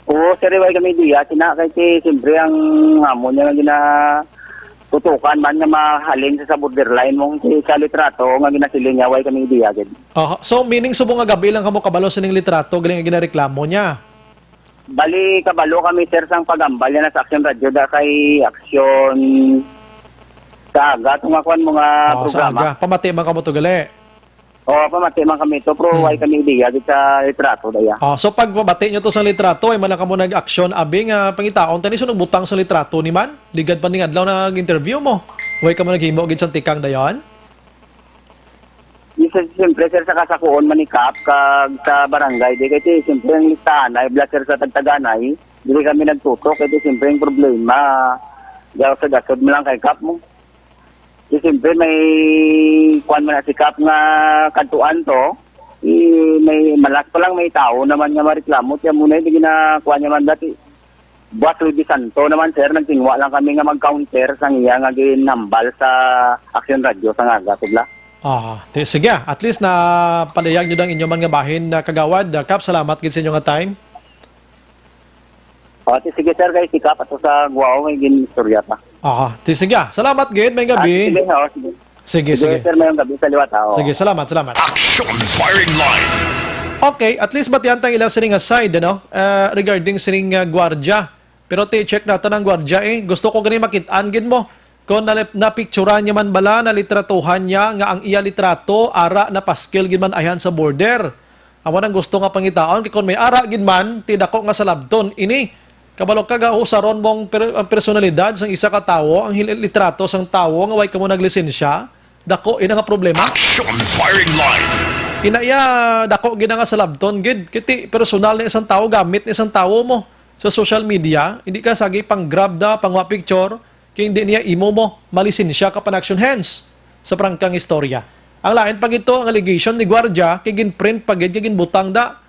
Oo, sir, way kami ideya. Sina, kay si, siyempre, ang amo niya nga ginatutukan man nga mahalin sa, sa borderline mong si, sa litrato nga ginasiling niya, way kami ideya gid. Aha. So, meaning, subong nga gabi lang kamo kabalo sining litrato, galing nga ginareklamo niya? Bali, kabalo kami, sir, sang pagambal niya na sa Action Radio, da kay Action sa aga, itong nga kuwan mo nga Oo, sa programa. Aga. Pamati man kamo to, gali? Oo, pamati man kami to, pero Hmm. way kami ideya gid sa litrato, daya. Oh, so pag pamati nyo to sa litrato, ay man lang kamo nag-aksyon, abi nga pangitaon, tani so nagbutang sa litrato ni man? Ligad pa ning adlaw nag-interview mo. Way kamo naghimo gid sa tikang dayon? Di, sir, siyempre, sir, sa kasakuon man ni Kap, kag sa barangay, di, kay, siyempre, ang listahan ay bla, sir, sa tagtaganay, dili kami nagtutok, kay, siyempre, ang problema, gaw sa gasod mo lang kay Kap mo. Di, siyempre, may kuwan man na si Kap nga kadtuan to, i-, may malas pa lang, may tao naman nga mareklamo, tiyan mo na, di ginakuha niya man dati. Buwas Lunes Santo naman, sir, nagtinguha lang kami nga mag-counter sang iya nga ginhambal sa Action Radio sa Naga, Tubla. Ah, ti-, sige, ah. At least na palayag nyo ang inyo man nga bahin na kagawad. Ah, Kap, salamat gid sa inyo nga time. O, ti-, sige, sir, kay si Kap ato sa Guao, may gin-istorya pa. Ah, ti-, sige, ah. Salamat gid, may Ah, gabi. Sige, o, sige. Sige, Sige, sige. sir, mayong gabi sa liwat, ah, oo. Sige, salamat, salamat. Action Firing Line. Okay, at least batian tang ila sining nga side, ano? Ah, regarding sining, ah, gwardiya. Pero ti, check nato ang gwardiya, eh. Gusto ko gani makit-an gid mo. Kung nalip-, napicturan niya man bala, nalitratuhan niya nga ang iya litrato, ara, napaskil gid man ayhan sa border. Amo nang gusto nga pangitaon, kay kung may ara gid man, ti dako nga salabton ini. Kabalo ka, gahusaron mong per-, ang personalidad sang isa ka tawo, ang hil-, litrato sang tawo nga way kamo naglisensya, dako ina nga problema. Action Firing Line. Ina iya, dako gid nga salabton gid. Kiti personal ni isang tawo, gamit ni isang tawo mo sa social media, hindi ka sagi pang grab da, pang wa picture, kay hindi niya imo mo malisensya ka pang action hands sa prangkang istorya. Ang lain pa gito, ang allegation ni Guardia, kay ginprint pa gid, kay ginbutang da.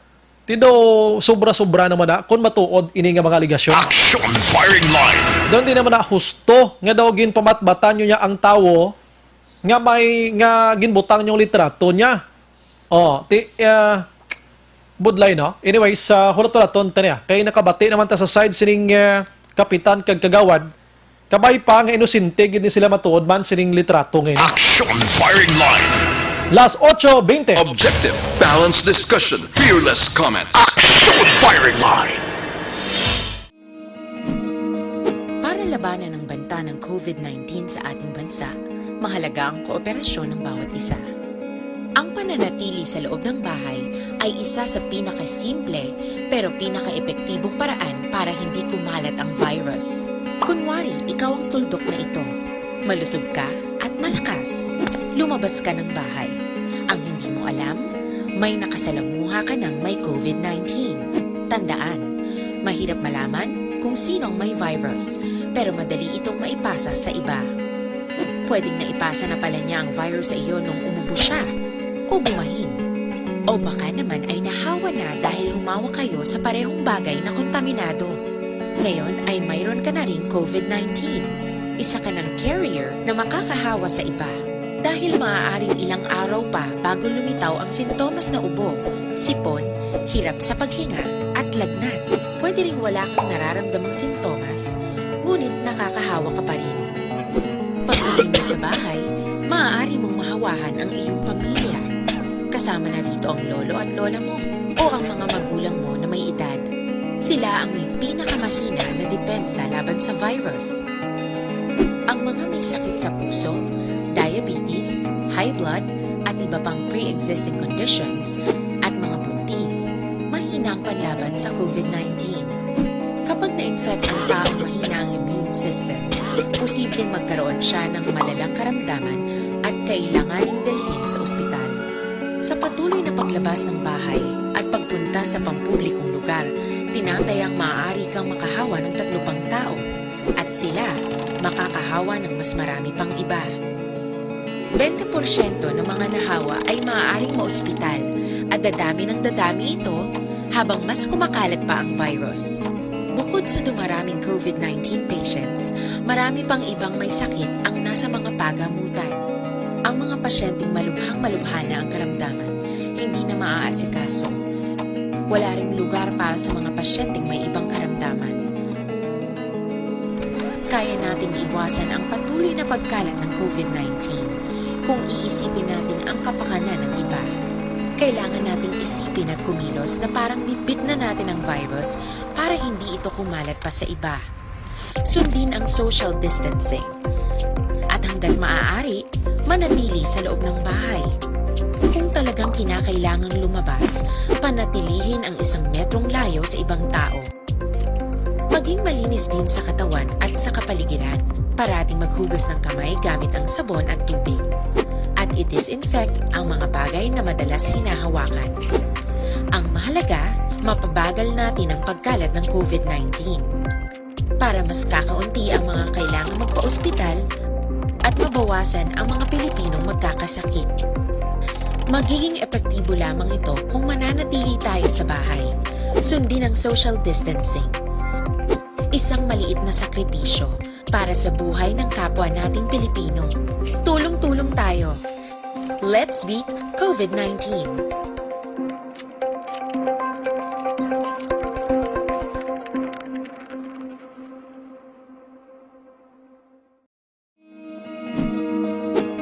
Ti do, sobra-sobra naman na kung matuod ini nga mga alegasyon. Action Firing Line. Daw hindi naman na husto nga daw ginpamatbatan nyo niya ang tawo nga may, nga ginbutang yung litrato niya. Oh, ti, ah, budlay, no? Anyways, sa hulaton-hulaton ta niya. Kay nakabati naman ta sa side sining, ah, kapitan kag kagawad. Kabay pa nga inosente gid ni sila matuod man sining litrato nga ini. Action Firing Line. Las ocho veinte. Objective, balanced discussion, fearless comments. Action Firing Line. Para labanan ang banta ng covid nineteen sa ating bansa, mahalaga ang kooperasyon ng bawat isa. Ang pananatili sa loob ng bahay ay isa sa pinakasimple pero pinakaepektibong paraan para hindi kumalat ang virus. Kunwari, ikaw ang tuldok na ito. Malusog ka at malakas. Lumabas ka ng bahay. Ang hindi mo alam, may nakasalamuha ka ng may covid nineteen. Tandaan, mahirap malaman kung sino ang may virus, pero madali itong maipasa sa iba. Pwedeng naipasa na pala niya ang virus sa iyo nung umubo siya o bumahin. O baka naman ay nahawa na dahil humawa kayo sa parehong bagay na kontaminado. Ngayon ay mayroon ka na ring COVID nineteen. Isa ka ng carrier na makakahawa sa iba. Dahil maaaring ilang araw pa bago lumitaw ang sintomas na ubo, sipon, hirap sa paghinga, at lagnat. Pwede ring wala kang nararamdamang sintomas, ngunit nakakahawa ka pa rin. Pag-uwi mo sa bahay, maaari mong mahawahan ang iyong pamilya. Kasama na rito ang lolo at lola mo o ang mga magulang mo na may edad. Sila ang may pinakamahina na depensa laban sa virus. Ang mga may sakit sa puso, diabetes, high blood, at iba pang pre-existing conditions, at mga buntis, mahina ang panlaban sa COVID nineteen. Kapag na-infect ang taong mahina ang immune system, posibleng magkaroon siya ng malalang karamdaman at kailanganing dalhin sa ospital. Sa patuloy na paglabas ng bahay at pagpunta sa pampublikong lugar, tinatayang maaari kang makahawa ng tatlo pang tao, at sila makakahawa ng mas marami pang iba. Bente porsyento ng mga nahawa ay maaaring maospital, at dadami ng dadami ito habang mas kumakalat pa ang virus. Bukod sa dumaraming COVID nineteen patients, marami pang ibang may sakit ang nasa mga pagamutan. Ang mga pasyenteng malubhang-malubha na ang karamdaman, hindi na maaasikaso. Wala ring lugar para sa mga pasyenteng may ibang karamdaman. Kaya nating iwasan ang patuloy na pagkalat ng COVID nineteen kung iisipin natin ang kapakanan ng iba. Kailangan nating isipin at kumilos na parang bitbit na natin ang virus para hindi ito kumalat pa sa iba. Sundin ang social distancing. At hanggat maaari, manatili sa loob ng bahay. Kung talagang kinakailangang lumabas, panatilihin ang isang metrong layo sa ibang tao. Maging malinis din sa katawan at sa kapaligiran. Parating maghugas ng kamay gamit ang sabon at tubig. At i-disinfect ang mga bagay na madalas hinahawakan. Ang mahalaga, mapabagal natin ang pagkalat ng COVID nineteen. Para mas kakaunti ang mga kailangang magpa-ospital at mabawasan ang mga Pilipinong magkakasakit. Magiging epektibo lamang ito kung mananatili tayo sa bahay. Sundin ang social distancing. Isang maliit na sakripisyo para sa buhay ng kapwa nating Pilipino. Tulong-tulong tayo. Let's beat COVID nineteen.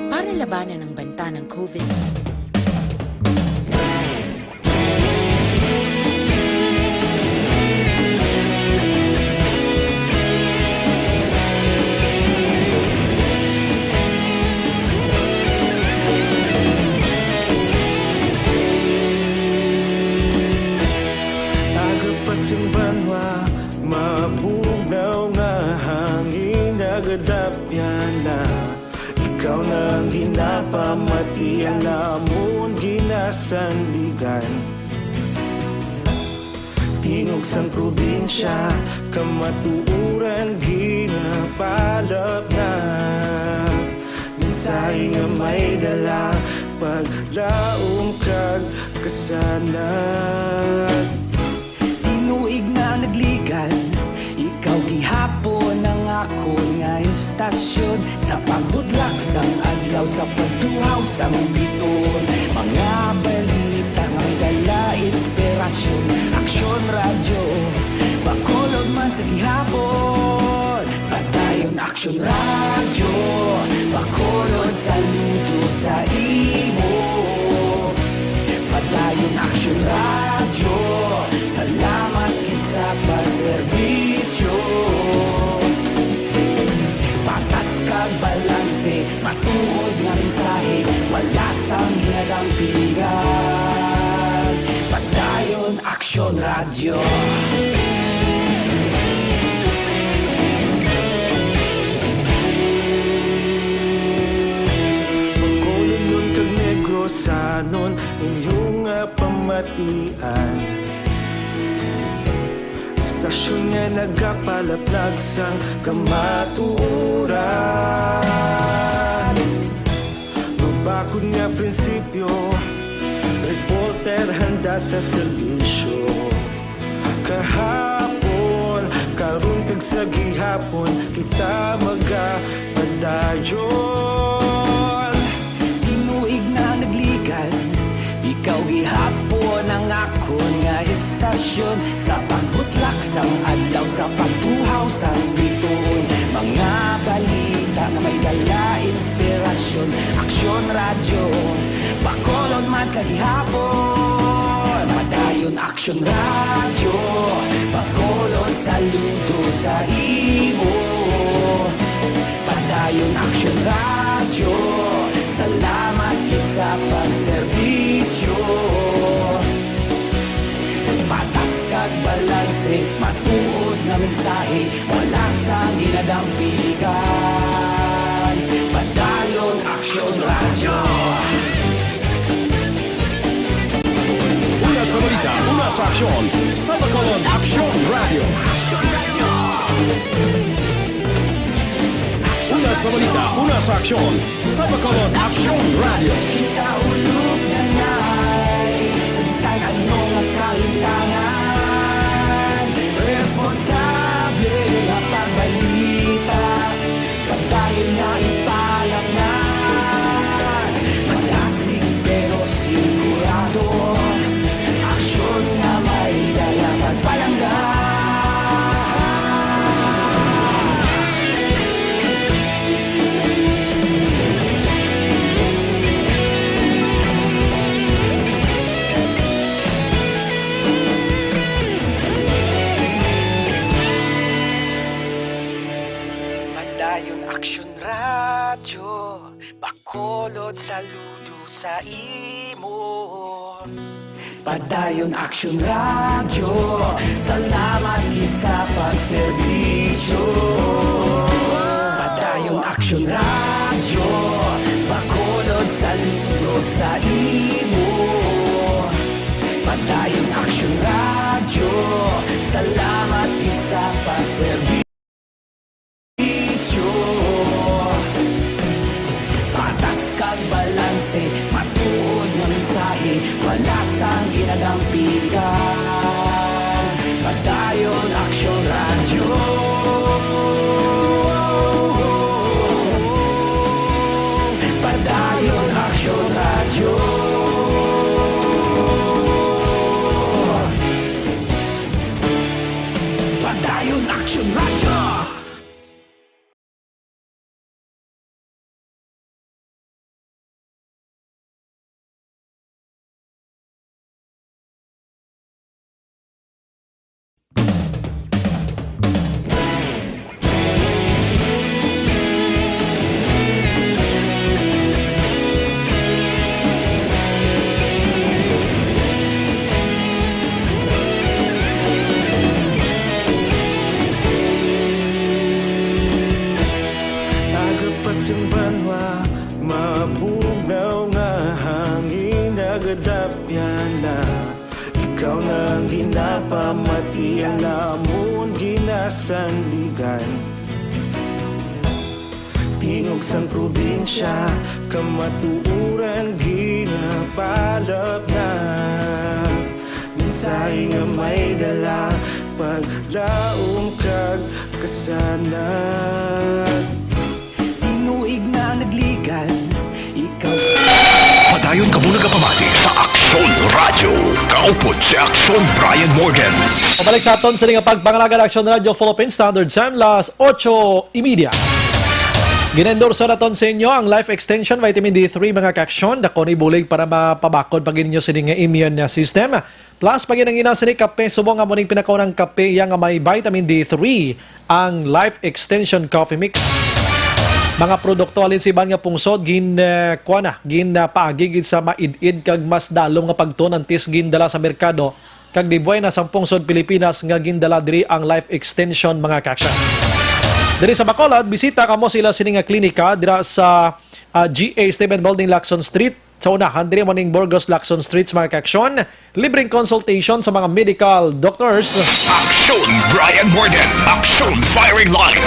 Para labanan ang banta ng COVID nineteen. Aga pa sing banwa, mabugnaw nga hangin nagadapyan na. Ikaw na ang ginapamati, ang amon ginasandigan. Tingog sang probinsya, kamatuoran ginapalapnap. Mensahe nga may dala, paglaom kag kasanag. Tinuig na nagligan, ikaw gihapon ang akon nga istasyon. Sa pagbutlak sang adlaw, sa pagtuhaw sang biton, mga balita nga may dala inspirasyon. Aksyon Radyo, Bacolod man sa gihapon. Padayon Aksyon Radyo, Bacolod, saludo sa imo. Padayon Aksyon Radyo, salamat gid sa pagserbisyo. Patas kag balanse, matuod nga mensahe, wala sang ginadampigan. Padayon Aksyon Radyo. Bacolod kag Negros, anon inyo nga pamatian. Istasyon nga nagapalaplag sang kamatuoran. Mabakod nga prinsipyo, reporter sa serbisyo. Kahapon, karon kag sa gihapon, kita magapadayon. Tinuig na nagligan, ikaw gihapon ang akon nga istasyon. Sa pagbutlak sang adlaw, sa pagtuhaw sang bituon, mga balita nga may dala inspirasyon. Aksyon Radyo, Bacolod man sa gihapon. Padayon Aksyon Radyo, Bacolod saludo sa imo. Padayon Aksyon Radyo, salamat gid sa pagserbisyo. Patas kag balanse, matuod nga mensahe, wala sang ginadampigan. Padayon Aksyon Radyo. Una sa balita, una sa aksyon, sa Bacolod Aksyon Radyo. Una sa balita, una sa aksyon, sa Bacolod Aksyon Radyo. Kita ulog na nay, sa bisan ano nga kalimtangan, responsable nga pagbalita. Padayon nga ipalatnan, madasig pero sigurado. Aksyon nga may dala pagpalangga. Padayon Aksyon Radyo, Bacolod saludo sa imo. Padayon Aksyon Radyo, salamat gid sa pagserbisyo. Padayon Aksyon Radyo, Bacolod saludo sa imo. Padayon Aksyon Radyo, salamat gid sa pagserbisyo. Patas kag balanse, matuod nga mensahe, wala sang ginadampigan. Padayon Aksyon Radyo. Padayon Aksyon Radyo. Padayon Aksyon Radyo. Agapas ang banwa, mabugnaw nga hangin, nagadapyan na. Ikaw na ang ginapamati, ang amon ginasandigan. Tingog sang probinsya, kamatuoran ginapalapnag. Mensahe nga may dala, paglaom kag kasanag. Tinuig na nagligan, ikaw. Padayon kamo nagapamati sa Aksyon Radyo. Kaupod si Aksyon Brian Morgan. Pabalik sa aton sini nga pagpangalagad, Aksyon Radyo Philippines Standard Time, las ocho y media. Gina-endorse naton sa inyo ang Life Extension Vitamin D three, mga ka-aksyon. Dako ni bulig para mapabakod pa gid ninyo sini nga immune system. Plus, pag ginangina sini kape, subong nga mo ning pinakaunang kape iya nga may vitamin D three, ang Life Extension Coffee Mix. Mga produkto halin sa iban nga pungsod, gin, eh, kuha na, gin, ah, paagi gid sa maid-id kag mas dalom nga pagtuon antes gindala sa merkado, kag di buena sang pungsod Pilipinas nga gindala diri ang Life Extension, mga ka-aksyon. Diri sa Bacolod, bisita kamo sila sini nga klinika dira sa, ah, G A Stephen Building, Lacson Street. Sa unahan, diri mo ning Burgos Lacson Streets, mga ka-aksyon. Libreng consultation sa mga medical doctors. Aksyon Brian Morgan. Aksyon Firing Line.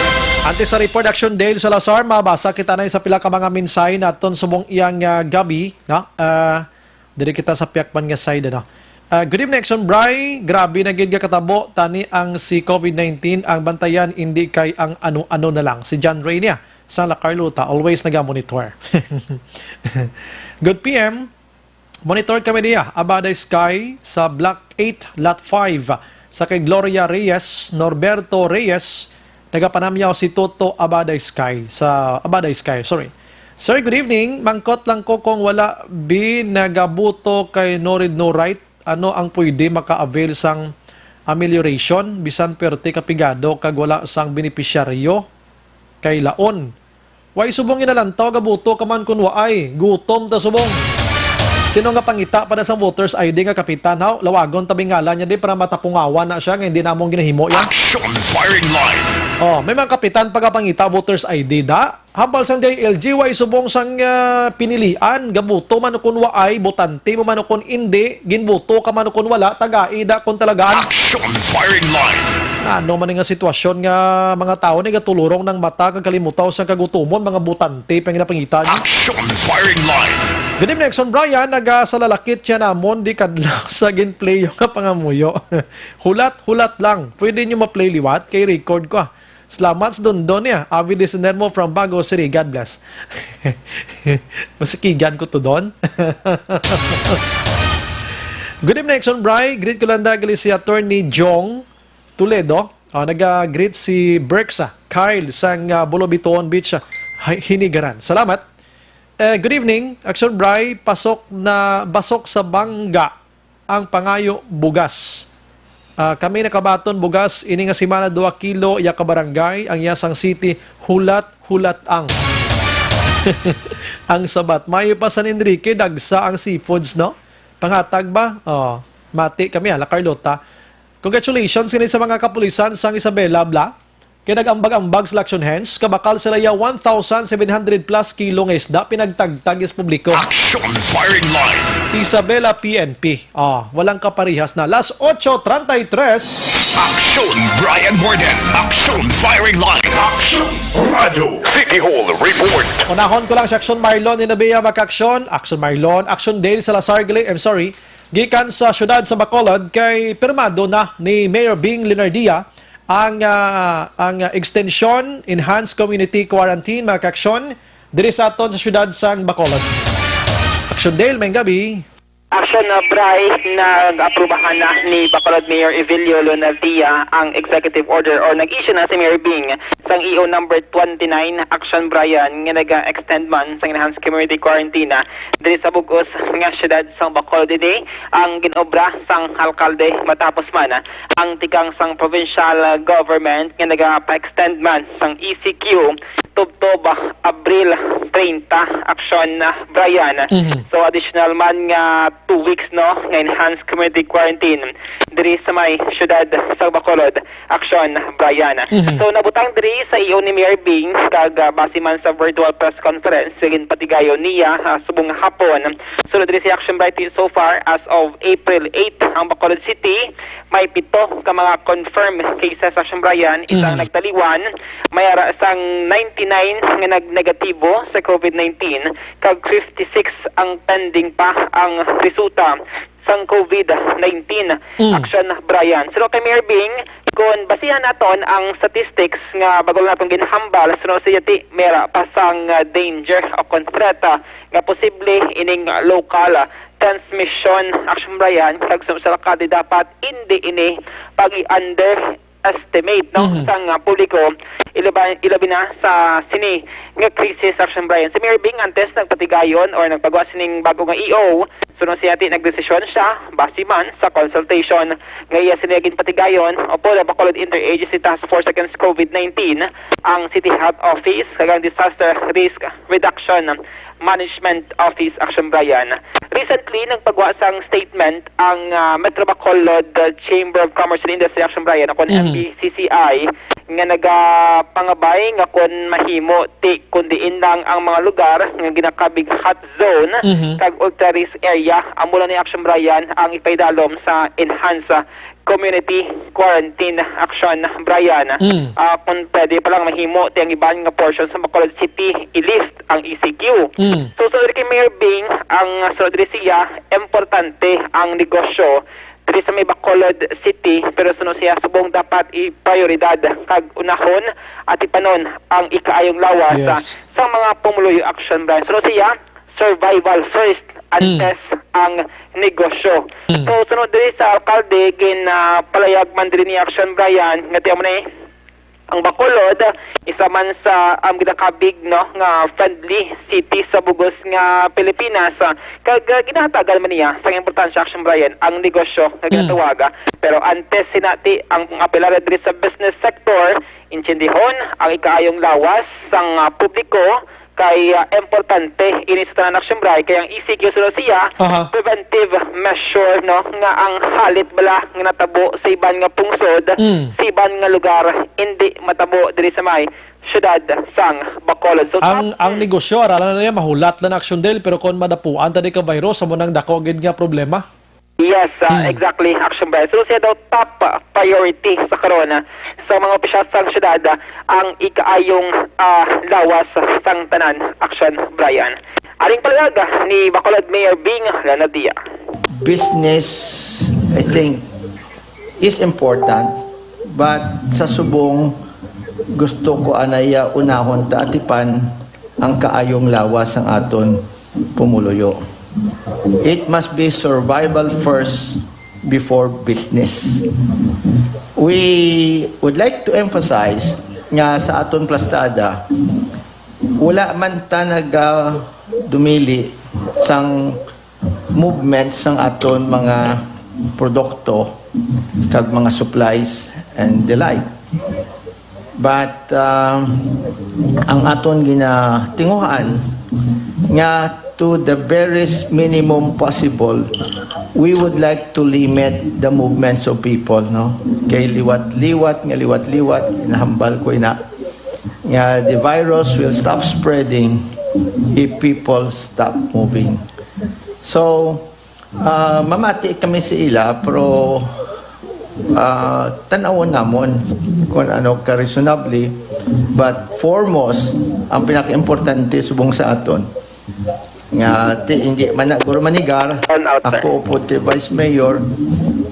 Antes sa report, Aksyon Dale Salazar, mabasa kita na sa pila ka mga mensahe naton subong iyang, ah, gabi, no? Ah, diri kita sa Piakpan nga side, ano? Ah, good evening, Action Bri. Grabe na gid nga katabo tani ang si COVID nineteen. Ang bantayan, indi kay ang ano-ano na lang. Si John Ray niya, sa La Carlota, always nagamonitor. Good P M. Monitor kami niya, Abada Sky, sa Block eight, Lot five. Sa kay Gloria Reyes, Norberto Reyes, nagapanamyaw si Toto Abada Sky, sa Abada Sky, sorry. Sir, good evening. Mangkot lang ko kung wala bi nagabuto kay no read no write, ano ang pwede maka-avail sang amelioration bisan perte ka pigado kag wala sang benepisyaryo kay laon? Way subong ginalantaw, gabuto ka man kun waay. Gutom ta subong. Sino nga pangita pa na sang voters I D nga kapitan, haw? Lawagon ta bing ngalan niya di para matapungawan na siya nga hindi namon ginahimo yan. Action Firing Line. Oh, may mga kapitan pagapangita voters I D da. Hambal sang D I L G, way subong sang, ah, pinilian, gabuto man kun waay, botante mo man kun indi, ginbuto ka man kun wala, tagai da kun talagaan. Action Firing Line. Ano man nga sitwasyon nga mga tawo ni gatulurong ng mata kag kalimutaw sang kagutumon, mga botante pa ang ginapangita niyo? Action Firing Line. Good evening, Action Brian. Nagasalalakit siya namon, di kadlak sa ginplay nga pangamuyo. Hulat, hulat lang. Pwede niyo ma-play liwat kay record ko, ah. Salamat sa Dondon niya. Avid listener mo from Bago City. God bless. Masikigan ko to, Don. Good evening, Action Bri. Greet ko lang dagli si Attorney Jong Toledo. Ah, naga-greet si Berks, ah, Kyle sang, ah, Bulobitoon Beach, ah, Hi-, Hinigaran. Salamat. Eh, good evening, Action Bri. Pasok na, basok sa bangga ang pangayo bugas. Ah, kami nakabaton bugas ini nga semana, duha kilo, iya ka barangay, ang iya sang city, hulat, hulat ang. Ang sabat. Mayo pa San Enrique, dagsa ang seafoods, no? Pangatag ba? Oh, mati kami, ah, La Carlota. Congratulations kini sa mga kapulisan sang Isabela, bla. Kay nag-ambag-ambag sila, action hands, kabakal sila ya one thousand seven hundred plus kilo nga isda pinagtagtag sa publiko. Action Firing Line. Isabela P N P. Ah, walang kaparehas na. Las ocho treinta y tres. Action Brian Morden. Action Firing Line. Action Radyo. City Hall Report. Unahon ko lang si Action Marlon Inabia, Makaksyon. Action Marlon. Action Dale Salazar Gali. I'm sorry. Gikan sa siyudad sa Bacolod kay pirmado na ni Mayor Bing Leonardia ang, ah, ang, ah, extension, enhanced community quarantine, mga kaaksyon, diri sa aton sa siyudad sang Bacolod. Action Dale, may gabi. Action na, Bri, nag-aprubahan na ni Bacolod Mayor Evelio Leonardia ang executive order or nag-issue na si Mayor Bing sang E O number twenty-nine, Action Brian, nga naga-extend man sang enhanced community quarantine, ah, diri sa bug-os nga siyudad sang Bacolod. Ini ang gin-obra sang alkalde matapos man, ah, ang tikang sang provincial, ah, government nga nagapa-extend man sang E C Q tubtob, ah, Abril treinta, Action, ah, Brian. Mhm. So, additional man nga two weeks, no, nga enhanced community quarantine diri sa may siyudad sa Bacolod, Action Brian. Mhm. So, nabutang diri sa E O ni Mayor Bing, kag, ah, base man sa virtual press conference nga ginpatigayon niya, ah, subong nga hapon. Sunod diri sa Action Brian, so far, as of April eight, ang Bacolod City may pito ka mga confirmed cases, Action Brian, isang Mm. nagtaliwan, may ara sang ninety-nine nga nag-negatibo sa COVID nineteen, kag fifty-six ang pending pa ang resulta sang COVID nineteen. Mm. Action Brian. So, kay Mayor Bing, kung basihan naton ang statistics nga bag-o lang naton ginhambal, so, siya ti may ara pa sang, ah, danger o kon threat, ah, nga posible ining local, ah, transmission, Action Brian, kag sa usa ka di dapat hindi ini pag-i-underestimate, no, Mhm. sang, ah, publiko, ilabi, ilabi na sa sini nga krisis, Action Brian. Si Mayor Bing antes nagpatigayon or nagpagwa sining bago nga E O, suno siya ti nagdesisyon siya base man sa consultation nga iya sini ginpatigayon upod ang Bacolod Interagency Task Force Against COVID nineteen, ang City Health Office, kag ang Disaster Risk Reduction Management Office, Action Brian. Recently, nagpagwa sang statement ang, ah, Metro Bacolod, ah, Chamber of Commerce and Industry, Action Brian, o kon Mhm. M B C C I, nga nagapangabay nga kon mahimo, ti kon diin lang ang mga lugar nga ginakabig hot zone Mhm. kag ultra risk area, amo lang ni, Action Brian, ang ipaidalom sa enhanced, ah, community quarantine, Action Brian. Mm. Ah, kung pwede pa lang mahimo, ti ang iban nga portion sa Bacolod City, i-lift ang E C Q. Mm. So, sa diri kay Mayor Bing, ang sunod diri siya, importante ang negosyo diri sa may Bacolod City, pero suno siya subong dapat i-prioridad kag unahon at ipanon ang ikaayong lawas sa, Yes. sa mga pumuluyo, Action Brian. Suno siya, survival first, Mm. antes ang negosyo. Mm. So, sunod diri sa alkalde, gin, ah, palayag man diri ni Action Brian, nga tiyan mo na eh, ang Bacolod, isa man sa, um, ginakabig, no, nga friendly city sa bugos nga Pilipinas, ah, kag, ah, ginahatagan man niya sang importansya, Action Brian, ang negosyo nga Mm. ginatawag. Pero antes sinati ang apelar diri sa business sector, intindihon ang ikaayong lawas sang, ah, publiko, kay, ah, importante ini sa tanan, Action Brian, kay ang E C Q suno siya, Aha. preventive measure, no, nga ang halit bala nga natabo sa iban nga pungsod, Mm. sa iban nga lugar, hindi matabo diri sa may siyudad sang Bacolod. So, Ang, top ang negosyo, aralan na niya, mahulat lang Action Del, pero kung madapuan tani ka virus, amo nang dako gid nga problema. Yes, ah, Hmm. exactly, Action Brian. So, siya daw top, ah, priority sa karon, ah, sa mga opisyal sang syudad, ah, ang ikaayong, ah, lawas sang tanan, Action Brian. Aring palag, ah, ni Bacolod Mayor Bing Leonardia. Business, I think, is important, but sa subong gusto ko anaya unahon ta atipan ang kaayong lawas sang aton pumuluyo. It must be survival first before business. We would like to emphasize nga sa aton plastada, wala man ta naga dumili sang movement sang aton mga produkto kag mga supplies and the like. But, um, ang aton ginatinguhaan nga to the barest minimum possible, we would like to limit the movements of people, no? Kay liwat-liwat nga liwat-liwat, inahambal ko ina, nga the virus will stop spreading if people stop moving. So, ah, mamati kami sa ila, pero, ah, tan-awon namon kung ano ka reasonably. But foremost, ang pinakaimportante subong sa aton, nga ti, hindi man na guro manigar, Turn out, sir. Ako po ti Vice Mayor,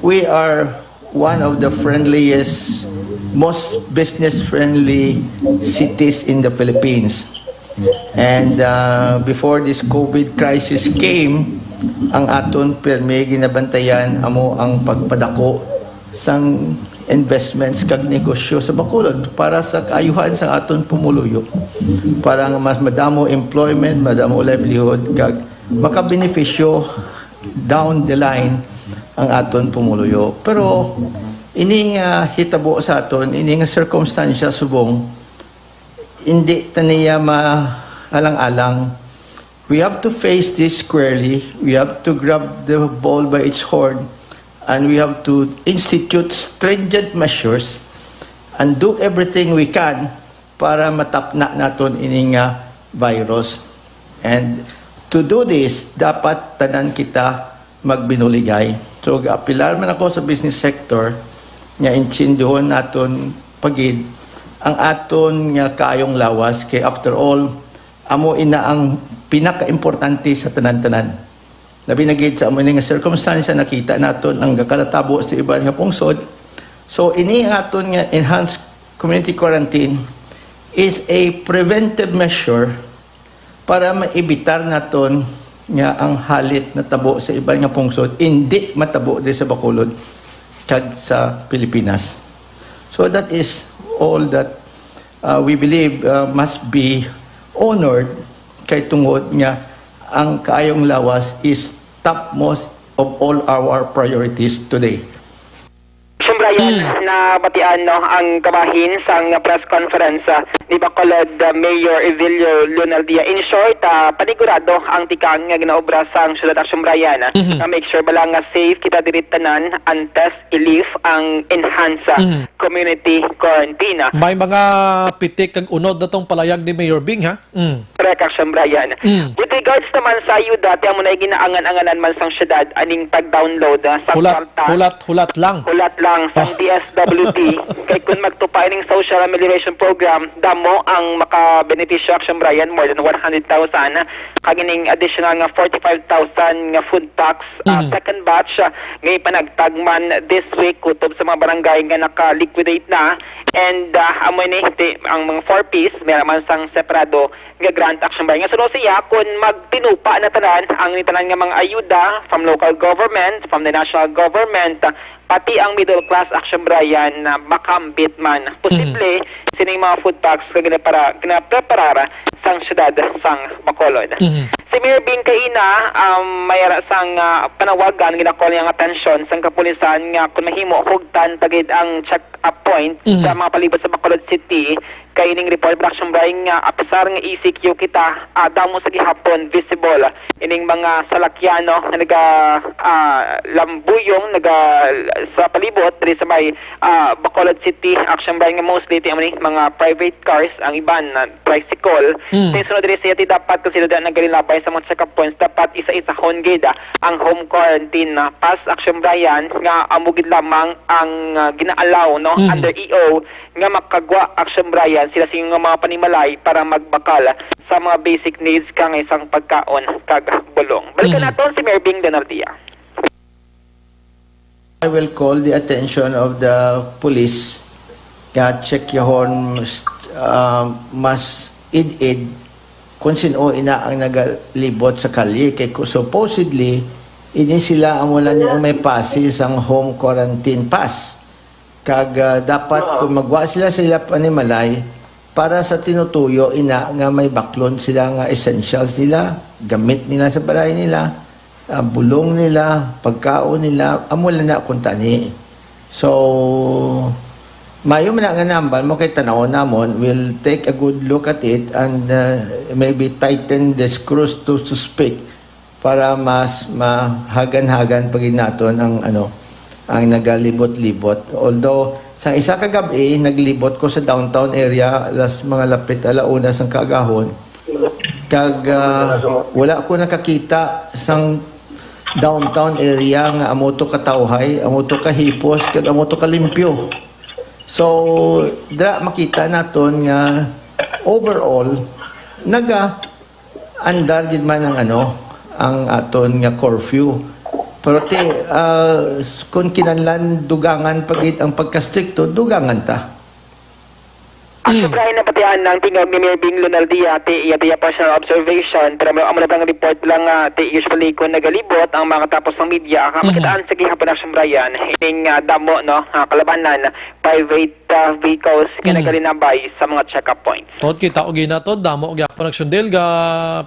we are one of the friendliest, most business-friendly cities in the Philippines. And, uh, before this COVID crisis came, ang aton pirmi ginabantayan amo ang pagpadako sang investments kag negosyo sa Bacolod para sa kaayuhan sang aton pumuluyo, para nga mas madamo employment, madamo livelihood, kag makabenepisyo down the line ang aton pumuluyo. Pero ini nga hitabo sa aton, ini nga sirkumstansya subong, hindi ta niya maalang-alang. We have to face this squarely. We have to grab the ball by its horn, and we have to institute stringent measures and do everything we can para matapna naton ini nga virus. And to do this, dapat tanan kita magbinuligay. So, gaapilar man ako sa business sector nga intindihan naton pagid ang aton nga kaayong lawas, kay after all, amo ina ang pinakaimportante sa tanan-tanan. Labi na gid sa amo ini nga sirkumstansya, nakita naton ang gakalatabo sa iban nga pungsod. So, ini aton nga enhanced community quarantine is a preventive measure para maibitar naton nga ang halit natabo sa iban nga pungsod indi matabo diri sa Bacolod kag sa Pilipinas. So that is all that, uh, we believe, uh, must be honored, kay tungod nga ang kaayong lawas is topmost of all our priorities today. Siyempre, yan, Mm. nabatian, no, ang kabahin sang press conference, ah, ni Bacolod, ah, Mayor Evelio Leonardia. In short, ah, panigurado ang tikang nga ginaobra sang Syudad Action Brian, ah, Mhm. nga make sure bala nga safe kita diri tanan antes i-lift ang enhanced, ah, Mhm. community quarantine, ah. May mga pitik kag unod na tong palayag ni Mayor Bing, ha? Mm. Correct, Action Brian. Mm. With regards naman sa ayuda, ti amo na ginaangan-anganan man sang syudad aning pag-download, ah, sa Hulat, kwarta. Hulat, hulat lang. Hulat lang ang D S W D, kay kung magtupa ining social amelioration program, damo ang makabenepisyo, Action Brian, more than one hundred thousand, kag ining additional nga forty-five thousand nga food packs, ah, Mm. second batch, ah, nga ipanagtag man this week kutob sa mga barangay nga naka-liquidate na. And, ah, amo ni, ti-, ang mga four Ps, may man sang separado nga grant, Action Brian. Nga suno siya, kung magtinupa na tanan ang tanan nga mga ayuda from local government, from the national government, ah, pati ang middle class, Action Brian, na makambit man. Posible, Mhm. sining mga food packs nga ginapara-, ginapreparar sang syudad sang Bacolod. Mhm. Si Mayor Bing kaina, um, may ara sang, ah, panawagan, ginakol niya ang atensyon sang kapulisan nga kung mahimo, hugtan pa gid ang check-up point Mhm. sa mga palibot sa Bacolod City. Kay ining report, Action Brian, nga apisar nga E C Q kita, ah, damo sa gihapon visible ining mga salakyan, no, nga naga, ah, lambuyong, naga, sa palibot diri sa may, ah, Bacolod City, Action Brian, nga mostly ti amo ni mga private cars, ang iban na tricycle. Mm. Sa sunod diri siya, ti dapat kung sila da nagalinabay sa mga check-up points, dapat isa-isahon gid, ah, ang home quarantine, ah, pass, Action Brian, nga amo gid lamang ang, ah, gina-allow, no, Mm. under E O, nga makagwa, Action Brian, sila sa inyo nga mga panimalay para magbakal sa mga basic needs, kangay sang pagkaon kag bulong. Balikan Mhm. naton si Mayor Bing Leonardia. I will call the attention of the police nga check yahon, uh, mas id-id kung sin-o ina ang nagalibot sa kalye. Kay ku-, supposedly, ini sila amo lang ni ang may pasi sang home quarantine pass. Kag, ah, dapat Oo. kung magwa sila, sila panimalay, para sa tinutuyo ina nga may baklon sila nga essentials nila, gamit nila sa balay nila, ah, bulong nila, pagkaon nila, amo lang na kung tani. So, mayo man na nga nambal mo kay tanawon namon, we'll take a good look at it and, ah, maybe tighten the screws, to, to speak, para mas mahagan-hagan pa gid naton ang, ano, ang nagalibot-libot. Although, sang isa ka gab-i, naglibot ko sa downtown area, alas mga lapit ala una sang kaagahon. Kag, ah, wala ko nakakita sang downtown area nga amo to katawhay, amo to kahipos, kag amo to kalimpyo. So, dira makita naton nga overall, naga-andar gid man ang, ano, ang aton nga curfew. Pero ti, ah, kung kinahanglan dugangan pa gid ang pagkastrikto, dugangan ta. Ang Mm. sobrahin na patihan ng tingog ni Mayor Bing Lunaldia, ti iya, ti iya personal observation, pero may amo na tang report lang nga, ti usually kung nagalibot ang mga katapos ng media, ka Mhm. makitaan sa gihapon, Action Brian, ining, ah, damo, no, ah, kalabanan, private, ah, vehicles nga Mhm. nagalinabay sa mga check-up points. Tot kita og gina to, damo gyapon, Action Dale, ga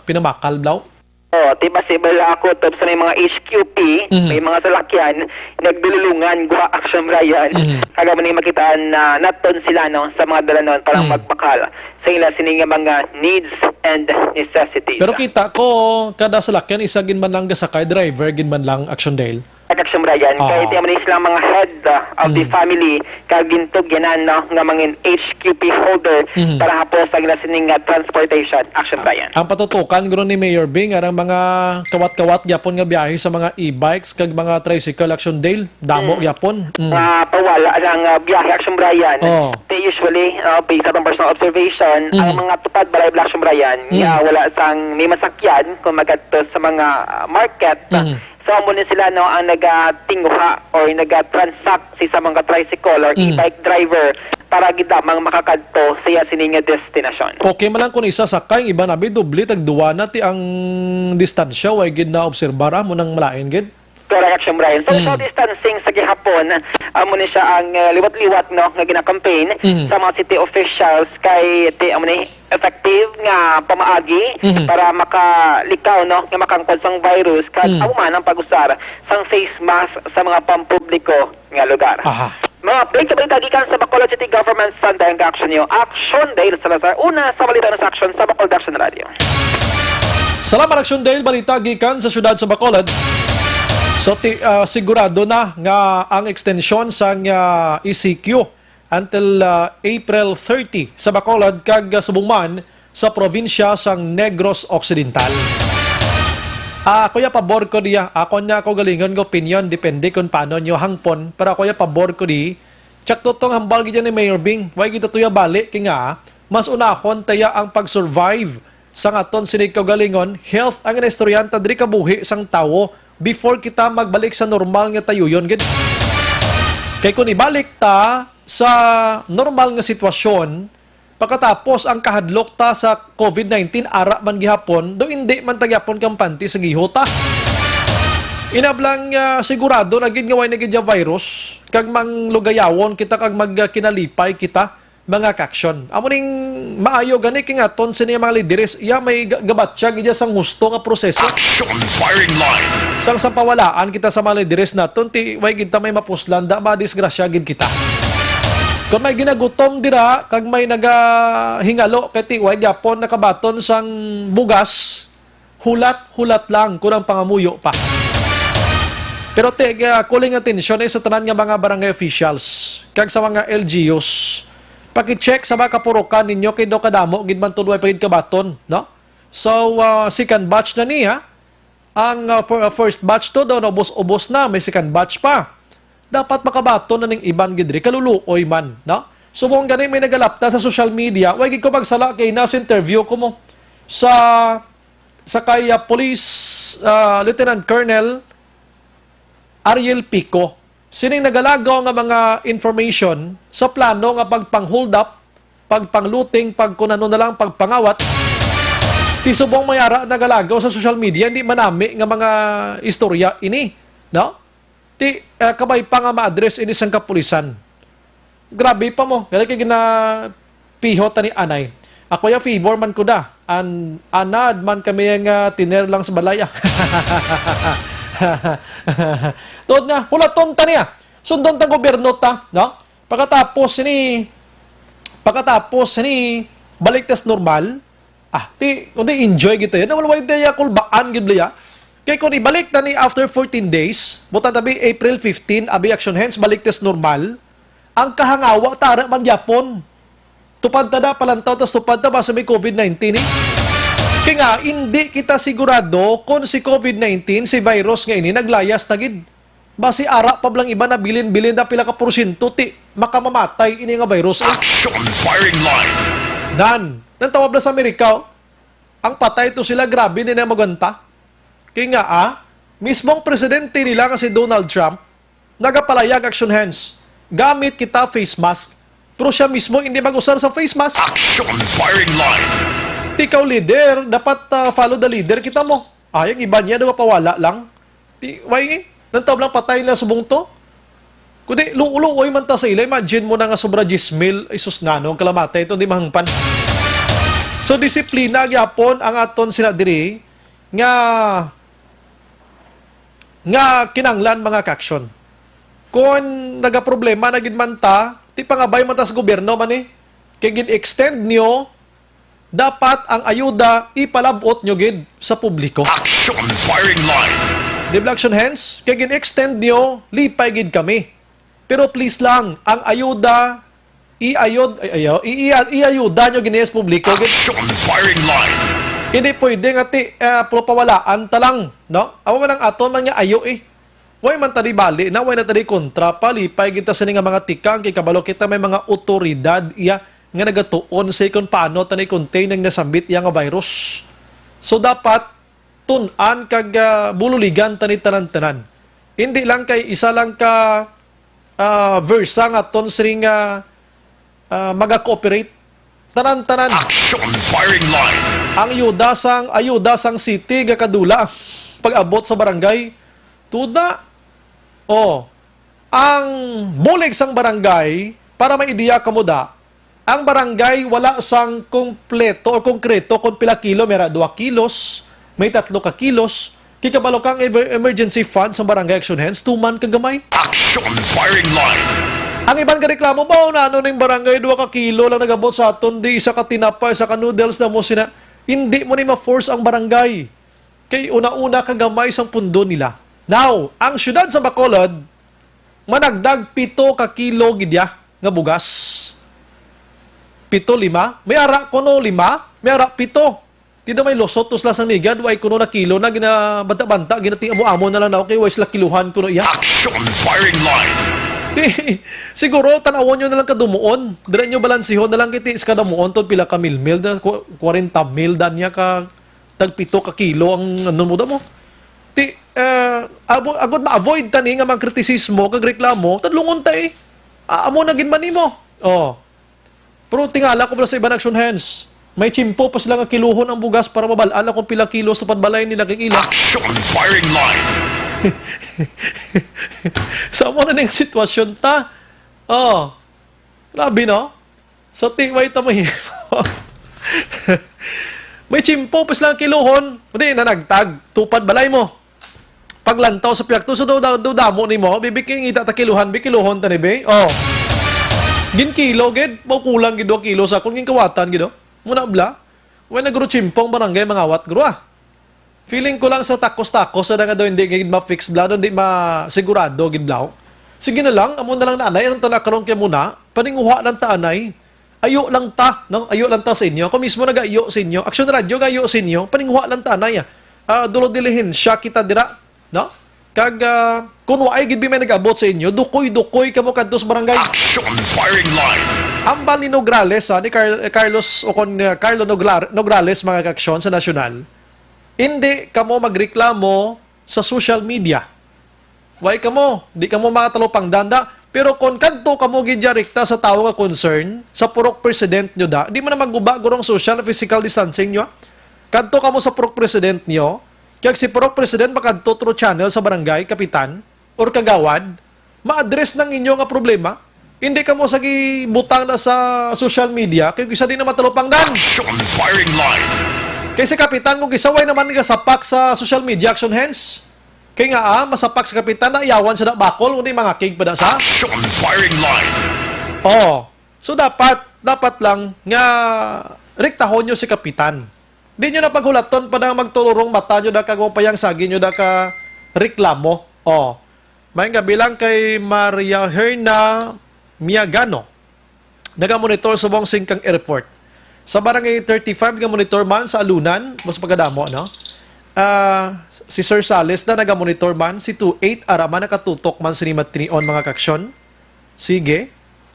pinamakal, blaw? Oh, ti ba si Bala kutob sa may mga H Q P, Mhm. may mga salakyan, nagdululungan, gwa, Action Brian. Mhm. Kag amo ni makitaan na naton sila, no, sa mga dalanon para Mhm. magbakal sa ila sini nga mga needs and necessities. Pero kita ko, kada salakyan, isa gid man lang gasakay, driver gid man lang, Action Dale. Kag Action Brian, Oo. kay ti amo ni silang mga head, ah, of the Mm. family, kag gintugyanan, no, nga mangin H Q P holder Mhm. para hapos ang ila sining, ah, transportation, Action Brian. Ang patutukan guro ni Mayor Bing, arang mga kawat-kawat gyapon nga biyahe sa mga e-bikes kag mga tricycle, Action Dale, damo Mm. gyapon. Mm. Nga pawala lang, ah, biyahe, Action Brian. Oh. Ti usually, ah, based sa atong personal observation, Mm. ang mga tupad balay, Action Brian, Mm. nga wala sang may masakyan kung magadto sa mga, ah, market, Mm. So, amo ni sila, no, ang nagatinguha or nagatransact sa isa mga tricycle or Mm. e-bike driver para gid lamang makakadto sa iya sini nga destinasyon. Okay man lang kung isa sakay, ang iban abi doble, tagduwa na ti ang distansya, way gid na obserbar, amo nang malain gid. Correct, Action Brian. So, Mm. sa distancing sa gihapon, amo ni siya ang, uh, liwat-liwat, no, nga gina-campaign Mm. sa mga city officials kay ti amo ni effective nga pamaagi Mhm. para makalikaw, no, nga makangkon sang virus, kag Mm. amo man ang pag-usar sang face mask sa mga pampubliko nga lugar. Aha. Mga update sa balita gikan sa Bacolod City Government Center, ang kaaksyon niyo, Action Dale Salazar, una sa balita na sa Action sa Bacolod Action Radio. Salamat, Action Dale. Balita gikan sa siyudad sa Bacolod. So, ti-, ah, sigurado na nga ang extension sang, ah, E C Q until, ah, April thirty sa Bacolod kag, ah, subong man sa probinsya sang Negros Occidental. Ah, ako ya pabor ko diya. Ako niya ako galingon nga opinion, depende kung paano nyo hangpon. Pero ako ya pabor ko di. Tsak tutong hambal gid ni Mayor Bing. Why gid tuya balik kay nga mas unahon taya ang pag-survive sa aton sinig kaugalingon, health ang inistoryahan ta diri kabuhi sang tawo before kita magbalik sa normal nga tayuyon gid. Kay kung ibalik ta sa normal nga sitwasyon, pagkatapos ang kahadlok ta sa COVID nineteen ara man gihapon, do hindi man ta gyapon kampante sa giho ta. Inablang ah, sigurado na gid nga way na gid ya virus, kag manglugayawon kita kag magkinalipay kita, mga kaksyon. Amo ning maayo gani kay nga aton sini mga lideres, iya may ga- gabatya gid sang husto nga proseso. Action firing line. Sang sampawalaan kita sa mga lideres naton, ti way gid ta may mapuslan da madisgrasya gid kita. Kung may ginagutom dira kag may nagahingalo kay ti way gyapon nakabaton sang bugas, hulat-hulat lang kung ang pangamuyo pa. Pero ti, ah, calling attention eh, sa tanan nga mga barangay officials kag sa mga L G Us. Paki-check sa mga kapurukan ninyo kay daw kadamo gid man tuod way pa gid kabaton, no? So, ah, second batch na niya. Ang ah, fir- ah, first batch to daw naubos-ubos na, may second batch pa. Dapat makabaton na ning iban gid diri, kaluluoy man, no? Subong gani may nagalapta sa social media, way gid ko magsala kay nas interview ko mo sa sa kay ah, Police ah, Lieutenant Colonel Ariel Pico. Sining nagalagaw nga mga information sa plano nga pagpang-hold up, pagpang-looting, pag kun ano na lang, pagpangawat. Ti subong may ara nagalagaw sa social media, hindi manami nga mga istorya ini, no? Ti ah, kabay pa nga ma-address ini sang kapulisan. Grabe pa mo. Gani kay ginapihot ani anay. Ako ya favor man ko da. An anad man kami nga tiner lang sa balay. Ah. Tuod na, hulaton ta niya. Sundon ta gobyerno ta, no? Pagkatapos ni pagkatapos ni balik tas normal, ah, ti, kundi enjoy kita yan. Wala, wala tayo kulbaan, gid, ya. Kay kung ibalik na ni after fourteen days, buta tabi April fifteen, abi action hands, balik tas normal, ang kahangawa, tara man gyapon. Tupad ta na, palantaw, tas tupad ta, basta may COVID nineteen eh. Kaya nga, hindi kita sigurado kung si COVID nineteen, si virus nga ini, naglayas na gid. Basi ara pa blang iba na bilin-bilin na pila ka porsyento ti makamamatay ini nga virus. Eh. Action firing line. Nan, nang tawag na sa Amerika, oh, ang patay to sila, grabe din na maganta. Kaya nga, ah, mismong presidente nila nga si Donald Trump, nagapalayag action hands. Gamit kita face mask. Pero siya mismo hindi mag-usar sa face mask. Action firing line. Ikaw leader, dapat ah, follow the leader kita mo. Ay, ang iba niya, nagapawala lang. Ti, why eh? Nang tawag lang patay na subong to? Kundi, luuloy man ta sa ila. Imagine mo na nga sobra diyes mil, ay sus nano, ang kalamatay ito, di mahangpan. So, disiplina gyapon ang aton sila diri nga nga kinanglan mga kaksyon. Kung nagaproblema na gid man ta, ti pangabay man ta sa gobyerno man eh. Kay gin-extend nyo, dapat ang ayuda ipalabot nyo gid sa publiko. Action firing line. Di ba, action hands? Kay gin-extend nyo, lipay gid kami. Pero please lang, ang ayuda, iayod, ay, ayaw, i, i, iayuda nyo gini sa publiko. Gid. Action firing line. Hindi pwede nga ti, uh, pawalaan ta lang, no? Amo man ang aton man nga ayo eh. Way man tadi bali na, way na tadi kontra pa, lipay kita sini nga mga tikang, kay kabalo kita may mga otoridad iya nga nagatuon sa kung paano tani contain ang nasambit iya nga virus. So dapat tun-an kag ah, bululigan tani tanan-tanan. Hindi lang kay isa lang ka ah, versa nga aton siring nga ah, maga-cooperate. Tanan-tanan. Action firing line. Ang ayuda sang ayuda sang city gakadula pag-abot sa barangay. Tuda. Oh, ang bulig sang barangay, para may ideya kamo da, ang barangay wala sang kompleto o konkreto kung pila kilo, may ra dua kilos, may tatlo ka kilos. Kay kabalo kang ever- emergency fund sang barangay action hands, tuman ka gamay. Action firing line. Ang iban gareklamo ba, "O, nano ning barangay, dua ka kilo lang nagabot sa aton, di isa ka tinapay, isa ka noodles na mo sina." Hindi mo ni ma-force ang barangay. Kay una-una ka gamay sang pundo nila. Now, ang syudad sa Bacolod, managdag pito ka kilo gidya nga bugas. Pito, lima? May ara kuno lima, may ara pito. Di daw may lusot to sila sang nigad, way kuno na kilo na, ginabanta-banta, ginatiamo-amo na lang na, okay, way sila kiluhan kuno iya. Action firing line. Di, siguro, tanawon nyo na lang kadumuon. Dire nyo balansihon na lang kiti sa kadamuon to, pila ka mil-mil, na ku-, kwarenta mil dan niya ka, tagpito ka kilo ang ano mo damo. Ti, eh, abo-, agod ma-avoid tani nga mga kritisismo kag reklamo, tadlungon ta eh. Ah, amo na gid man nimo. Oh. Pero tingala ko pala sa iban action hands. May tiyempo pa sila nga kiluhon ang bugas para mabal-an na kung pila kilo sa padbalay nila kag ila. Action firing line. Sa amo na ning sitwasyon ta. Oh. Grabe, no? So, ti-, way ta mahimo. May tiyempo pa sila nga kiluhon. Hindi, nanagtag. Tupad balay mo. Paglantaw sa piyakto, so daw, daw, daw damo nimo, bibi kay ngita ta kiluhan, bi kiluhon ta ni, be. Oh. Ginkilo gid, mao kulang gid duha kilo sa akon ginkawatan gid, oh. Muna bla. Way na guro tiyempo ang barangay mangawat guro, ah. Feeling ko lang sa takos-takos sa nga daw hindi gid ma-fix bla, daw hindi masigurado gid bla. Sige na lang, amo na lang nanay, anong tala karon kay muna, paninguha lang ta anay. Ayo lang ta, no? Ayo lang ta sa inyo. Ako mismo nag-ayo sa inyo. Action Radio, gayo sa inyo. Paninguha lang ta anay, ah. Ah, dulo dilihensya kita dira, no? Kag, ah, kung waay gid may nag-abot sa inyo, dukoy-dukoy kamo kadto sa barangay. Action firing line. Ambal ni Nograles, ah, ni Car-, Carlos o kon, ah, Carlo Noglar-, Nograles, mga kaaksyon sa nasyonal. Hindi kamo magreklamo sa social media. Way kamo, di kamo makatalupangdan da. Pero kon kadto kamo gidirekta sa tawo nga concern, sa purok president nyo da, di man na maguba gurong social physical distancing nyo, ah. Kadto kamo sa purok president nyo, kag si purok president makadto through channel sa barangay kapitan or kagawad, ma-address nang inyo nga problema. Hindi kamo sa gibutang na sa social media, kay isa din na matalupangdan. Action firing line. Kay si kapitan, kung gisaway naman nga sapak sa social media, action hands. Kay nga, ah, masapak sa kapitan, na iyawan siya na bakol, kundi mga kig pa na sa. Action firing line. Oh. So, dapat, dapat lang nga rektahon nyo si kapitan. Di nyo na paghulaton pa na magtulurong mata nyo da ka gupayang sagi nyo da ka reklamo. Oh. May nga bilang kay Maria Herna Miagano. Nagamonitor sa Bongsingkang Airport. Sa Barangay thirty-five, nga monitor man sa Alunan, mas pagkadamo, no? Ah, si Sir Sales na nagamonitor man, si two eight, ara man nakatutok man sini matinion, mga kaaksyon. Sige.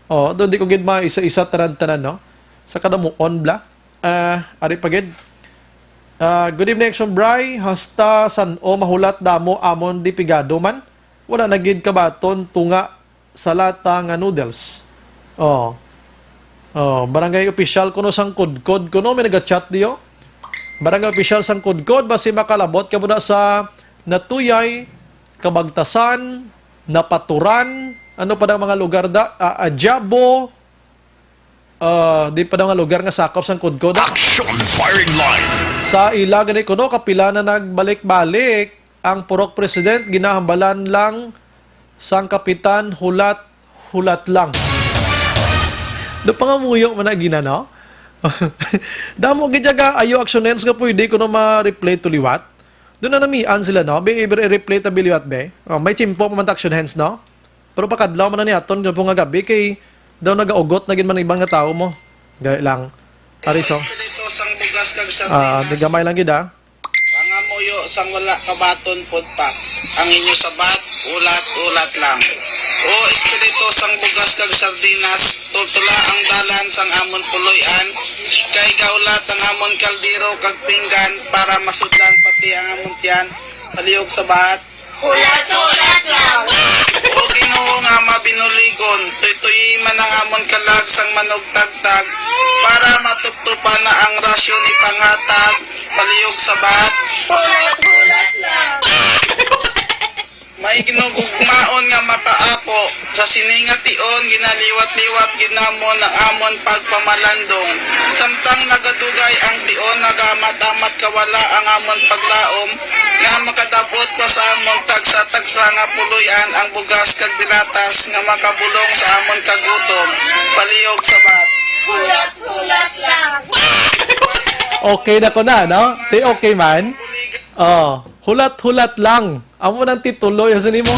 Oh, doon di ko gid ma-isa-isa tanan-tanan, no? Sa kadamuon, bla. Ah, ari pa gid. Ah, good evening, Action Bry. Hasta san-o mahulat damo amon di pigado man. Wala na gid kabaton tunga sa lata nga noodles. Oh. Oh, barangay official kuno sang Kudkod kuno, may naga-chat diyo. Barangay official sang Kudkod, basi makalabot ka muna sa Natuyay, Kabagtasan, Napaturan, ano pa daw mga lugar da? Ah, Ajiabo, ah, di pa daw nga lugar nga sakop sang Kudkod, ah. Action firing line. Sa ila gani kuno, kapila na nagbalik-balik ang purok president, ginahambalan lang sang kapitan, hulat, hulat lang. Do pangamuyo man na gina, no? Damo gid ka ayo actionens nga pwede kuno ma-replay to liwat. Doon na namian sila, no? Be, i-replay ta bi liwat, be. Oh, may tiyempo pa man ta actionens, no? Pero pakadlaw man na ni aton, po nga gabi, kay daw nagaugot na gid man iban nga tawo mo. Dali lang. Ari, so. Espiritu sang bugas kag Ah, sardinas. Di gamay lang gid, ah. Ang amuyo sang wala kabaton, food packs. Ang inyo sabat, ulat-ulat lang. O espiritu sang bugas kag sardinas, tultula ang dalan sang amon puloy-an, kay gaulat ang amon kaldero kag pinggan para masudlan pati ang amon tiyan. Palihog sabat. Hulat-hulat lang. O Ginoo nga mabinuligon, tuytuyi man ang amon kalag sang manugtagtag, para matuptupan na ang rasyon ipanghatag, palihog sabat. Hulat-hulat lang. May ginugugmaon nga makaapo, sa sini nga tion ginaliwat-liwat gid namon ang amon pagpamalandong. Samtang nagadugay ang tion, nagaamat-amat kawala ang amon paglaom, nga makadab-ot pa sa amon tagsa-tagsa nga puloy-an ang bugas kag dilatas nga makabulong sa amon kagutom. Palihog sabat. Hulat-hulat lang. Okay na ko na, no? Ti okay man? Oh, hulat-hulat lang. Amo nang titulo, yun sa nimo.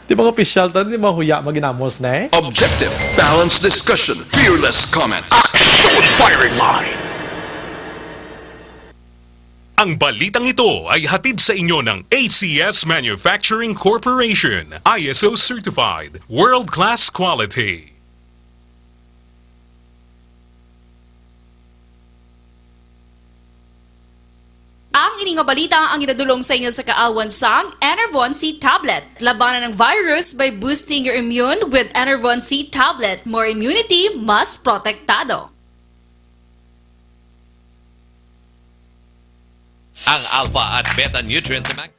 Di ba nga opisyal ta, di mahuya, maginamos na eh? Objective, balanced discussion, fearless comment. Action firing line. Ang balitang ito ay hatid sa inyo ng A C S Manufacturing Corporation, I S O certified, world-class quality. Ang ini nga balita ang ginadulong sa inyo sa kaawan sang Enervon C Tablet. Labanan ang virus by boosting your immune with Enervon C Tablet. More immunity, mas protektado. Ang alpha at beta nutrients sa mag-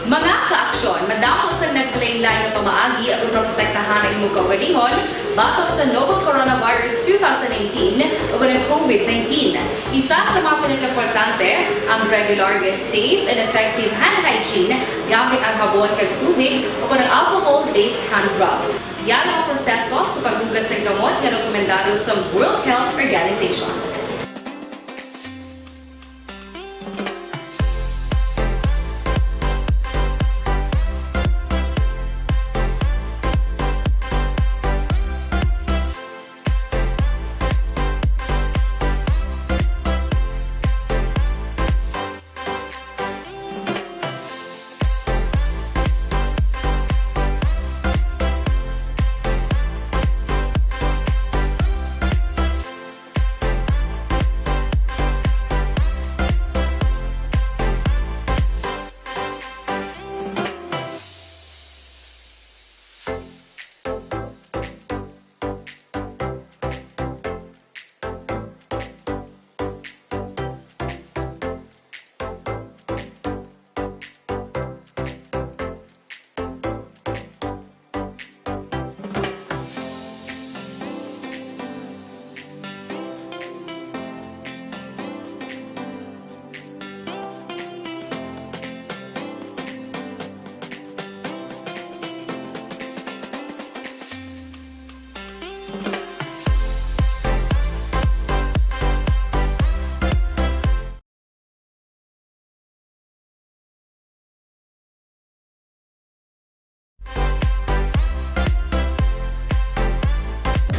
Mga kaaksyon, madamo sang naglain-lain nga pamaagi aron maprotektahan ang imong kaugalingon batok sa novel coronavirus two thousand nineteen o ang COVID nineteen. Isa sa mga pinakaimportante, ang regular nga safe and effective hand hygiene gamit ang habon kag tubig o ang alcohol-based hand rub. Yara ang proseso sa paghugas sang kamot nga rekomendado sa World Health Organization.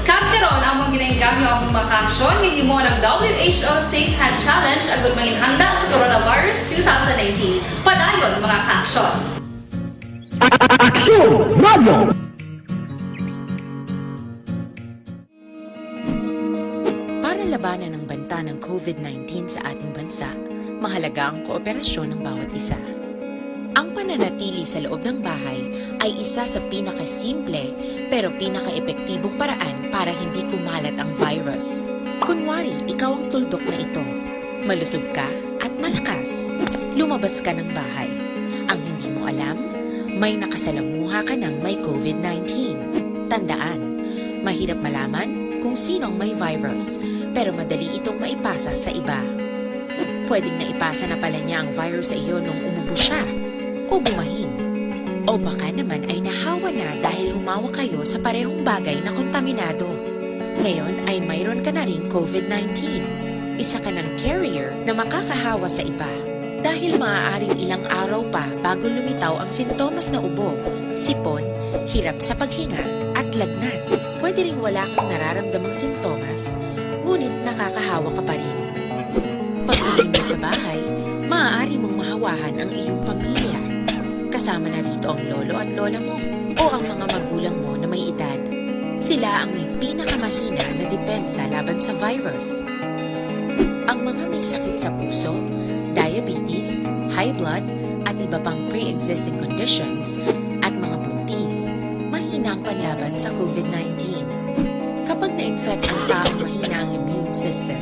Kag karon, among ginainggam ang mga kaaksyon nga himo ng W H O Safe Hand Challenge agud manginhanda sa coronavirus two thousand nineteen. Padayon, mga kaaksyon. Aksyon Radio! Para labanan ang banta ng COVID nineteen sa ating bansa, mahalaga ang kooperasyon ng bawat isa. Ang pananatili sa loob ng bahay ay isa sa pinakasimple pero pinakaepektibong paraan para hindi kumalat ang virus. Kunwari, ikaw ang tuldok na ito. Malusog ka at malakas. Lumabas ka ng bahay. Ang hindi mo alam, may nakasalamuha ka ng may COVID nineteen. Tandaan, mahirap malaman kung sino ang may virus, pero madali itong maipasa sa iba. Pwedeng naipasa na pala niya ang virus sa iyo nung umubo siya, o bumahin. O baka naman ay nahawa na dahil humawak kayo sa parehong bagay na kontaminado. Ngayon ay mayroon ka na ring COVID nineteen. Isa ka ng carrier na makakahawa sa iba. Dahil maaaring ilang araw pa bago lumitaw ang sintomas na ubo, sipon, hirap sa paghinga, at lagnat. Pwede ring wala kang nararamdamang sintomas, ngunit nakakahawa ka pa rin. Pag-uwi mo sa bahay, maaari mong mahawahan ang iyong pamilya. Kasama na rito ang lolo at lola mo o ang mga magulang mo na may edad. Sila ang may pinakamahina na depensa laban sa virus. Ang mga may sakit sa puso, diabetes, high blood, at iba pang pre-existing conditions, at mga buntis, mahina ang panlaban sa COVID nineteen. Kapag na-infect ang taong mahina ang immune system,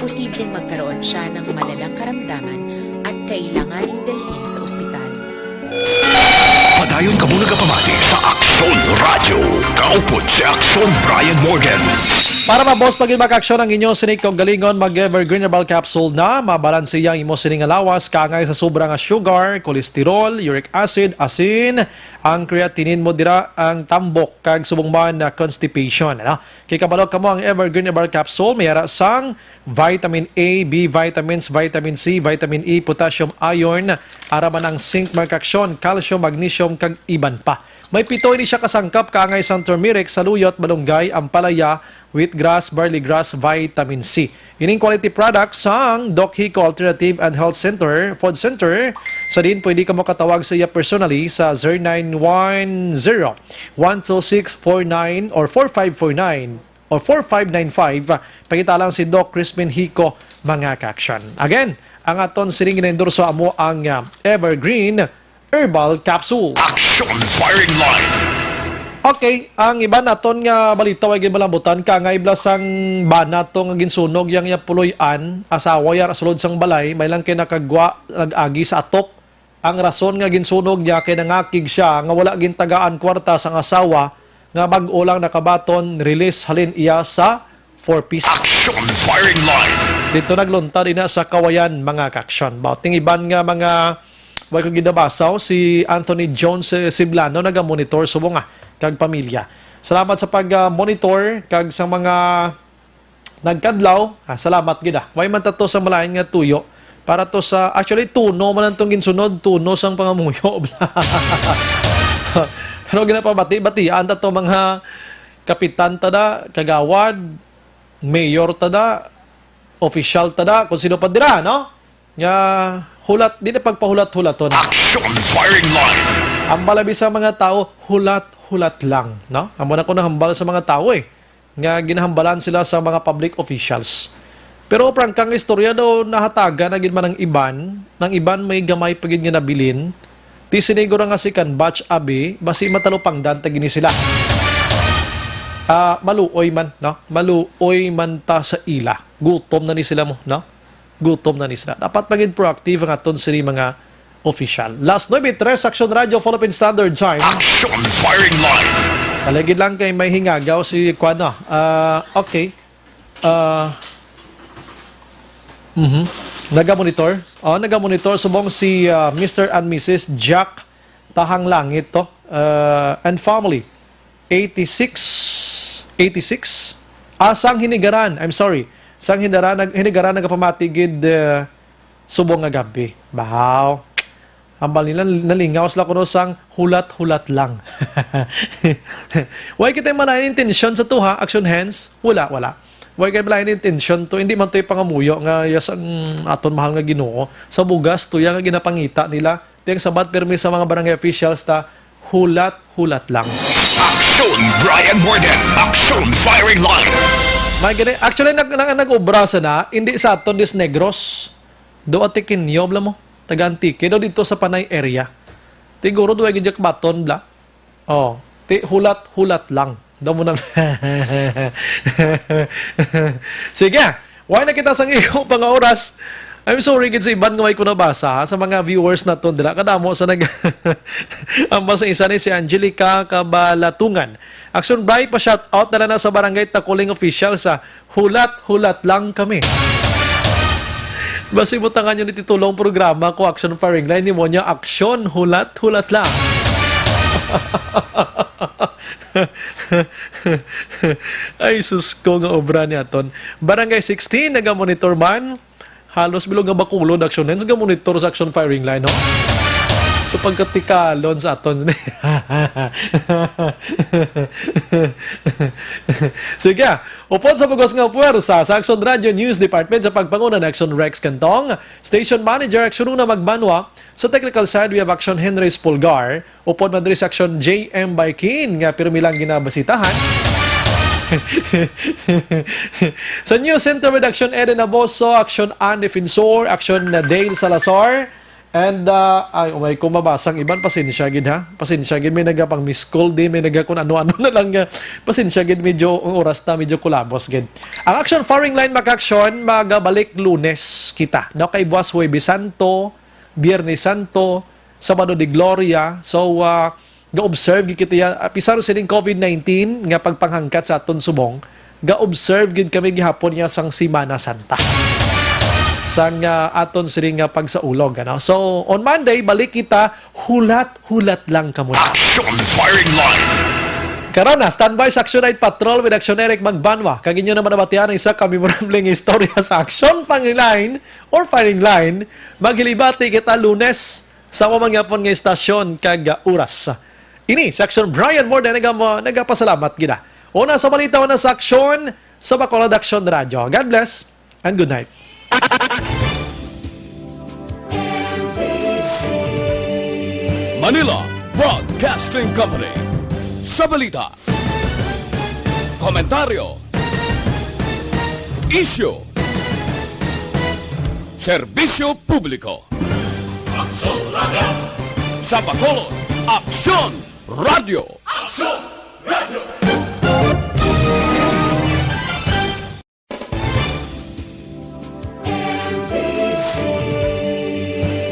posibleng magkaroon siya ng malalang karamdaman at kailanganing dalhin sa ospital. Padayon kamo nagapamati sa Aksyon Radyo. Kaupod si Aksyon Brian Morgan. Para mabos pa gid, mga kaaksyon, ang inyo sining kaugalingon, mag-Evergreen Herbal Capsule na. Mabalanse ang imo sining nga lawas kaangay sa sobra nga sugar, cholesterol, uric acid, asin, ang creatinine mo dira, ang tambok, kag subong man na constipation, ano? Kay kabalo kamo, ang Evergreen Herbal Capsule may ara sang vitamin A, B vitamins, vitamin C, vitamin E, potassium, iron, ara man ang zinc, mga kaaksyon, calcium, magnesium, kag iban pa. May pito ini siya ka sangkap kaangay sang turmeric, saluyot, malunggay, ampalaya, wheatgrass, barley grass, vitamin C. Ining quality product sang Doc Hico Alternative and Health Center, Food Center, sa diin pwede ka makatawag sa iya personally sa zero nine one zero, one two six four nine or four five four nine or four five nine five. Pakita lang si Doc Crispin Hico, mga ka-action. Again, ang aton sining ginaendorso amo ang, ah, Evergreen Herbal Capsule. Action Firing Line. Okay, ang iban naton nga balita way ginmalambutan, kaangay bala sang bana to nga ginsunog yang iya puloy-an, asawa ya sulod sang balay, may lang kay nakagwa, nag-agi sa atop. Ang rason nga ginsunog niya kay nangakig siya nga wala gintagaan kwarta sang asawa nga bag-o lang nakabaton release halin iya sa Four Ps. Action Firing Line. Dito nagluntad ina sa Kawayan, mga ka-action. Bauting iban nga mga way ko ginabasaw, si Anthony Jones, eh, Siblano, nagamonitor subong, ah, kag pamilya. Salamat sa pag-monitor kag sa mga nagkadlaw. Ah, salamat gid, ah. Way man tato sa malain nga tuyo. Para to sa, actually, tuno man ang tong ginsunod, tuno sang pangamuyo. Pero ginapabati-batian ta to, mga kapitan ta da, kagawad, mayor ta da, opisyal ta da, kung sino pa dira, no? Nga hulat, di na pagpahulat-hulaton. Action Firing Line. Ang balabi sa mga tao, hulat-hulat lang, no? Amo na ko nahambal sa mga tao, eh, nga ginahambalan sila sa mga public officials. Pero prangkang istorya daw, nahatagan na gid man ang iban, nang iban may gamay pa gid nga nabilin. Ti sinigo ra nga second batch abi, basi matalupangdan ta gini sila. Ah, maluoy man, no? Maluoy man ta sa ila. Gutom na ni sila mo, no? Gutom na ni sila. Dapat maging proactive ang aton sini mga opisyal. Last nuebe tres, Action Radio, Philippine Standard Time. Action Firing Line. Paligid lang kay may hingagaw si Kwan, no? Ah, okay. Ah, mhm. Naga-monitor? Oh, naga-monitor subong si, ah, Mister and Missus Jack Tahang Langit to, ah, and family. Eighty-six, eighty-six. Ah, sang Hinigaran, I'm sorry. Sang Hinigaran, nag-, Hinigaran nagapamati gid, ah, subong nga gabi. Bahaw. Hambal nila, nalingaw sila kuno sang hulat-hulat lang. Way kita malain intensyon sa tuha, action hands? Wala, wala. Way kay malain intensyon to, hindi man to'y pangamuyo nga ya sang aton mahal nga Ginoo. Sa bugas to ya nga ginapangita nila, tiyang sabat pirmi sa mga barangay officials ta, hulat-hulat lang. Action Brian Morden, Action Firing Line. May gani, actually, nag-, nag-, nag-obra sana, hindi sa aton dis Negros. Do ati Kinyob lang mo. Taga Antique daw dito sa Panay area. Siguro duwa gid baton bla. Oh, ti hulat-hulat lang. Daw mo na. Sige, wala na kita sang iko pa nga oras. I'm sorry gid sa iban nga way ko nabasa, ha, sa mga viewers naton dira. Kadamo sa nag-, ang basta isa ni si Angelica Kabalatungan. Action Bri, pa shout out na lang na sa Barangay Takuling Official sa Hulat-hulat lang kami. Basi butangan nyo ni titulo ang programa ko, Action Firing Line, nimo niya, Action Hulat-hulat lang. Ay, sus ko nga obra ni aton. Barangay sixteen, naga-monitor man. Halos bilog nga Bacolod, Action Hands, naga-monitor sa Action Firing Line, no? So, pagkatikalon sa aton. Sige, ah. Upod sa bugos nga puwersa sa Action Radio News Department sa pagpanguna ni Action Rex Cantong, Station Manager Action Una Magbanwa, sa technical side we have Action Henry Spulgar, upod man diri sa Action J M Baikin nga pirmi lang ginabasitahan. Sa News Center with Action Eden Aboso, Action Ann Defensor, Action Dale Salazar, And, ah, ay, umay ko mabasa ang iban, pasensya gid, ha? Pasensya gid, may nagapang miss call di, may naga kun ano-ano na lang, ah, pasensya gid, medyo, ang oras na, medyo kulabos gid. Ang Action Firing Line, mga ka-action, magabalik Lunes kita, no? Kay buwas Huwebes Santo, Biyernes Santo, Sabado de Gloria. So, ah, ga-observe gid kita ya, ah, pisan sining COVID nineteen nga pagpanghangkat sa aton subong, ga-observe gid kami gihapon niya sang Semana Santa. Sang, ah, aton sining nga pagsaulog, ano? So, on Monday, balik kita, hulat-hulat lang kamo. Action Firing Line. Karon na, standby sa Action Night Patrol with Action Eric Magbanwa. Kag inyo naman nabatian ang isa ka memorable nga istorya sa Action Firing Line or Firing Line. Maghilibati kita Lunes sa amo man gyapon nga istasyon kag, ah, oras. Ini si Action Brian Morden naga-, nagapasalamat gid, ah. Una sa balita, una sa aksyon sa Bacolod Aksyon Radyo. God bless and good night. Manila Broadcasting Company. Sa balita, komentaryo, isyu, serbisyo publiko. Aksyon Radyo. Sa Bacolod, Aksyon Radyo. Aksyon Radyo.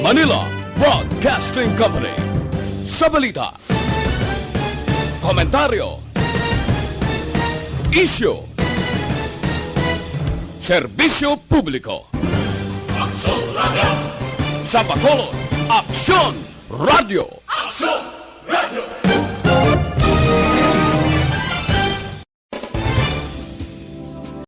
Manila Broadcasting Company. Sa balita, komentaryo, isyu, serbisyo publiko. Aksyon Radyo. Sa Bacolod, Aksyon Radyo. Aksyon